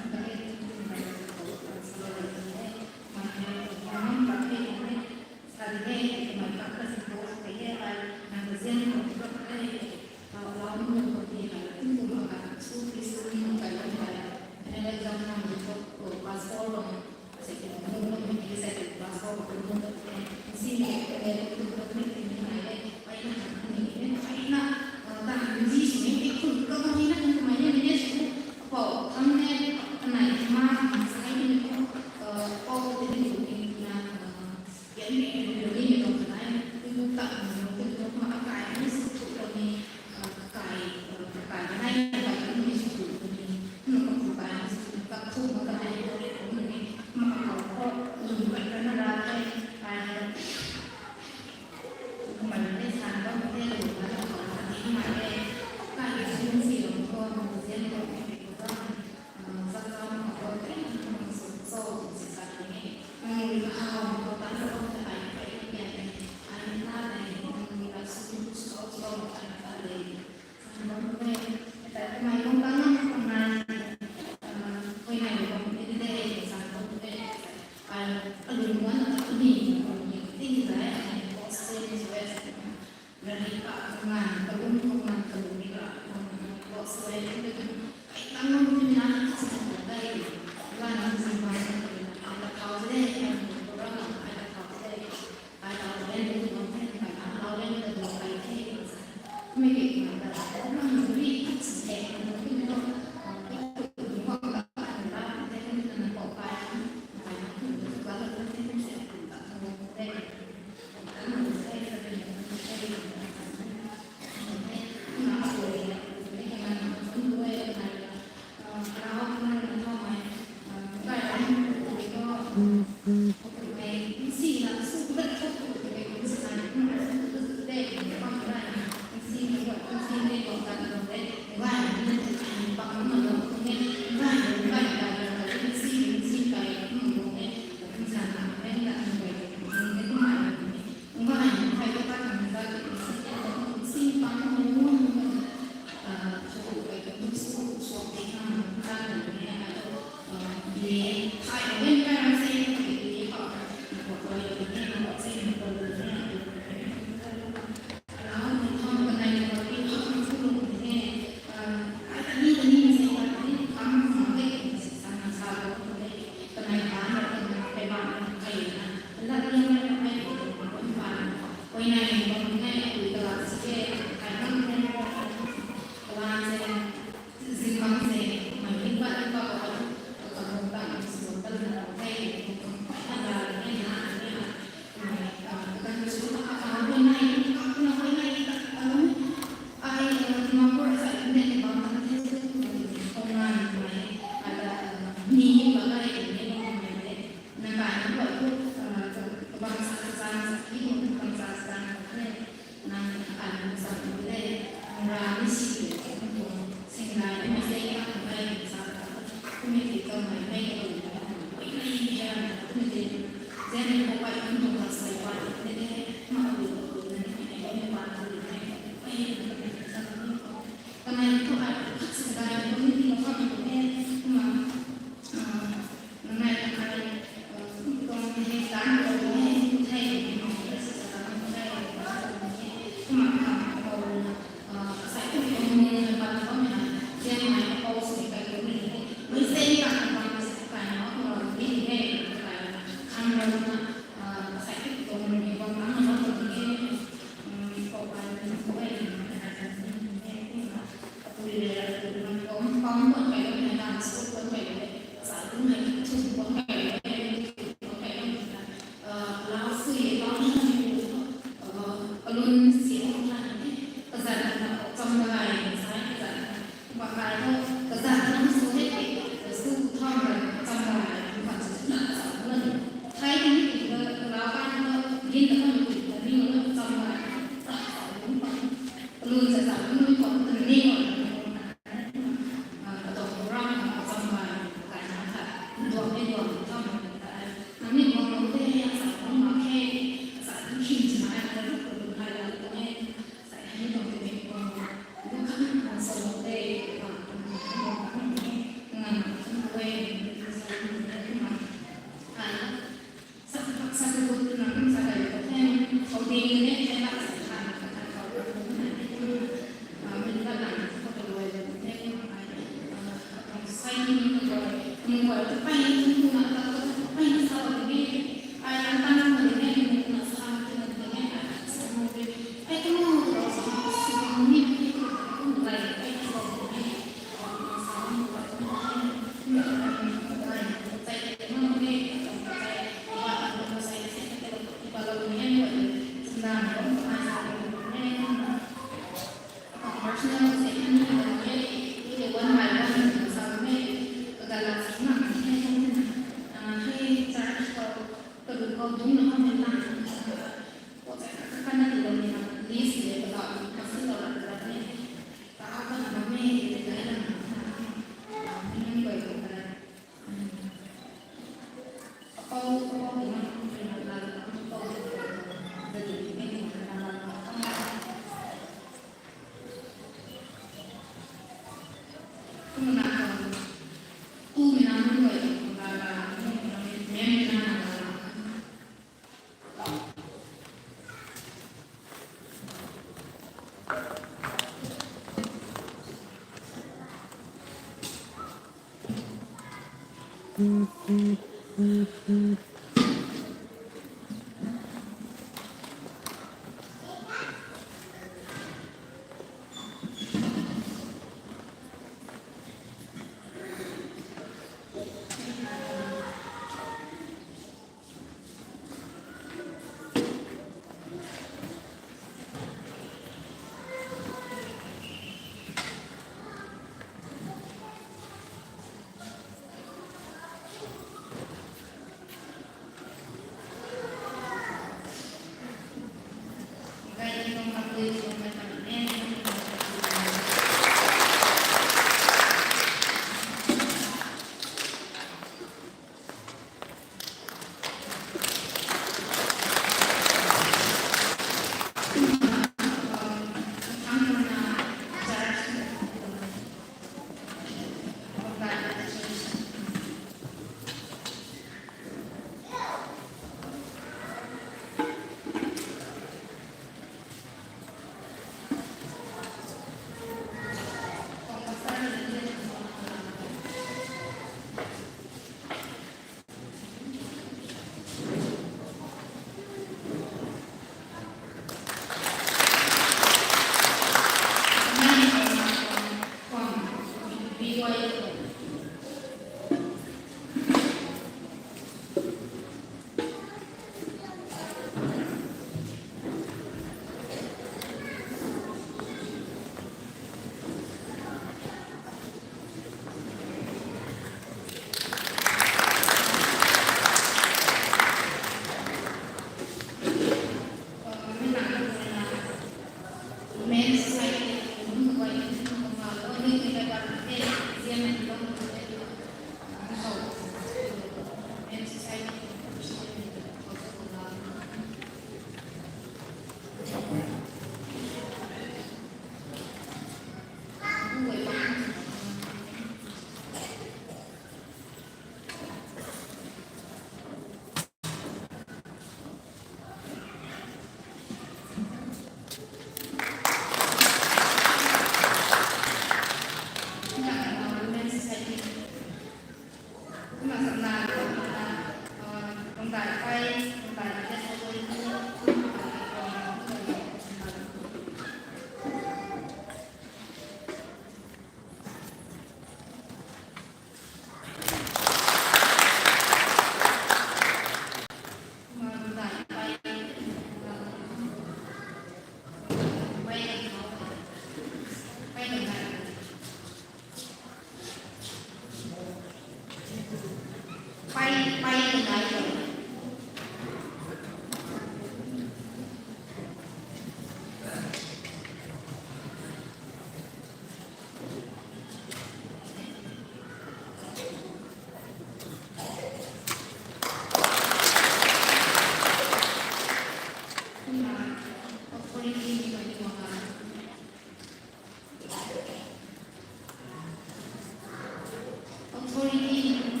Authority in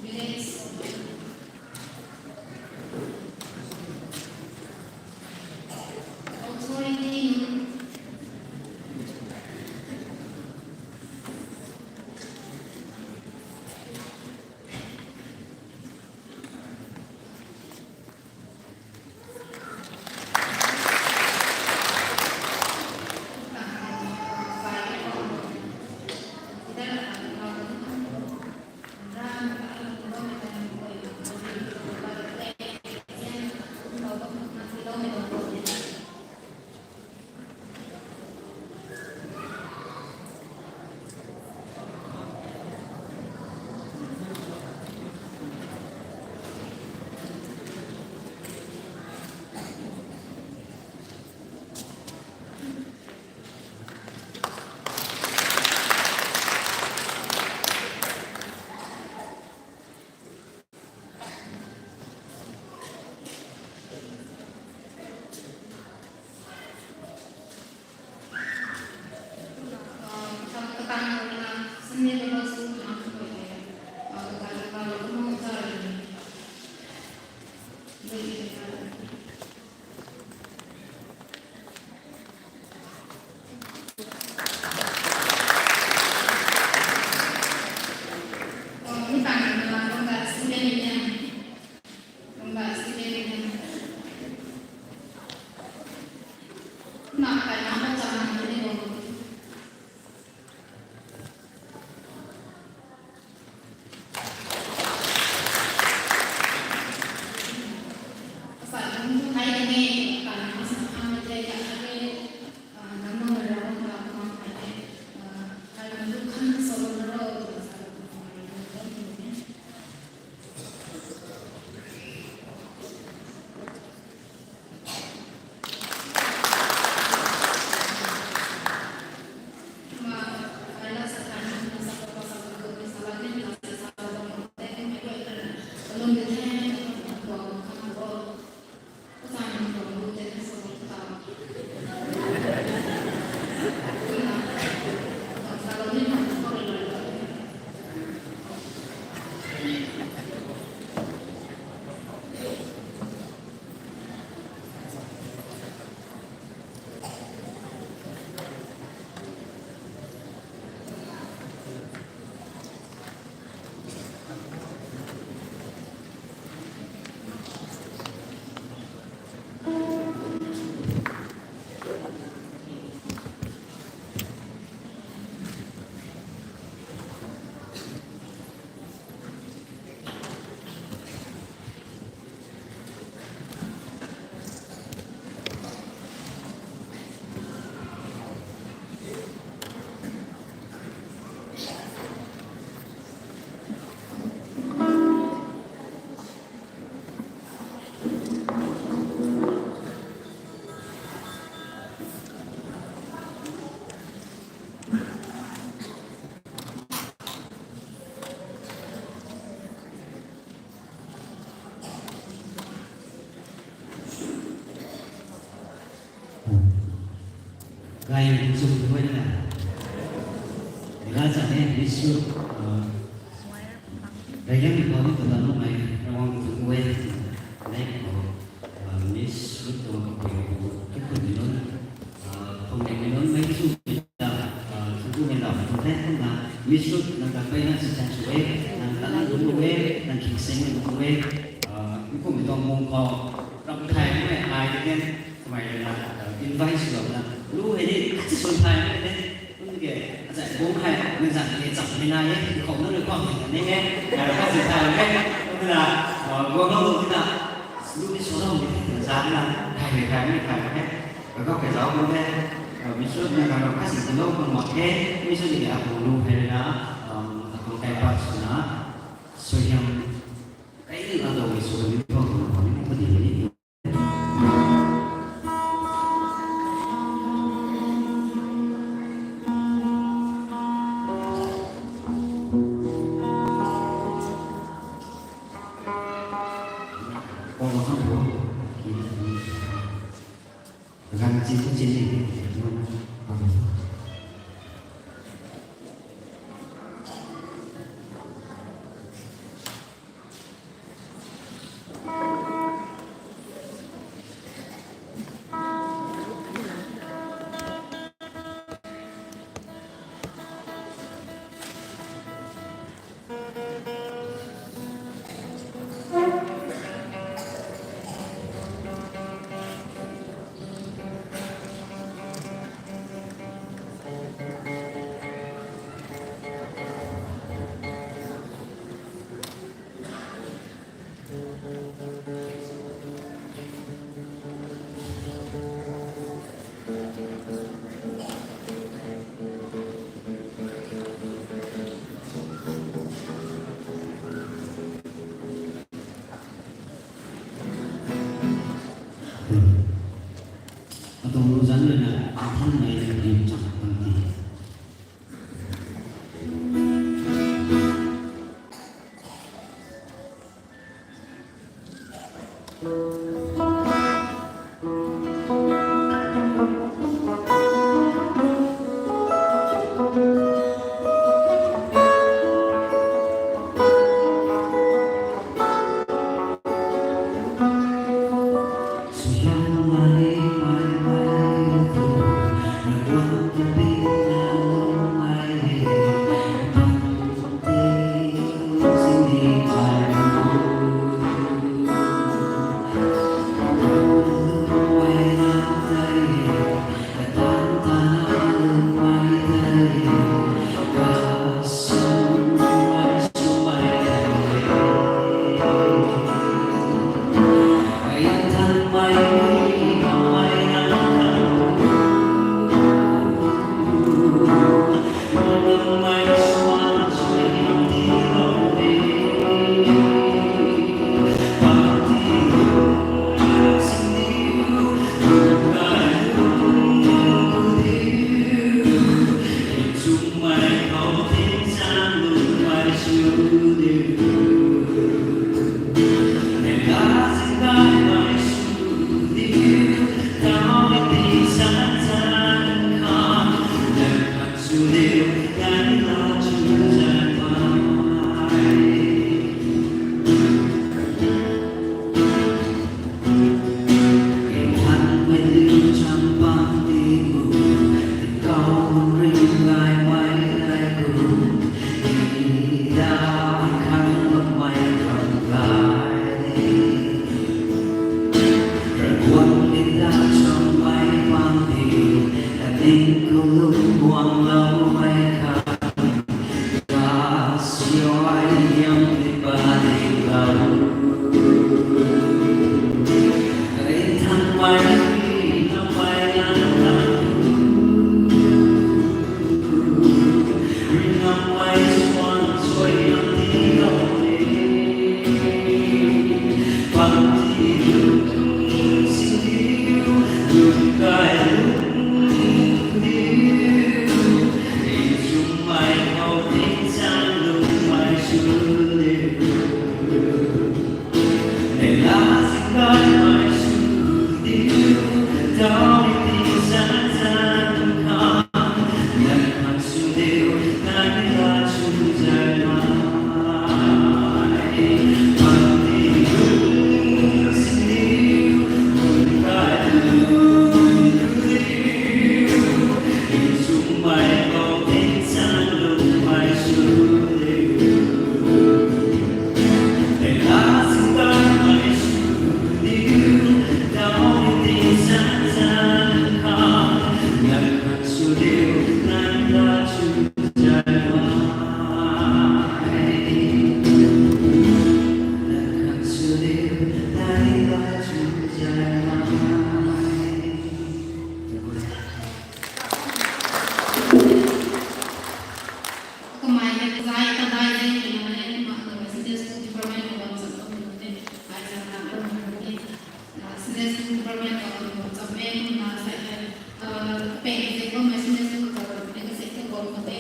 village. Authority in Ai, sum tu na. Ila sa ne, Miss Ruth, uh, Rayang ni pau ni tu ta nu mai, Ravguangc tu e. Nai ko, uh, Miss Ruth tu ko ko ko ko ni lon, uh, ko ni lon mai tu ta, uh, tu ni la tu te na. Miss Ruth na ka pai na si chan su e, na ta na tu e, na ki sing tu e, uh, ko mi tu mung ko, ram thai ni ai ke. Kamei rui na, uh, invite sw lou na, lu hei ni, khat si swn thay ni, kum ke, azai bung hei, na zan ni zan ni na e, khou na rui khou ni na e, uh, khat si thay ni, kum na, uh, guang lou na, lu ni sw lou ni, na zan na, thay ni thay ni thay ni, uh, kau kai zauc kum the, uh, Miss Ruth na kang khat si swn lou kum mak the, Miss Ruth ni ke apu lu hei na, um, apu kai pat sw na, sw hiam, kai ni na dou ni sw ni bam na bam ni padi ni. Atuang lu zanc rui na, Nthanmei rui cham kan ti.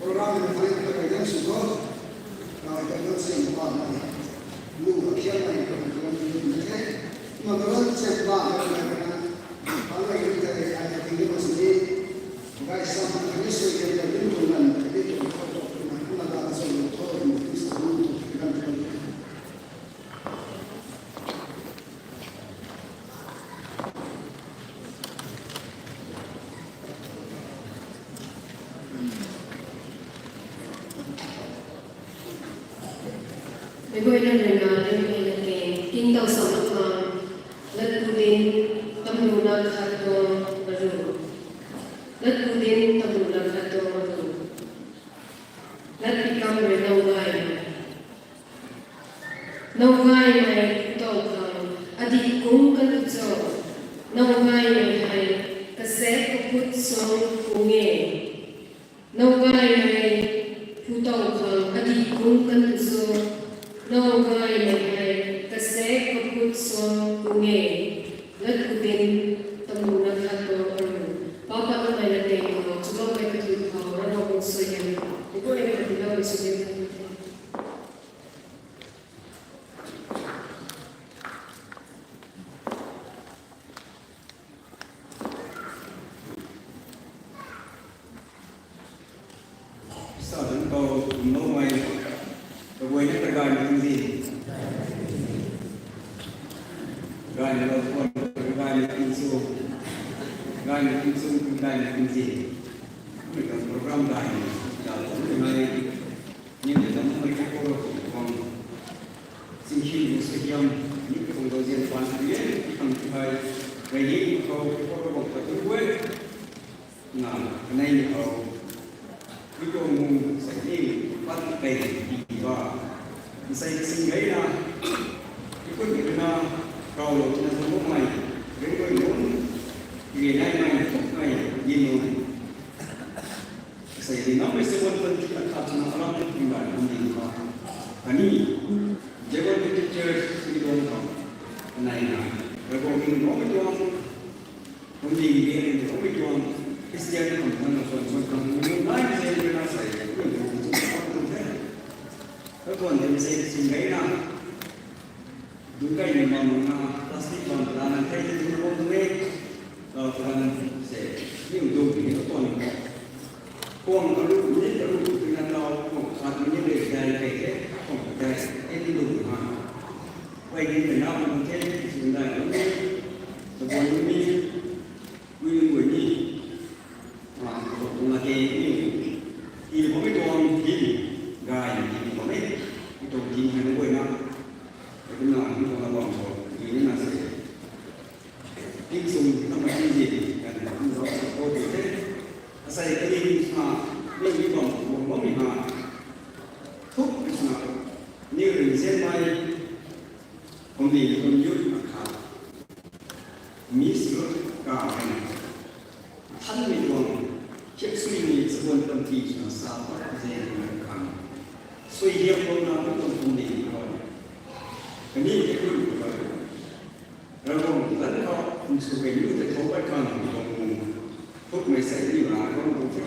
Program mei thei ka dang sw tho. Ai ta kan siam pa na. Lu ka khiam ai ka kan lu na the. Ma ka kan siam pa na na na. Pa na yu ta ai ta ting ma sini. Guys, sam ka ni sui ka ta lu tu nan ka ni tu ko to na na da so lu to ni sa lu tu kan kan. Meic guayna rui na, meic guayna ke, king tau sa mak khang, latpudin, tamlu na khat tuang aru. Latpudin, tamlu na khat tuang aru. Latpi kam rui nau gay. Nau gaymei phu tow khang adih kung kan tu cho? Nau gaymei hei kasek kaput suang kung e. Nau gaymei phu tow khang adih kung kan tu cho? Nau gaymei hei kasek kaput suang kung e. Latpudin, tamlu na khat tuang aru. Papa kamei na tei khou, chuloumei kathui khou, Ravguangc suaihiam. Meic guayna katiloumei suaihiam. Sa dan khou kumloumei, kaguayna kagaymei tingzin. Gaymei lou khwan, kagaymei tingchung. Gaymei tingchung, kagaymei tingzin. Mei tuang program gaymei, ya tuang mei. Ni de tam mei kho ro khwan. Singkhin ni suaihiam, ni kong dau zian pan ni, khang tu hei, rei ni khou, kho ro khwan tu e. Na, kanei ni khou. Ni kong mung, sai ni, pat kai ni ba. Sai sing gai na. Ni kong ni na, kau lo na zong mei. Rei koi lo. Ni nai mei, thuk mei, ni nung. Sei di nam mei se wan pan ti akhat na alam ni kum dai kum ding kha. Kani, Jehovah Baptist Church ni dong kha. Nai na, Ravguangc ni dong mei tuang. Kum ding ni dong mei tuang. Christian kam kan na suan suan kam ni dong nai se ni na sei. Ni dong mei tuang the. Ravguangc ni sei sing gai na. Dungkai ni bam na, plastic bam ta na, kai ni dungkai bam na, kau ta na se, ni u dungkai ni tuang ni. Kuang aru ni, aru tu na tau, kuang khat ni le dai kai ke, kuang dai, e ni dungkai ha. Kai ni na bam the, sundai ni, sabon ni, Mui nunc guay ni, a, kum na ke ni, ti bam mei tuang, ti, gay, ti bam mei, ti tuang ti hei nunc guay na, kumna, ni tuang na bam khou, ni na se. Tingchung, ti tam na tingzin, kan, kum zauc sa khou ti the. Asei kani ni sa, ni ni bam, bam, bam ni ha. Thuk ni sa, ni ring zen mei, kum ni ni kum yut na kha. Miss Ruth Kar hei, thanmei tuang, khiak suimei sabon panty swna sa pat zay na khang. Suaihiam khou na mi tuang kum ni ni khou. Kani te kun khou. Ravguangc lan khou, kum sw kei ni te khou pat khang tuang kum. Thukmei sei ni na khou kum the.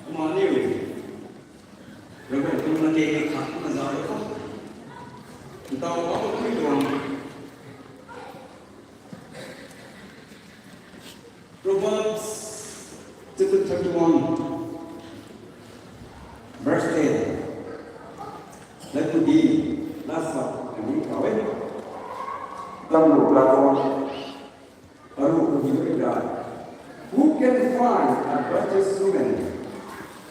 Kumna niu, Ravguangc tuang latkaeng akhat kumna zauc ro kho. Ntau apu khui tuang. Proverbs chapter thirty-one, verse ten. Let me be, last up, and we go away. Tam lu la tuang. Aru ko ni ga. Who can find a righteous woman?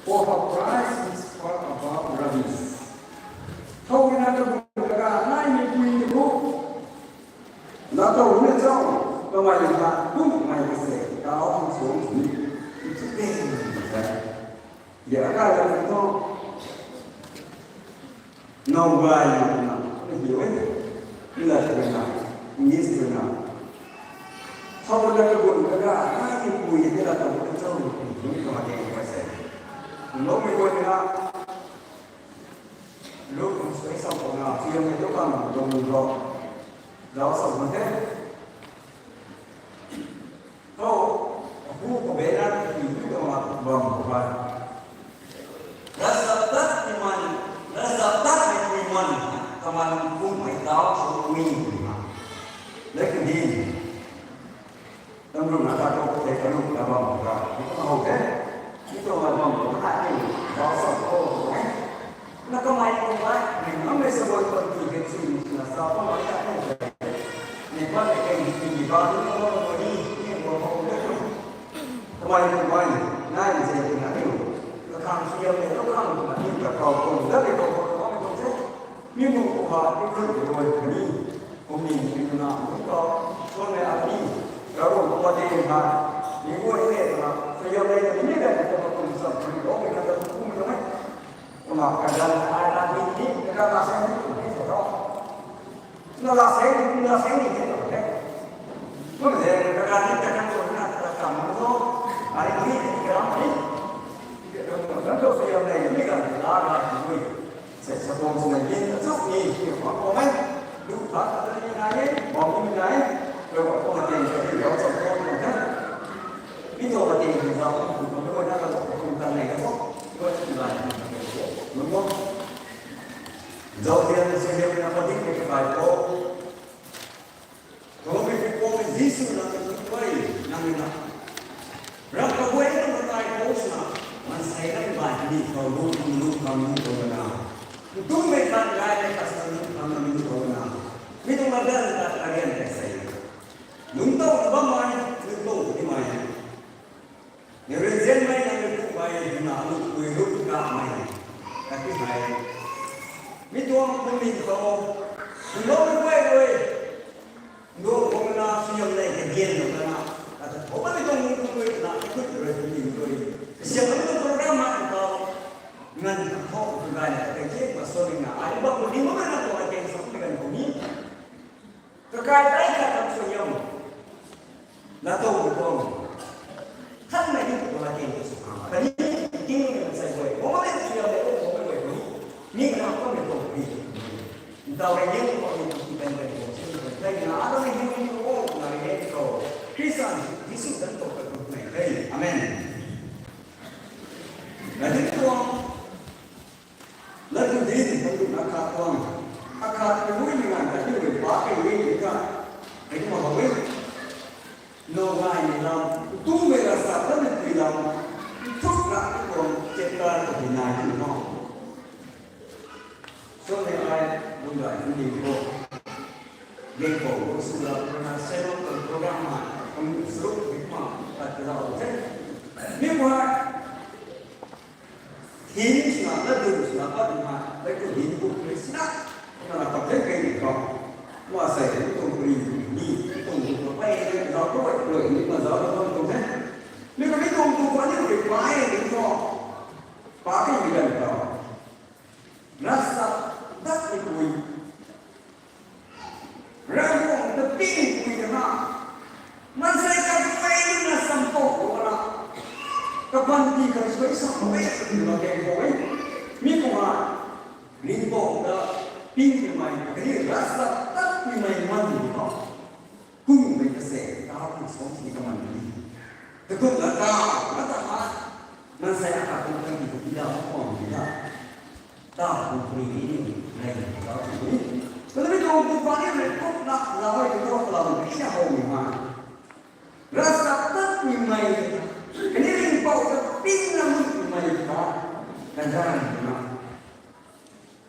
For her price is far above rubies. Khou na ka bu ka ga nai ni pui ni bu. Na to ni chao, kamei ha, bu mai ka se, ka o hang so ni. Itu pe ni ka. Ya ka la ni to. Now why na, na hiu e. Ni la tu na, English tu na. How na ka bu ka ga nai ni pui ni la to ni chao ni. Ni ka ma ke ka se. No mi ko na. Lu kung sui sam ko na, sui yong lu kang dong lo. Lau sam ko the. Khou, apu ko bena, ki tu ko ma bam ko ba. Lasap tat ni man, lasap tat ni kui man, kaman kung mai tau su ui ni ma. Lekin din. Tam lu na ta ko te ka lu na bam ko ba. Ni ko ho te. Ni ko ma bam ko ha ni. Lau sam ko ko. Na kamei ko ba. Ni na me se boi ko ti ke si na sa ko ma ta ko. Ni ba ni ke ni ni ba ni ko ko ni ni ko ko ni. Kamei ko ba ni na ni se ni na ni. Ka khang si ya ni ko khang na ni ka ko ko da ni ko ko ko ni ko se. Mi mu ko ha ni ko ko ni. Kum ni ni na ko ko. Ko ni a ni. Ka ro ko ba ni ha. Ni ko ni na. Sa ya ni ni ni da ko ko sa ni ko ni ka ko ni. Kumna kadan ai ra di ni, kadan la seng ni, ni sa to. Na la seng ni, na seng ni, ni sa to. Kumna kadan ni, kadan ni, na kadan ni, ai ni, ni kadan ni. Kadan to sa ya ni, ni kadan la ra ni. Sa sa bom sa ni, ni sa ni, ni pa ko mai. Lu tha ni nai, bom ni nai. Lu pa ko ni, ni sa ni. Mi tuang latding khou zauc, kum kum na, kum tan nei na ko, ko ti lai, kum kum. Zauzian sui hiam na padik ni kakai ko. Ko mi pi ko mi Jisu na ka tu pai, na mi na. Ram ka guay na matai ko sna, man sai na mi bai ni ko lu, lu, lu, kam lu ko na. Tu mi tan gai na ka sa lu, kam lu ko na. Mi tuang latding ta ka rian ka sai. Lungtou na bam mai, lungtou ni mai. Ni rui zian mai na rui ku mai, na lu kui lu ka mai. Ka ti mai. Mi tuang pun min khou, lungtou rui guay rui. Ndo kong na siyam nei ka dian na ka na. Ka ta thou ba mi tuang lungtou rui na, ki kut rui pun min rui. Siyam na tuang program ma ka. Ngan ka thou ku gai na ka ta kie, ma so ni na. Ai ba ku ni mo na ko ka ken sa ku ni kan ku ni. Kakai tei khat kan sui yam. Na to ko. Khat na ni ko la ken ko su khang. Kani king ni sai ko. Ko ma le sui yam le ko ko ko ni. Ni na ko ni ko ni. Ntau le ni ko ni ko kan kan ko. Sai na a ni ni ko na ni ko. Christian Jisu kan ko ko ni. Amen. Na ni ko. Latding din, latding akhat tuang. Akhat rui ni ngan ta ni rui pa kei ni ni ka. Kei ni ma hou e. No ngai ni lam, tu me la sa ta ni pui lam. Thuk na ni tuang chapter ko ni nai ni no. So ni ai, bun dai ni ni ko. Gen ko, ko su la, ko na se lo ko program ma, ko ni su lo ko ma, ta ta lo te. Ni ma, Hymn sina, latding sina, pat na, latding hymn book ni sina, na na pat thei kei ni ko. Wa sai, ni tuang pui ni, ni tuang book na pai ni, na ko bai pui ni, na zau na tuang tuang the. Ni ko ni tuang book ni ko pai ni ko. Pa kei ni kan ko. Rasa dat ni pui. Ravguangc ta ping pui na. Maansei kaguay na sam tou na. Kapanty kan suai sam mei na keng khou e. Mi kumna. Ringhpouc ta ping ni mei, kani rasa tat ni mei man ni ko. Kum mei kase, ta kum som si kaman ni. Takum na ta, na ta ha. Maansei akhat kum kan ni ko pida mo khwan ni na. Ta kum pui ni ni, nai ni ta kum ni. Tana mi Pu pari rui kuk na lau e tu lau ni kisa how ni ma. Rasa tat ni mai ta. Kani ring pau ta ping na mu ni mai ta. Kagan na.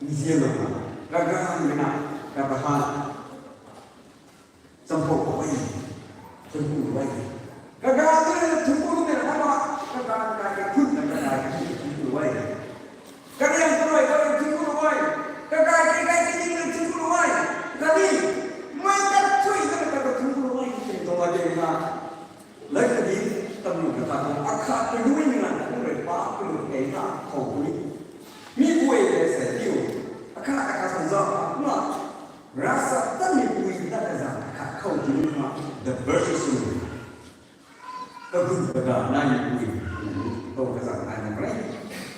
Nzian na. Kagan na. Kapahan. Champou wai. Thunku wai. Kagan tu thunku ni na ma. Kagan ka ke khun na kagan ke thunku wai. Kariang kruai kariang thingku luai. Kakai kakai kakai thingku luai. Kani, mei tat thui kani kata thingku luai. Tei tuang a tei na. Lai kadi, tamlu kata tuang akhat kalui ni na, kung rui pa kalui tei na, khou kalui. Mi guay tei sa tiu. Akhat akhat sa zau, na. Rasa tan ni pui na kaza, akhat khou kalui na. The verses in. Kagun kaga nai ni pui, kou kazang nai ni pui.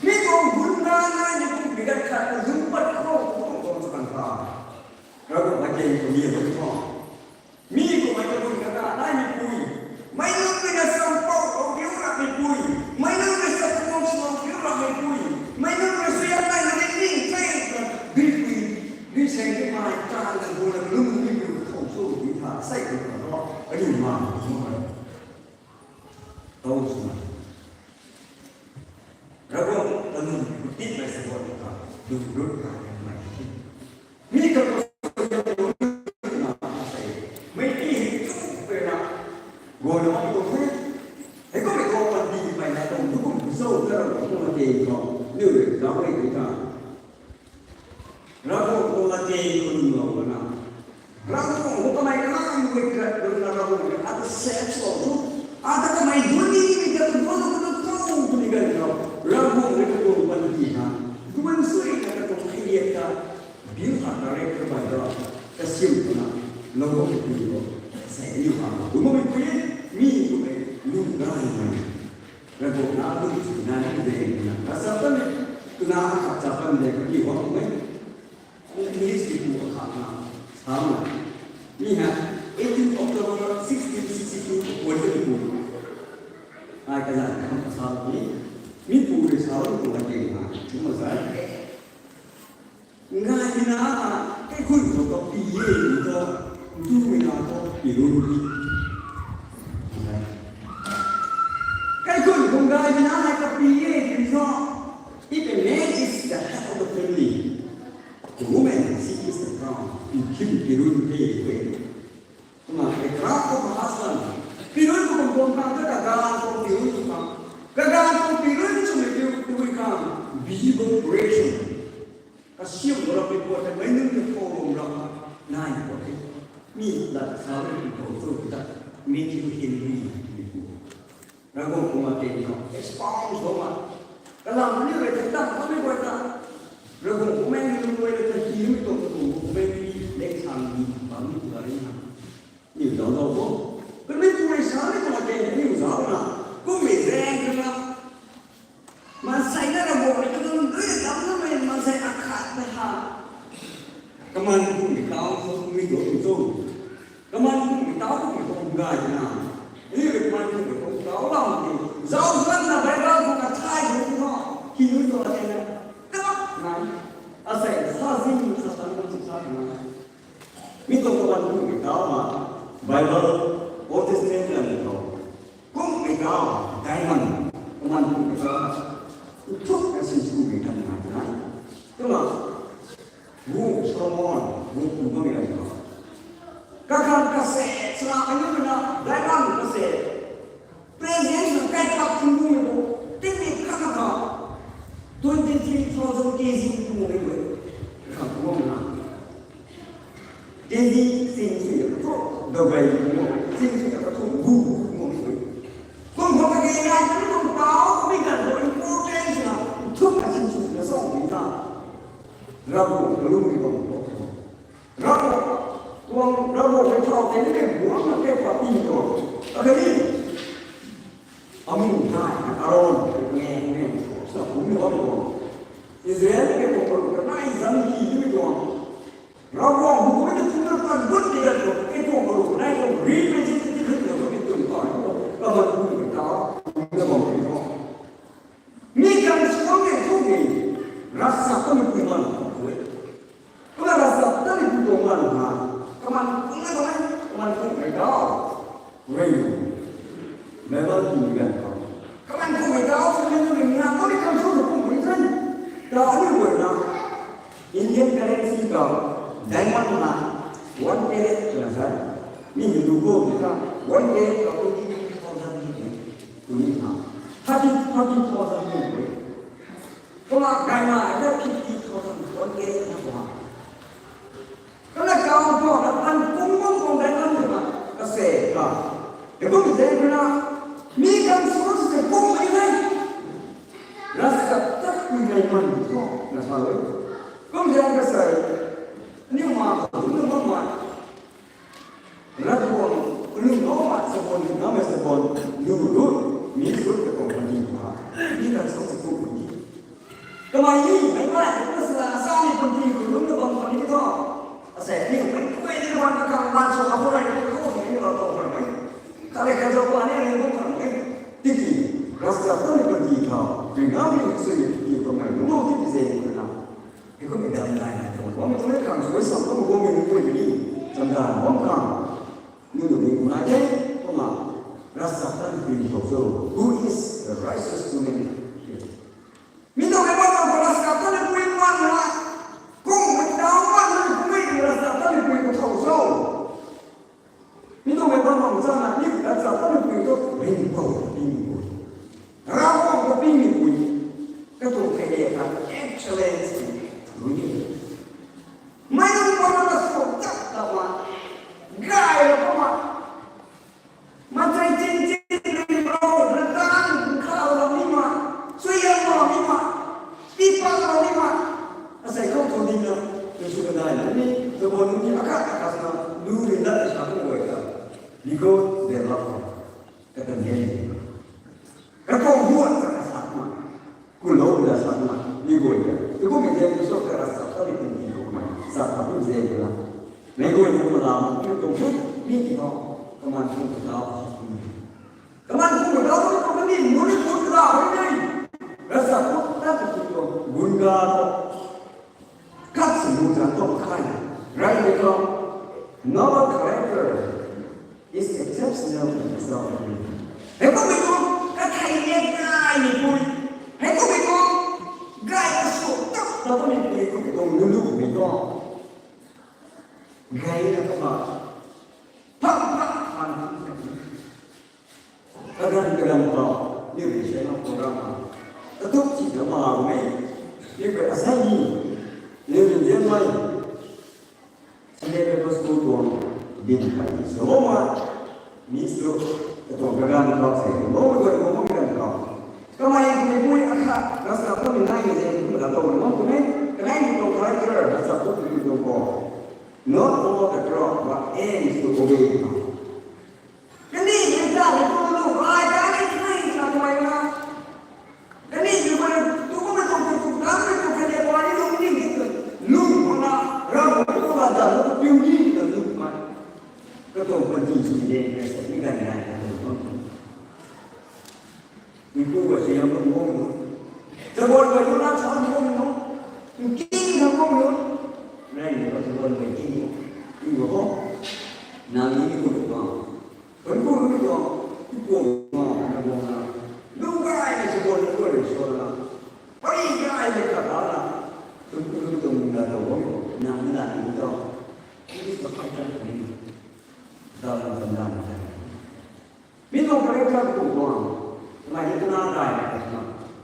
Mi kou gun na nai ni pui, mi dat khat kazung pat khou, kou kou kou chakang kha. Ravguangc na keng kou ni a bui kho. Mi kou mei kagun kaga nai ni pui. Mei nunc mei na sam pou kou kiu rak ni pui. Mei nunc mei sa kou mong swan kiu rak ni pui. Mei nunc mei sa yan nai na ring ring, sa yan na ring pui. Ring seng ring mai, tan na gu na lung ni pui, kou sw ni tha, sai kou na ro. Ani ma, ma. Tau swna. Ravguangc ta nunc tit mei sa bot ka, nunc rut ka, mei. Mi ka ko na sa, mei ti hei chu pe na. Go na ma tu he. Hei kou mei kou pan di mei na tuang tu kum zo na ram kou na te ko. Niu rui zau rui ti ka. Ravguangc kou la tei kou lung lou na. Ravguangc kou kamei kamei mei krat lung na Ravguangc kou ata sep lou tu. Ata kamei duni ni ka tu lou tu tu tu ni gan lou. Ravguangc kou kou pan ti na. Duan sui na ka tu kiliat ka. Biu ha ka rek ka bai da. Ka siu na. Lou kou tu lou. Sai ni ha. Kou mei kou ye. Mi kou mei. Lung ga ni mei. Ravguangc na tu si na ni de na. Ka sa ta ni. Tu na ka sa ta ni de ka ki hua mei. English ki pu khat na, sa na. Mi ha, eighteen October sixteen sixty-two ko ni pu. Ai ka zan ka sa ni. Mi pu rui sa ni pu ka ting na, chu ma sa. Ngai ni na, kai khun ko ka pi ye ni to, tu mi na to, pi ru ni. Kai khun ko ngai ni na, ka pi ye ni to. If a man is the head of the family, the woman, she is the crown. Pi khim pi run the way. Kumna, the crown of a husband. Pi run ko bam bam ka kagan ko pi run ko bam. Kagan ko pi run chu mei pi run ko bam. Visible creation. Ka siam ram pi ko ta mei nunc ni ko ram ram. Nai ko the. Mi la sa ram pi ko chu ta. Mi ki hin mi. Ravguangc kumna tei ni khou expound sw ma. Kalam ni rui thei tang kha mei guay ta. Ravguangc kumna ni lung guay rui thei ki mei tuang tuang kumna ni leng chang ni bam ni kumna ri na. Ni dau dau bo. Kumna ni kumna sa ni kumna tei ni zau na. Kumna zaeng na. Maansei na Ravguangc rui kadun dui dam na mei maansei akhat na ha. Kaman kumna tau sw mi do tu. Kaman kumna tau kumna kum gay na. Ni rui kaman kumna kum tau lam ti. Zau zan na Bible kumna thai kum na. Ki nunc tuang a tei na. Kap na. Asei sa zing sa tan kum sa na. Mi tuang kaman kumna tau ma. Bible, Old Testament lam ni tau. Kumna tau, diamond. Kaman kumna tau. Thuk na sin kumna tau na. Kumna. Gu Solomon, gu pu bam e ram ko. Kakhang kase, sra kaniw na, diamond kase. Present na kai kap thun gu mei bo. Tik tik kha kha kha. Twenty three thousand K G thun gu mei bo. Kakhang pu bam na. K G sing sui ya kathu, dawei pu bam. Sing sui ya kathu, gu pu bam e bo. Kum khou ka ke nai, kum tau, mi kan bo important na. Thuk na sin sui na song ni ta. Ravguangc kalum ni bam bo. Ravguangc, tuang Ravguangc rui thau tei ni buang na tei pa ti tuang. Akhatni, amu nai na Aaron, nge, nge, sa kum ni bam tuang. Israel ke tuang paru kanei zam ki ni tuang. Ravguangc hu ni tuang na pan gut ni dat tuang. Ke tuang paru kanei tuang representative ni tuang ni tuang pa ni tuang. Kaman kum ni ta, ni bam ni tuang. Mi kan suang e thu ni, rasa ta ni kum man tuang. Kumna rasa ta ni pu tuang man ha, Ring. Bible ki gan khou. Kaman kummei tau sw ni ring na, kami kam sw kummei than. Tau ni ring na. Indian currency khou diamond na one carat na sa. Ni Hindu ko ni ka one carat khou twenty thousand ni. Tuni na. Thirty, thirty thousand ni. Kumna diamond na fifty thousand, one carat na kumna. Kana kau khou na pan kung kung kung dai kan na, kase ka. E kum zeng na, mi kan sw se kum mai nai. Rasa tak kui nai man khou na sa lo. Kum zeng kase, ni ma, ni ma ma. Ravguangc, lung no ma sabon, na me sabon, lu lu, mi sw te kong kan di ma. Mi kan sw se kum kan di. Kamei ni, mei mei, na sa, sa ni panty khou lungc na bam khwan ni tho. Asei ni, mei kuay ni na bam na kang man sw na khou rai ni khou ni na bam khwan mei. Kale kha zauc pa ni ni bam khwan mei. Tiki, rasa ta ni panty tho. Ring na mi sw ni tiki kamei lungc no tiki zeng khou na. Hei kum mi dam nai na tho. Bam mi tho ni kang sw sam kum kum mi ni kuay ni. Sam da bam kang. Ni lu ni kumna de, kumna. Rasa ta ni panty tho so. Who is the righteous woman? Mi tuang mei bam khou rasa ta ni pui man na. Kung mei tau man na pui rasa ta ni pui khou tho so. Mi tuang mei bam khou chana ni rasa ta ni pui tu ring pou pui ni pui. Ravguangc khou pui ni pui. Katuang khe de ta excellence ni. Mei tuang bam na sw tak ta ma. Gay la pa ma. Maansei chin chin ring ro, ratan khau lou ni ma, suaihiam lou ni ma, tiipat lou ni ma. Asei khou thu ding na, tu sw kadai na ni, tu bam ni akhat akhat na, lu rin dat sa kum guay ta. Because they love God. Kata ni. Katuang huat ta ka sat ma. Kulou la sat ma. Ni guay ta. Tu kum mi zeng tu sw ka rasa ta ni kum ni kum ma. Sat ta kum zeng la. Ni guay ta kum la ma. Tu kum ni ki ho. Kaman kum ta. Kaman kum ta kum ni kum ni kum ta. Ni. Rasa kum ta kum gun ga. Kat si lu zan tong khai. Rai ni ko. Noah character is exceptional in his own way. Hei kum mi ko, kathei ni gay ni pui. Hei kum mi ko, gay ka sw tak ta kum ni pui kum mi ko, lu lu mi ko. Gay na ka ma. Phang phang phang. Kaganv kaganv khou, ni ri se na program khou. Katuk si na ma mei. Ni kwe asai ni. Ni ri zian mei. Sunday Bible School tuang din khat ni. So ma. Ni su. Katuang kaganv khou se. Mo mo mo mo kaganv khou. Kamei ni mui akhat. Rasa khou ni nai ni se. Ni kwe la tuang mo kwe. Kanei ni tuang character. Rasa khou ni tuang khou. Not all the crowd, but aims to obey. Kaniw mei ta ni tu lu ai ta ni thei sa kamei na. Kaniw mei ko tu ko mei tu tu tu ta mei tu kaniw ko ni lu ni ni tu lu ko na ram ko ko la da lu piu ni tu lu ma. Katuang panty sw ni de kaniw sa ni ganv nai katuang. Ni ku wa si yam bam bam nu. Tabon wa lu na sa bam bam nu. King na bam nu. Nai ni ko tabon wa king. King wa ko. Na ni ni ku lu ko. Kan ku lu ko. Ku ko ma na bam na. Lu gay na tabon lu ko lu so na. Pari gay na ka ta na. Tu ku lu tu na to bam ko. Na ni na ni to. It is the fighter for you. Dal na dal na. Mi tuang character tu tuang, mei ni tuna dai na ka tuna.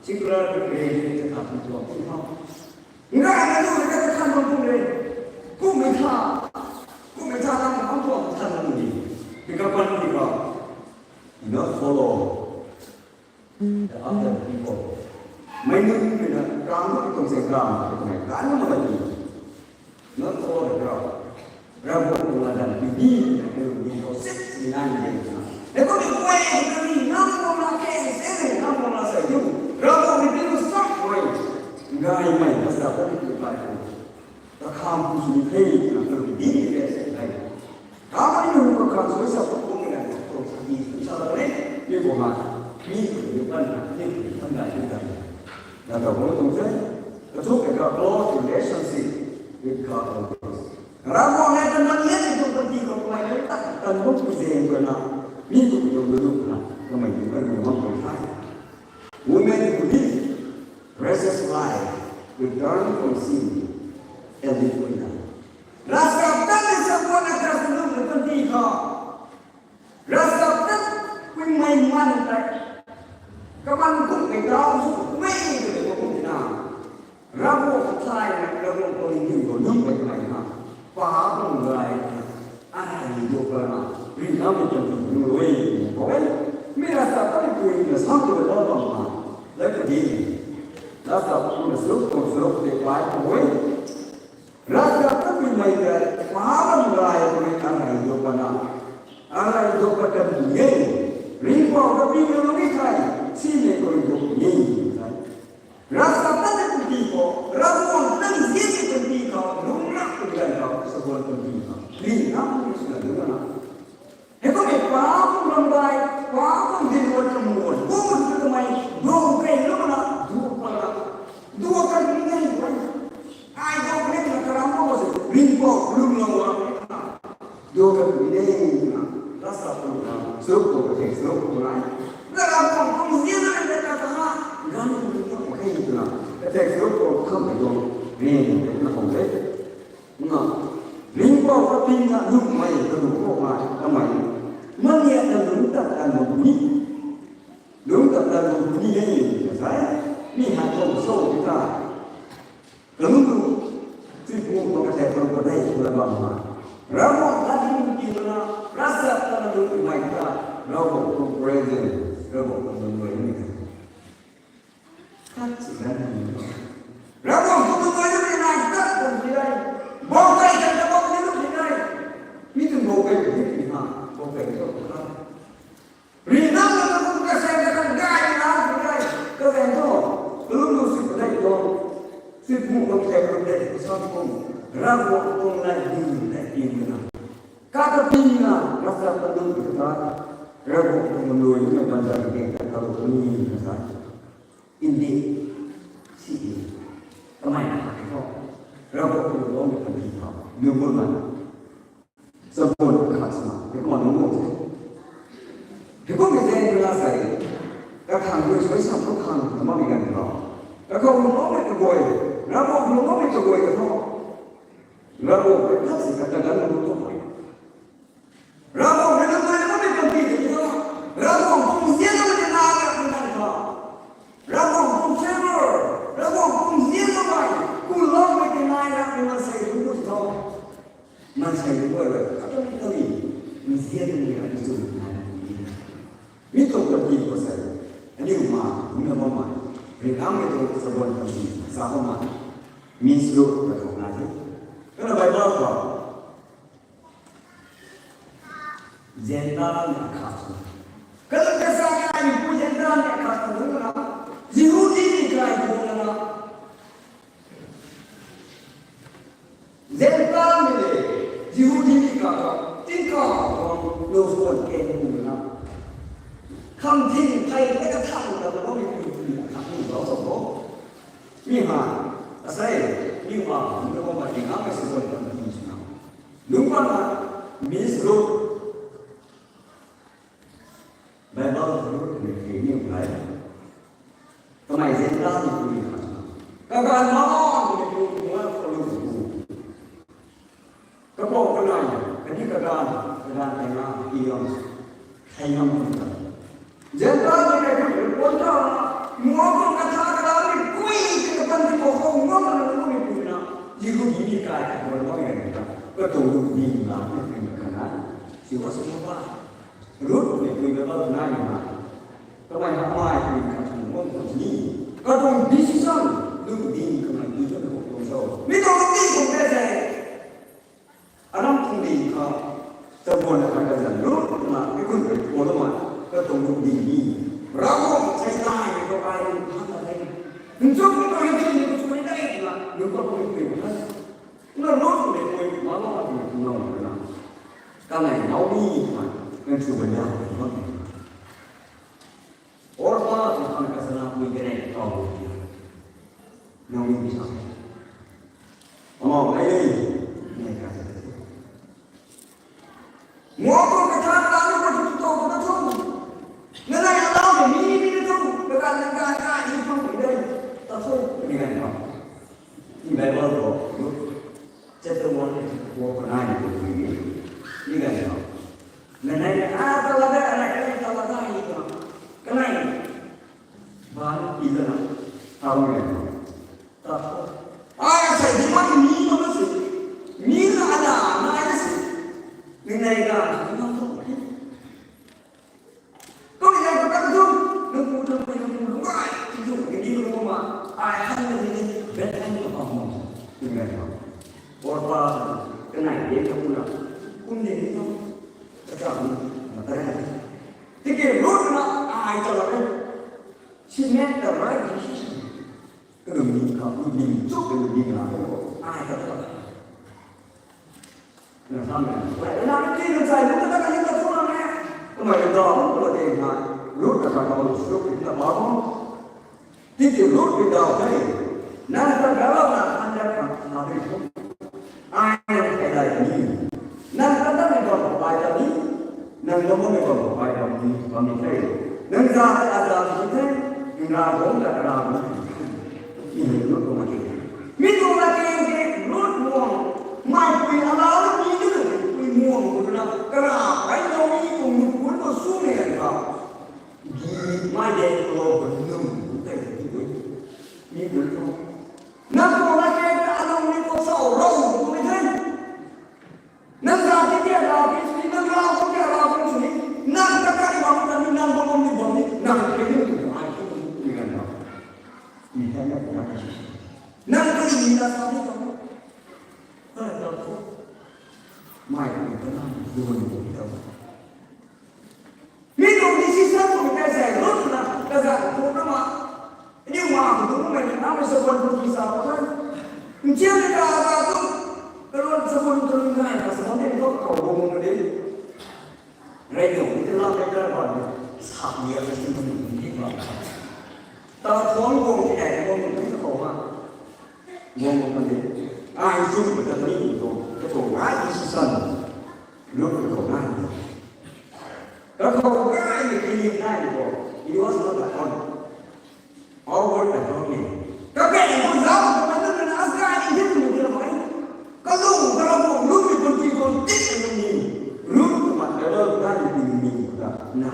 Secular ka kre ni ka tuna tuang tu tuang. Ngai na lu na ka than bam kum re. Kum mei tha. Kum mei tha na ka tuang than bam ni. Ni ka pan ni ka. Do not follow the other people. Mei nunc mei na kam na tuang se kam na tuang mei kan na ma ni. Not all the crowd. Ravguangc tuang latdanv pui ni na kaniw ni khou sip si nai ni de na. Hei kum mi guay hei kaniw nam kum na ke se ne nam kum na sa yu. Ravguangc ni pui tu sap guay. Gaymei na sa ta ni pui pai kum. Kakham kum sw ni the na kaniw ni de se nai. Kamei nunc kakham sw sa kum kum na tuang sa ni sa la ne. Ni kum ma. Ni kum ni pan na ni kum ni pan na ni ta. Na ta kum tuang se. Kachuk ka close relationship with God always. Ravguangc hei kan man lian ni tuang panty khou kamei hei tak kan bam tu zeng kwe na. Mi tu tu tu tu na, kamei tu kan tu mang tu thai. Women who live righteous life will turn from sin and live freedom. Ravsap tat ni sa kuan na kras nung na kan ti kha. Ravsap tat kuimei man tai. Kaman kum kai dau su mei tu tu kum na. Ravguangc thay na, Ravguangc tuang ling dim khou lum pai pai na, pa bam gay na, ai du pa na, ri nam mi tuang tuang lu e, khou e. Mi ravsap tat ni pui na sam tu bam bam na, lai ka di. Ravsap tat na suk tuang suk te pai khou e. Ravsap tat ni mei gay, pa bam gay khou e, ai du pa na, ai du pa kan tu e. Ringpou ka pi na lu ni thai, si ne khou ri du ni thai. Ravsap tat ni pui khou, Ravguangc nang zin ni pui khou, lung rak pui gan khou, sa guan pui khou. Ri nam ni sw na lung na. Hei kum e pa kum ram bai, pa kum din wan kam wan, bu kum tu kamei, bu kum kai lung na, du pa na, du kan ni nai wan. Ai du kan ni na karam ko se, ringpou lung na wan. Du kan ni nai na, ravsap tat na, suk tat na, suk tat na. Na ram kum kum zin na ka ta ha, gan kum kum kai tu na. Ka tek suk tat kam tu, ni na kum de. Na, ringpou ka pin na lungmei ka lu khou nai, kamei. Mania na lungc tat kan lu ni. Lungc tat kan lu ni e, ka sai. Mi hai khou so ki ta. Ka lungc lu, tui pu pa ka tei pa ka dei, pa la bam na. Ravguangc lat ni ki na, ravsap tat na lungmei ta, Ravguangc tuang presence, Ravguangc tuang lungmei ni. Khat si gan ni. Ravguangc tuang lungmei ni nai tat kan ti dai. Bou kai kan ta bou ni lu ti dai. Mi tuang bou kai ni ti ha, bou kai ta bou kai. Ri nam na kum ka sen ka kan gay na ti dai. Ka sen tu, lung lu si pa dai tu. Si pu ka sen ka dai, sa pu. Ravguangc tuang nai di, nai di na. Ka ta pin na, ravsap tat na lungc ta. Ravguangc tuang lungmei ni ban zan ke ta ka lu ni na sa. Indeed, si e. Kamei na khat khou, Ravguangc tuang lungc kan ti khou, nu bun na. Sa bun khat sa na, hei kum nung bun se. Hei kum ni zan tu na sai. Ka thang rui sui sam ka thang na ma mi gan khou. Ka khou lungc mei ta guay, Ravguangc lungc mei ta guay ka khou. Ravguangc rui khat si ka ta gan lungc khou mei. Ravguangc rui lungmei na mei kan ti ti tho. Ravguangc tuang zian na mei na ra mei kan tho. Ravguangc tuang favor, Ravguangc tuang zian na mei, ku lou mei ti nai ra mei maansei lungc gut tho. Maansei lungc gut rui, ata mei ta ni, mi zian na mei ra mi chu nai ra mi. Mi tuang kan ti khou sai. Aniu ma, mi na ma ma. Ri nam mei tuang sa bun kan ti, sa ma ma. Mi slu ka tuang na ti. Kana Bible khou. Gentile ni khat sw. Kalam kasa ni ai ni pu Gentile ni khat sw na. Jihudi ni kai pu na. Gentile ni le, Jihudi ni khat sw. Tingkauh tuang lo swan ken pu na. Khang thing thei le ka thang na lo ni pu ni khat ni lo so bo. Mi ha, asei, mi ma, mi ko ma ting a ka sw swan kan ti sw na. Nunc bam na, Miss Ruth. Bible Ruth ni khe ni ngai. Kamei Gentile ni pu ni khat. Kaganv ma ni pu ni khat lu pu. Kapou kanei, kani kaganv, kaganv kai na, ti yam. Thei ngam ni ta. Gentile ni kai pu ni pu ta. Muang kong katha kaganv ni kui, kaganv ni pu kong ngam na lu ni pu na. Jihudi ni kai, kaganv ma ni ta. Katuang lu ni na, ni pu ni khat na. She was a Moabite. Ruth ni pui na bam nai na. Kamei hamei pui khat tuang bam tuang ni. Katuang decision, lungding kamei pui na tuang tuang so. Mi tuang lungding tuang te se. Aram tuang ding kha. Chabuan na khat ka zan Ruth na, mi kun pui tuang na ma. Katuang lungding ni. Ravguangc chai nai ni ko ai ni khat na le. Nchuk ni ko ni ni ko chai nai na. Nunc ko ko ni pui na. Na Ruth ni pui ma ma ni na na. Kanei Naomi khang, kan chu ban ya khang. Orpah khang ka sana pui kanei tau. Naomi sa. Ama ai ni ka sa. Muang kong katha kaganv ni pu tu tu tu tu Wo kanai ni tu ni ni gan no. Nanai a ta la da, a kanai ta la da ni tu. Kanai. Ba ni da na. Ta ni. Ta. A sa di ma ni ma si. Ni na ala na si. Ni nai ga ni ma tu. Kum ni nai ko ta tu. Nang pu nang pu nang pu nang pu. Ai, tu ni ni ma. Ai han ni ni. Bet han ni ma. Ni nai ko. Or pa, kanai de ka pu na. Kum ni ni ma. Ka ta ni. Ma ta ni. Tiki Ruth na ai ta la. She made the right decision. Ka dum ni ka, dum ni chuk ka dum ni na ko. Ai ka ta. Na sam na. Lai na ki na sai, na ka ni ka tu na ne. Kamei da ko de na. Ruth ka ka ko su ki na ba ko. Tiki Ruth ki da ko. Na ka ga la na kan da ka na de ko. Ai na kai lai ni. Nang kata ni bam pai ta ni. Nang lomo ni bam pai ta ni. Bam ni the. Nang za ta za ni the. Nang ra bom ta ra bom. Ni ni lo ko ma ki. Mi tu na ke ke lo mo. Mai pui ala ni ni ni pui mo ko na. Kara pai lo ni ko ni ko ko su ni ka. Gi mai de ko lo ko ni ni ko te ni. Ni ko ko. Nang ko na ke ke alung ni ko sa ro ko ni the. Nang za ti ti ra ti sui, nang ra ko ti ra ko sui, nang ta kai bam ta ni, nang bam ni bam ni, nang ke ni tu ai ki ni gan na. Ni ta na ko na. Nang ko ni na sa ni ko. Ka ta ko. Mai ko ta na ni ko ni ta. Mi tuang decision tuang kai zay lut na, ka zay tuang na ma. Ni ma ko tuang na ni, na ma sa wan tuang ki sa ko na. Nchiang ni ka ka tu, ka wan sa wan tuang na, ka sa wan tuang ka ko ko mo de. Rai tuang ni la ka ka ba ni, sa ni ka si mo ni ba. Ta tuang ko ni ai ko ni ko ma. Guang guang kan de. Ai chu ka ta ni ko, ka tuang ai decision. Lut ko na. Ka khou kai ni kini kai ni ko. It was not a fun. Our work at home ni. Ka kai ni ko zau ko na na as kai ni din ni ko mai. Ka lu ka lu ko lu ni ko ti ko ti ni ni. Lu ko ma ka lu kai ni ni ni ko da. Na.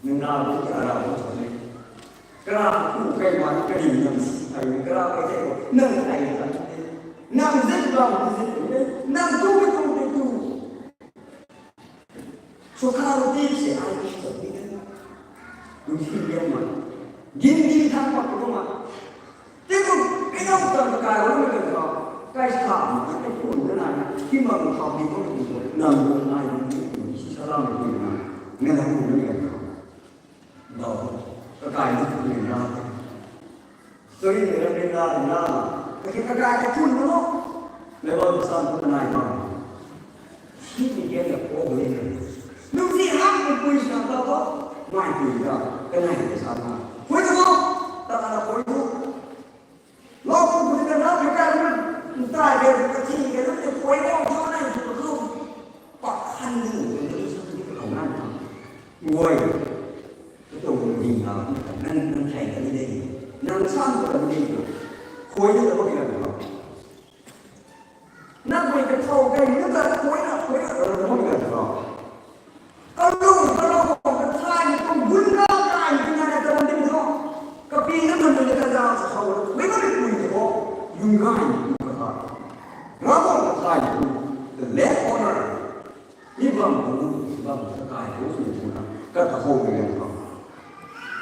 Ni na lu ka ra ko ni. Kara ku kai ma kari nam si kai kara kai ko. Na kai ka. Na zin lam zin. Na tu tu tu tu. Sukha roti se ai ki sa ni. Nung si liang ma. Gin gin thang pa ko ma. Te ko, kena ko ta kai ro na ka. Kai sa ma, kai ko na na. Ki ma ko sa ni ko ko. Na ko ai ni ko si salam ko na. Nge na ko ni ka. Dau, kakai ni tu ni na. Sorry, ni ram ni na, ni na. Kaki kakai ka tun mo. Level san ko nai ma. Si ni ke na ko ni. Nung si hak ni pui sa ta ko. Mai pui ka, kanai ka sa na. Pui ko, ta na pui ko. Lo pu pu ta na pui ka na. Ntai ke ka chi ke na te pui ko ko na ko ko. Pa khan ni ko ko sa ni ko na. Woi. Ka tuang ding na, nang, nang thei ka ni de. Nang san ka ni de. Khuay ni ta bak na ko. Nang khuay ka thau kai, nang ta khuay na, khuay na, ka bak na ko. Ka lu, ka lu, ka thai, ka bun ka kai, ka na, ka bun ding ko. Ka pi na, ka na, ka za, sa, sa, khuay na, khuay na, ko. Yung kai, ka thai. Nga ko, ka thai, the left corner. Mi bam ko, mi bam ko, kakai ko, sw ni na, ka ta ho ni liang ko.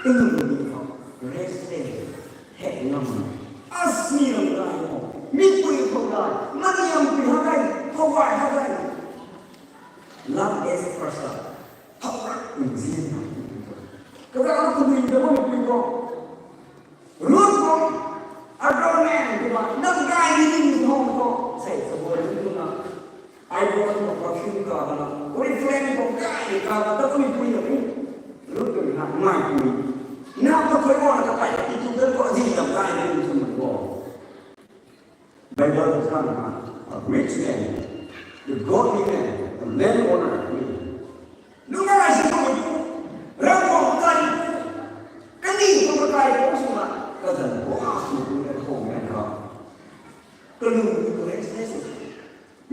Inu ni ko, rest day, hek ngam na. As ni lam kai ko, mi pui ko kai, maniam pui ha kai, ko wai ha kai. Love is first love. Thau rak pui zin na. Ka ta ko pui ko, mi pui ko. Ruth ko, Abraham ko, nang kai ni ni hong ko, sei sa bo ni na. Ai bo ko perfume ka na, Oriflame ko kai ni ka, ta ko ni pui na pui. Ruth ko na mai pui. Na ko koi ko na ka pai, itu ta ko jin ta kai ni ni sum ko. Bible ta sa na, a rich man, the godly man, the land owner. Nunga rai si ko tu, Ravguangc kai tu, kani tu kakai ko sw na, kazan ko a sw tu na khou nai ka. Kalung tu ko rai si si.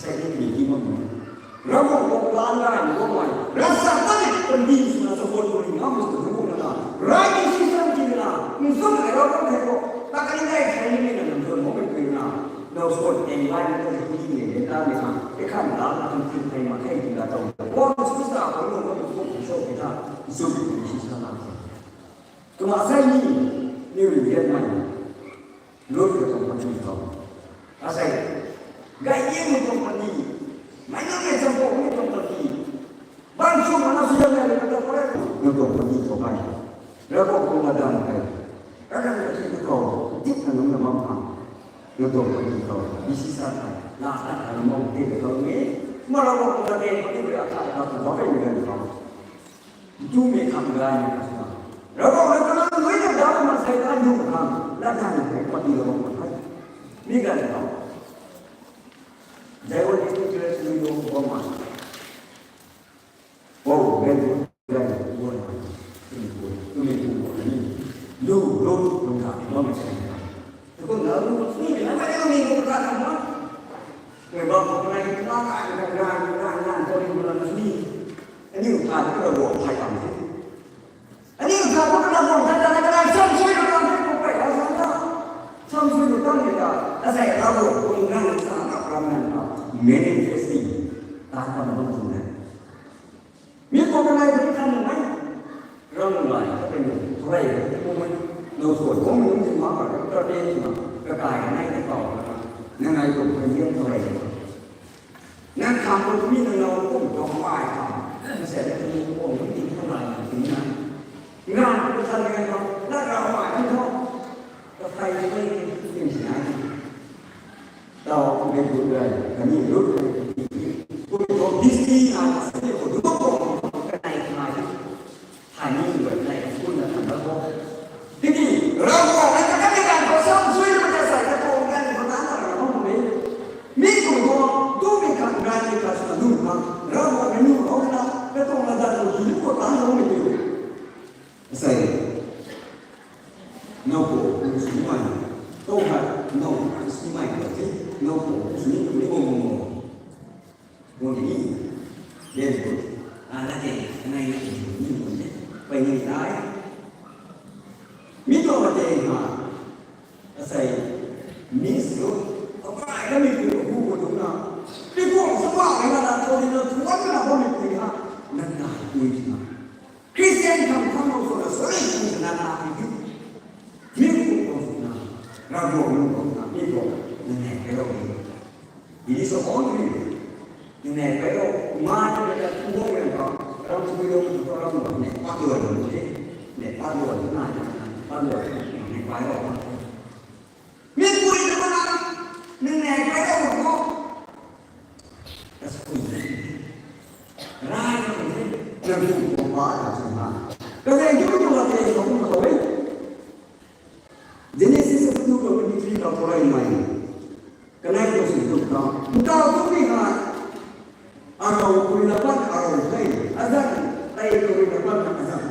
Sei ni ni ki mak ni. Ravguangc khou plan gay ni guang mei. Ravchap ta ni kandih swna chakhwang khou ri ngam sw tu na na. Right decision ti na. Nzuk na Ravguangc thei khou. Ta kani dai thei ni na nzuk mo mei pui na. Now so and why na ta ni ni ni ta ni na. E khan la na kan ti thei ma thei ti na tau. Guang sw sa ko no ko ko Zuk kum si sa na. Tuma sai ni, ni ri lian mai. Lut ka tuang pati khou. Asei, gay yeng mi tuang pati. Mai na mei cham khou mi tuang pati. Bang chu mana su yam na ka tuang pati. Nang tuang pati khou kai. Ravguangc tuang ladang kai. Kakan ka ti khou, tip na nung na mam khang. Nang tuang pati khou, bisi sa kai. Na sa kai na mam ti khou ni. Ma Ravguangc tuang ladang pati ri a kai na tuang pati ri khou. Tumei khang gay na ka suna. Ravguangc na kalam lui na dau na sei ka nu khang. Ladang hei pati Ravguangc tuang kai. Mi gay na khou. Jaiwan district church ni lo bam ma. Oh, very good, very good. Tumei pu ni. Lu, lu, lu ta, bam ma sei. Tukun na lu, ni, na ma ni, lu, lu, lu, lu, lu. Kei bam ko nai, na, na, na, ko ni, lu, lu, lu, lu. Aniu ta, ko, lu, phai tam. Aniu ta, ko, lu, lu, lu, lu, lu, lu, sam sui, lu, lu, lu, lu, phai tam, sam, sam. Sam sui, lu, tam, lu, lu. Asei, lu, lu, lu, lu, lu, lu, lu, lu, lu. Manifesting. Ta, tam, lu, lu, lu, lu. Mi khou kanei tu kan nai. Ram lai, ka pen tu, thulai, ka pu mai. Nau suai, kong nung ti ma ka, ka te ti ma. Ka kai, ka nai, ka tau, ka. Nang nai tu, ka yam thulai. Nang kham tu, mi nang nau tu, tu mai ka. Nang se, nang tu, kong nung ti thulai, ti na. Ngan, ka san ngan ka, na ram mai, nang tu. Ka thai, ka nai, ka ti nai. Tau mei gut gay, kaniw gut gay. Kum tuang history na, sani khou tu tuang kanei kanei. Thai ni gut gay, kum na than da khou. Tiki, Ravguangc na ta kani ganv khou sam sui na ta sai ta tuang ganv khou ta na Ravguangc khou mei. Mi kum tuang, tu mi kan gay mi kan sa nu kan. Ravguangc na nu khou na, ta tuang na dan khou tu khou ta na mei tu. Asei, nau khou kum sini mai, tou hei, nau kum sini mai khou the, nau khou kum sini kum ni bam bam bam. Bam ni, very good. Ah, na ke, na nai na ke, ni bam ni. Pai ni nai. Mi tuang ma te ha. Asei, miss lu, akai na mi pui hu hu tu na. Pi kuang sa pa na na, tou ni na, tuan na, bam ni pui ha. Na na, pui na. Christian khang khang lo sw na, sorry, khang sw na na, mi tu. Mi tu khang sw na, Ravguangc nunc khang sw na, mi tu, nang nai kai lou ni. It is a boundary. Nang nai kai lou, ma tu na, tu bo na ka, ram tu lo, tu ram lo, nai pat lo ni, nai pat lo ni, nai pat lo ni, nai pat lo. Mi pui na na, nang nai kai lou ko. That's good. Rai na ni, nang tu ko pa na tu na. Ka zeng tu tu la te ko ko e. Genesis two twenty three ka ko rai mai. Kanei tu si tu ka. Nta tu ni ha. Arau pui na pat arau kai. Azan, tai pui na pat azan.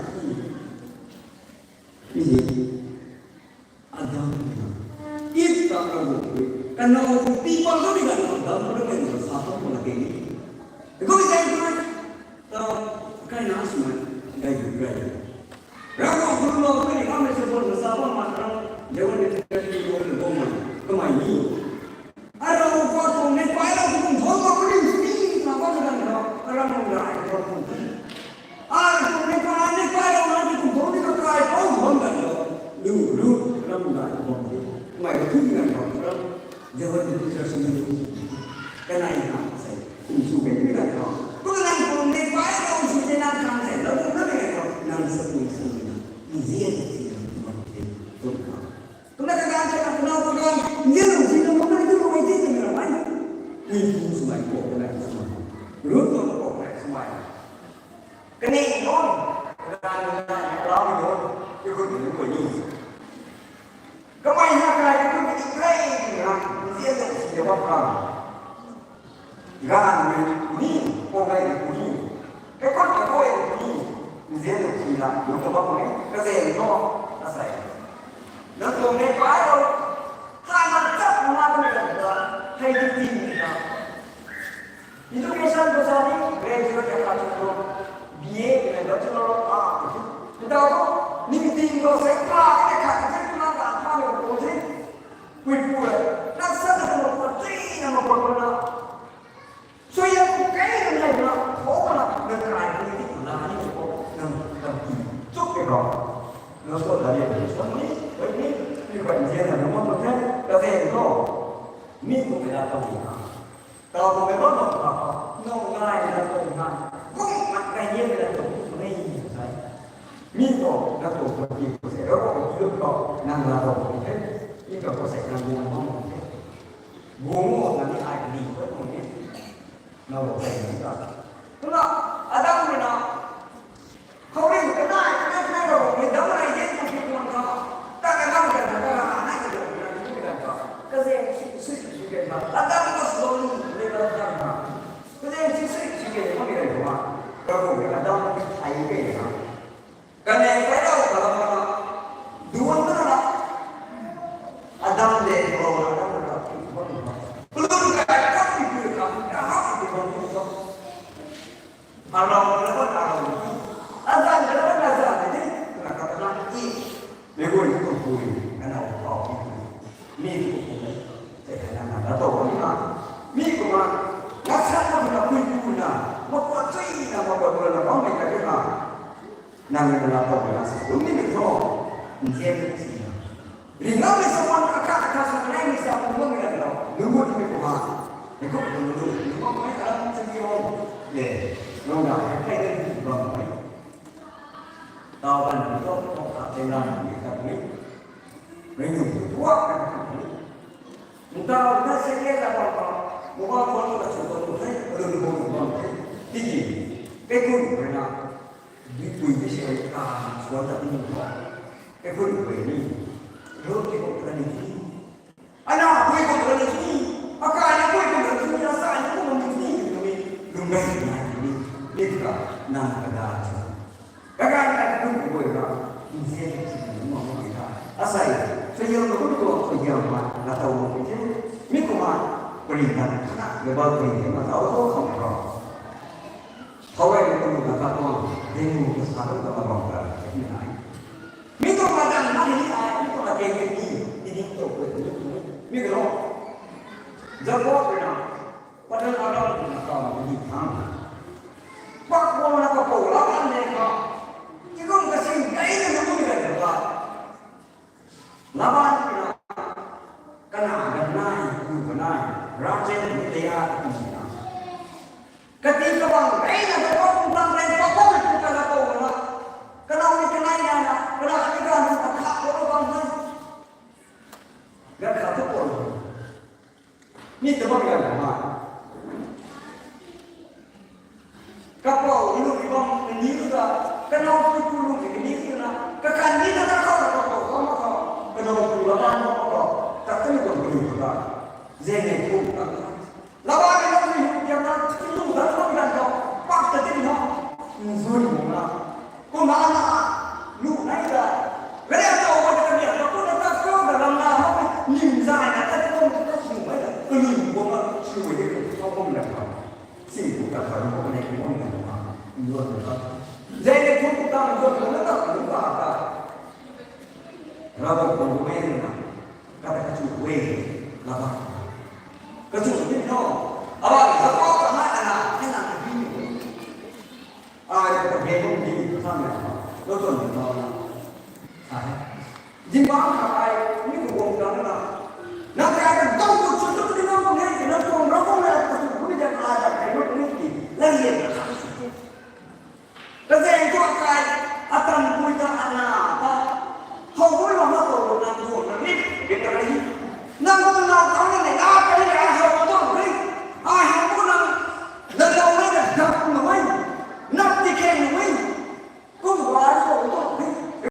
Ni. Adam na. Eve ta Ravguangc rui. Kanaw khou tii pat lou ni ganv khou Adam rui na sa pat khou na ke ni. Because I do it. Ta kai na swmei. Gai du gai. Ravguangc khou lou kai ni kamei se bol na sa pat ma Ram. Dewan ni kai ni bol na bol ma. Kamei ni. Arau pa tuang nei pai rau tu kum thon pa puni sini na pa tu dan rau, arau nang rai pa tu. Arau tuang nei pai, nei pai rau na tu kum thon ni ka kai pau thon dan rau. Lu, lu, ram rai pa tu. Mai ka tu ni dan rau, ram. Dewan ni tu sa sini tu. Kanei na sai, kum su kai ni dan rau. Tu nang tuang nei pai rau si te nang khang sai, rau tu na ni rau, nang sa kum sa ni na. Ni zia ta si na tu ma te, tu na. Kumna kaganv ta na kumna kaganv, nzianlou si na kumna tu kumna ti ti na mai. Ni tu swmei ko kumna swmei. Ru ko ko kumna swmei. Kani lon, kaganv na lau lon, i ko ni ko ni. Kamei na kai ko ni kai na, nzianlou si na wa ka. Ganv mei ni, pung gay ni, kaikhunc kaguay ni, nzian lu si na, lu ta bam ni, kazeng thu, asei. Nang tuang nei pai lou, tha na chap na tu ni ta, hei tu ti ni ta. Education ko sa ni, graduate ka khat tu, B A ka bachelor of arts. Ni ta tu, ni ti ko se pa ka khat ka tu na ta pa ni ko se. Pui pu le, na sa na ko pa ti na ma ko na. Suaihiam kei nang nei na, khou na, nang kai pui ti na ni ko, nang Nang sw ta ni, sw ni, sw ni, mi kwan zian na nang mak the, ka the ko. Mi tu mei la tau ni ha. Tau tu mei bam bam ka, nang ngai na tau na. Kung mak kai ni na tau ni sai. Mi tu na tau tu ki ko se, ro ko ki ko, nang la tau ni the. Mi tu ko se nang ni na mak the. Gu mo na ni ai ni ko ni. Nang lo kai ni ta. Tuna, Adam ni na. Khou ring kanai, kanai, kanai Ravguangc mei dam nai de tw pi tuang kha. Ta ka dam kan na, ta ka nai ka dam na, tu ka dam kha. Kazaeng si, si, si, si, ka na. Adam ko slowly, le ka dam na. Kazaeng si, si, si, ka na, ka dam na. Ravguangc mei Adam ki thai ke na. Kane kai rau ka lam na. Duan ka na. Adam le, Ravguangc Adam na, ki bam na. Plum kai, kai, ki, ki, ka, ka, ki, bam na. Arau, arau, arau. Azan, arau, azan, ni, na ka ta na ki. Mei guay tu pui, na na pau ki pui. Mi tu pui. Te ka na na, na tau ni na. Mi kumna, na sa na na pui pui na. Ma kwa chui na, ma kwa kwa na, ma mei ka na. Nang na na tau na sa. Lung ni mi tho. Nzian ni si na. Ringna mei sa pan akha akha sa kanei mei sa pan mei na lo. Nungut mei kumna. Ni kum nungut. Nungut mei aram sa ni o. Le. Nungut na kai de ni bam mei. Tau kan ni to to ka te na ni ka ni. Mei nungut tuak na ka ni. Nta na se ke ta pa pa. Mobile phone ka chu ko tu hai. Lu lu lu bam mei. Tiki. Pe kun na. Dui pui di se ka suan ta ni mo. Pe pui pui ni. Ro ki ko ta ni ni. Ana pui ko ta ni ni. Aka ni pui ko ta ni ni. Asa ni ko ni ni ni. Lung gai ni ni. Ni ka na ka da chu. Ka ga na pui pui na. Ni se ni mo mo ni ka. Asai. So yam ko ko ko yam ma. Na ta wo ni. Mi ko ma. Pui na ka na. Ye ba pui na ta wo ko ko. Khou rui na kum na katuang, ding mu ka sa rui na kabam ka, ni nai. Mi tuang ladang na ni ai, mi tuang ladang ni ni, ni ni tuang kut ni ni, mi kano. Jakob rui na, Padan Aram na kau ni thang. Pak bam na kapou Laban de ka. Ki kum ka sing kai na na kum ni ka. Laban rui na, kana ganv nai, ku ganv nai, Rachel ni Leah ni na. Kati kabang, ei na Jakob tuang tang rei, Jakob tuang tang rei, Jakob tuang tang rei. Kana ni kanai na na, kana ni ka ni ka kha ko bang na. Ga kha tu ko. Ni ta bang ya ma. Kapou lu ri bam ni lu ta, kanau tu tu lu ni na, kakan ni na na ka kapou ka ma ka, kanau tu la bam ma ka, ta tu ni bam ni ta. Zeng ni tu ta. Laban ni na ni hu tiam na, lu dan bam dan ka, pak ta ti na, nzun na. Kumna na, lu nai ta. Gari a tau ba ta ni, ta ku na ta ko da lam na, ha, nim zai na, ta ko na ta su mai ta, ku lu ko ma, su mai ta, ko ko na ta. Sing ku ta ka ko na ko na ta. Lu ta. Zai ni ku ta ko na ta, lu ta ta. Rau ko ko mai na. Kata kachu we, Laban. Kachu ni no. Aba, Laban ka na na, na na ni. Ai, ka beng bam ni, ka sa na. Lo ton ni no. Ai. Jin bam ka,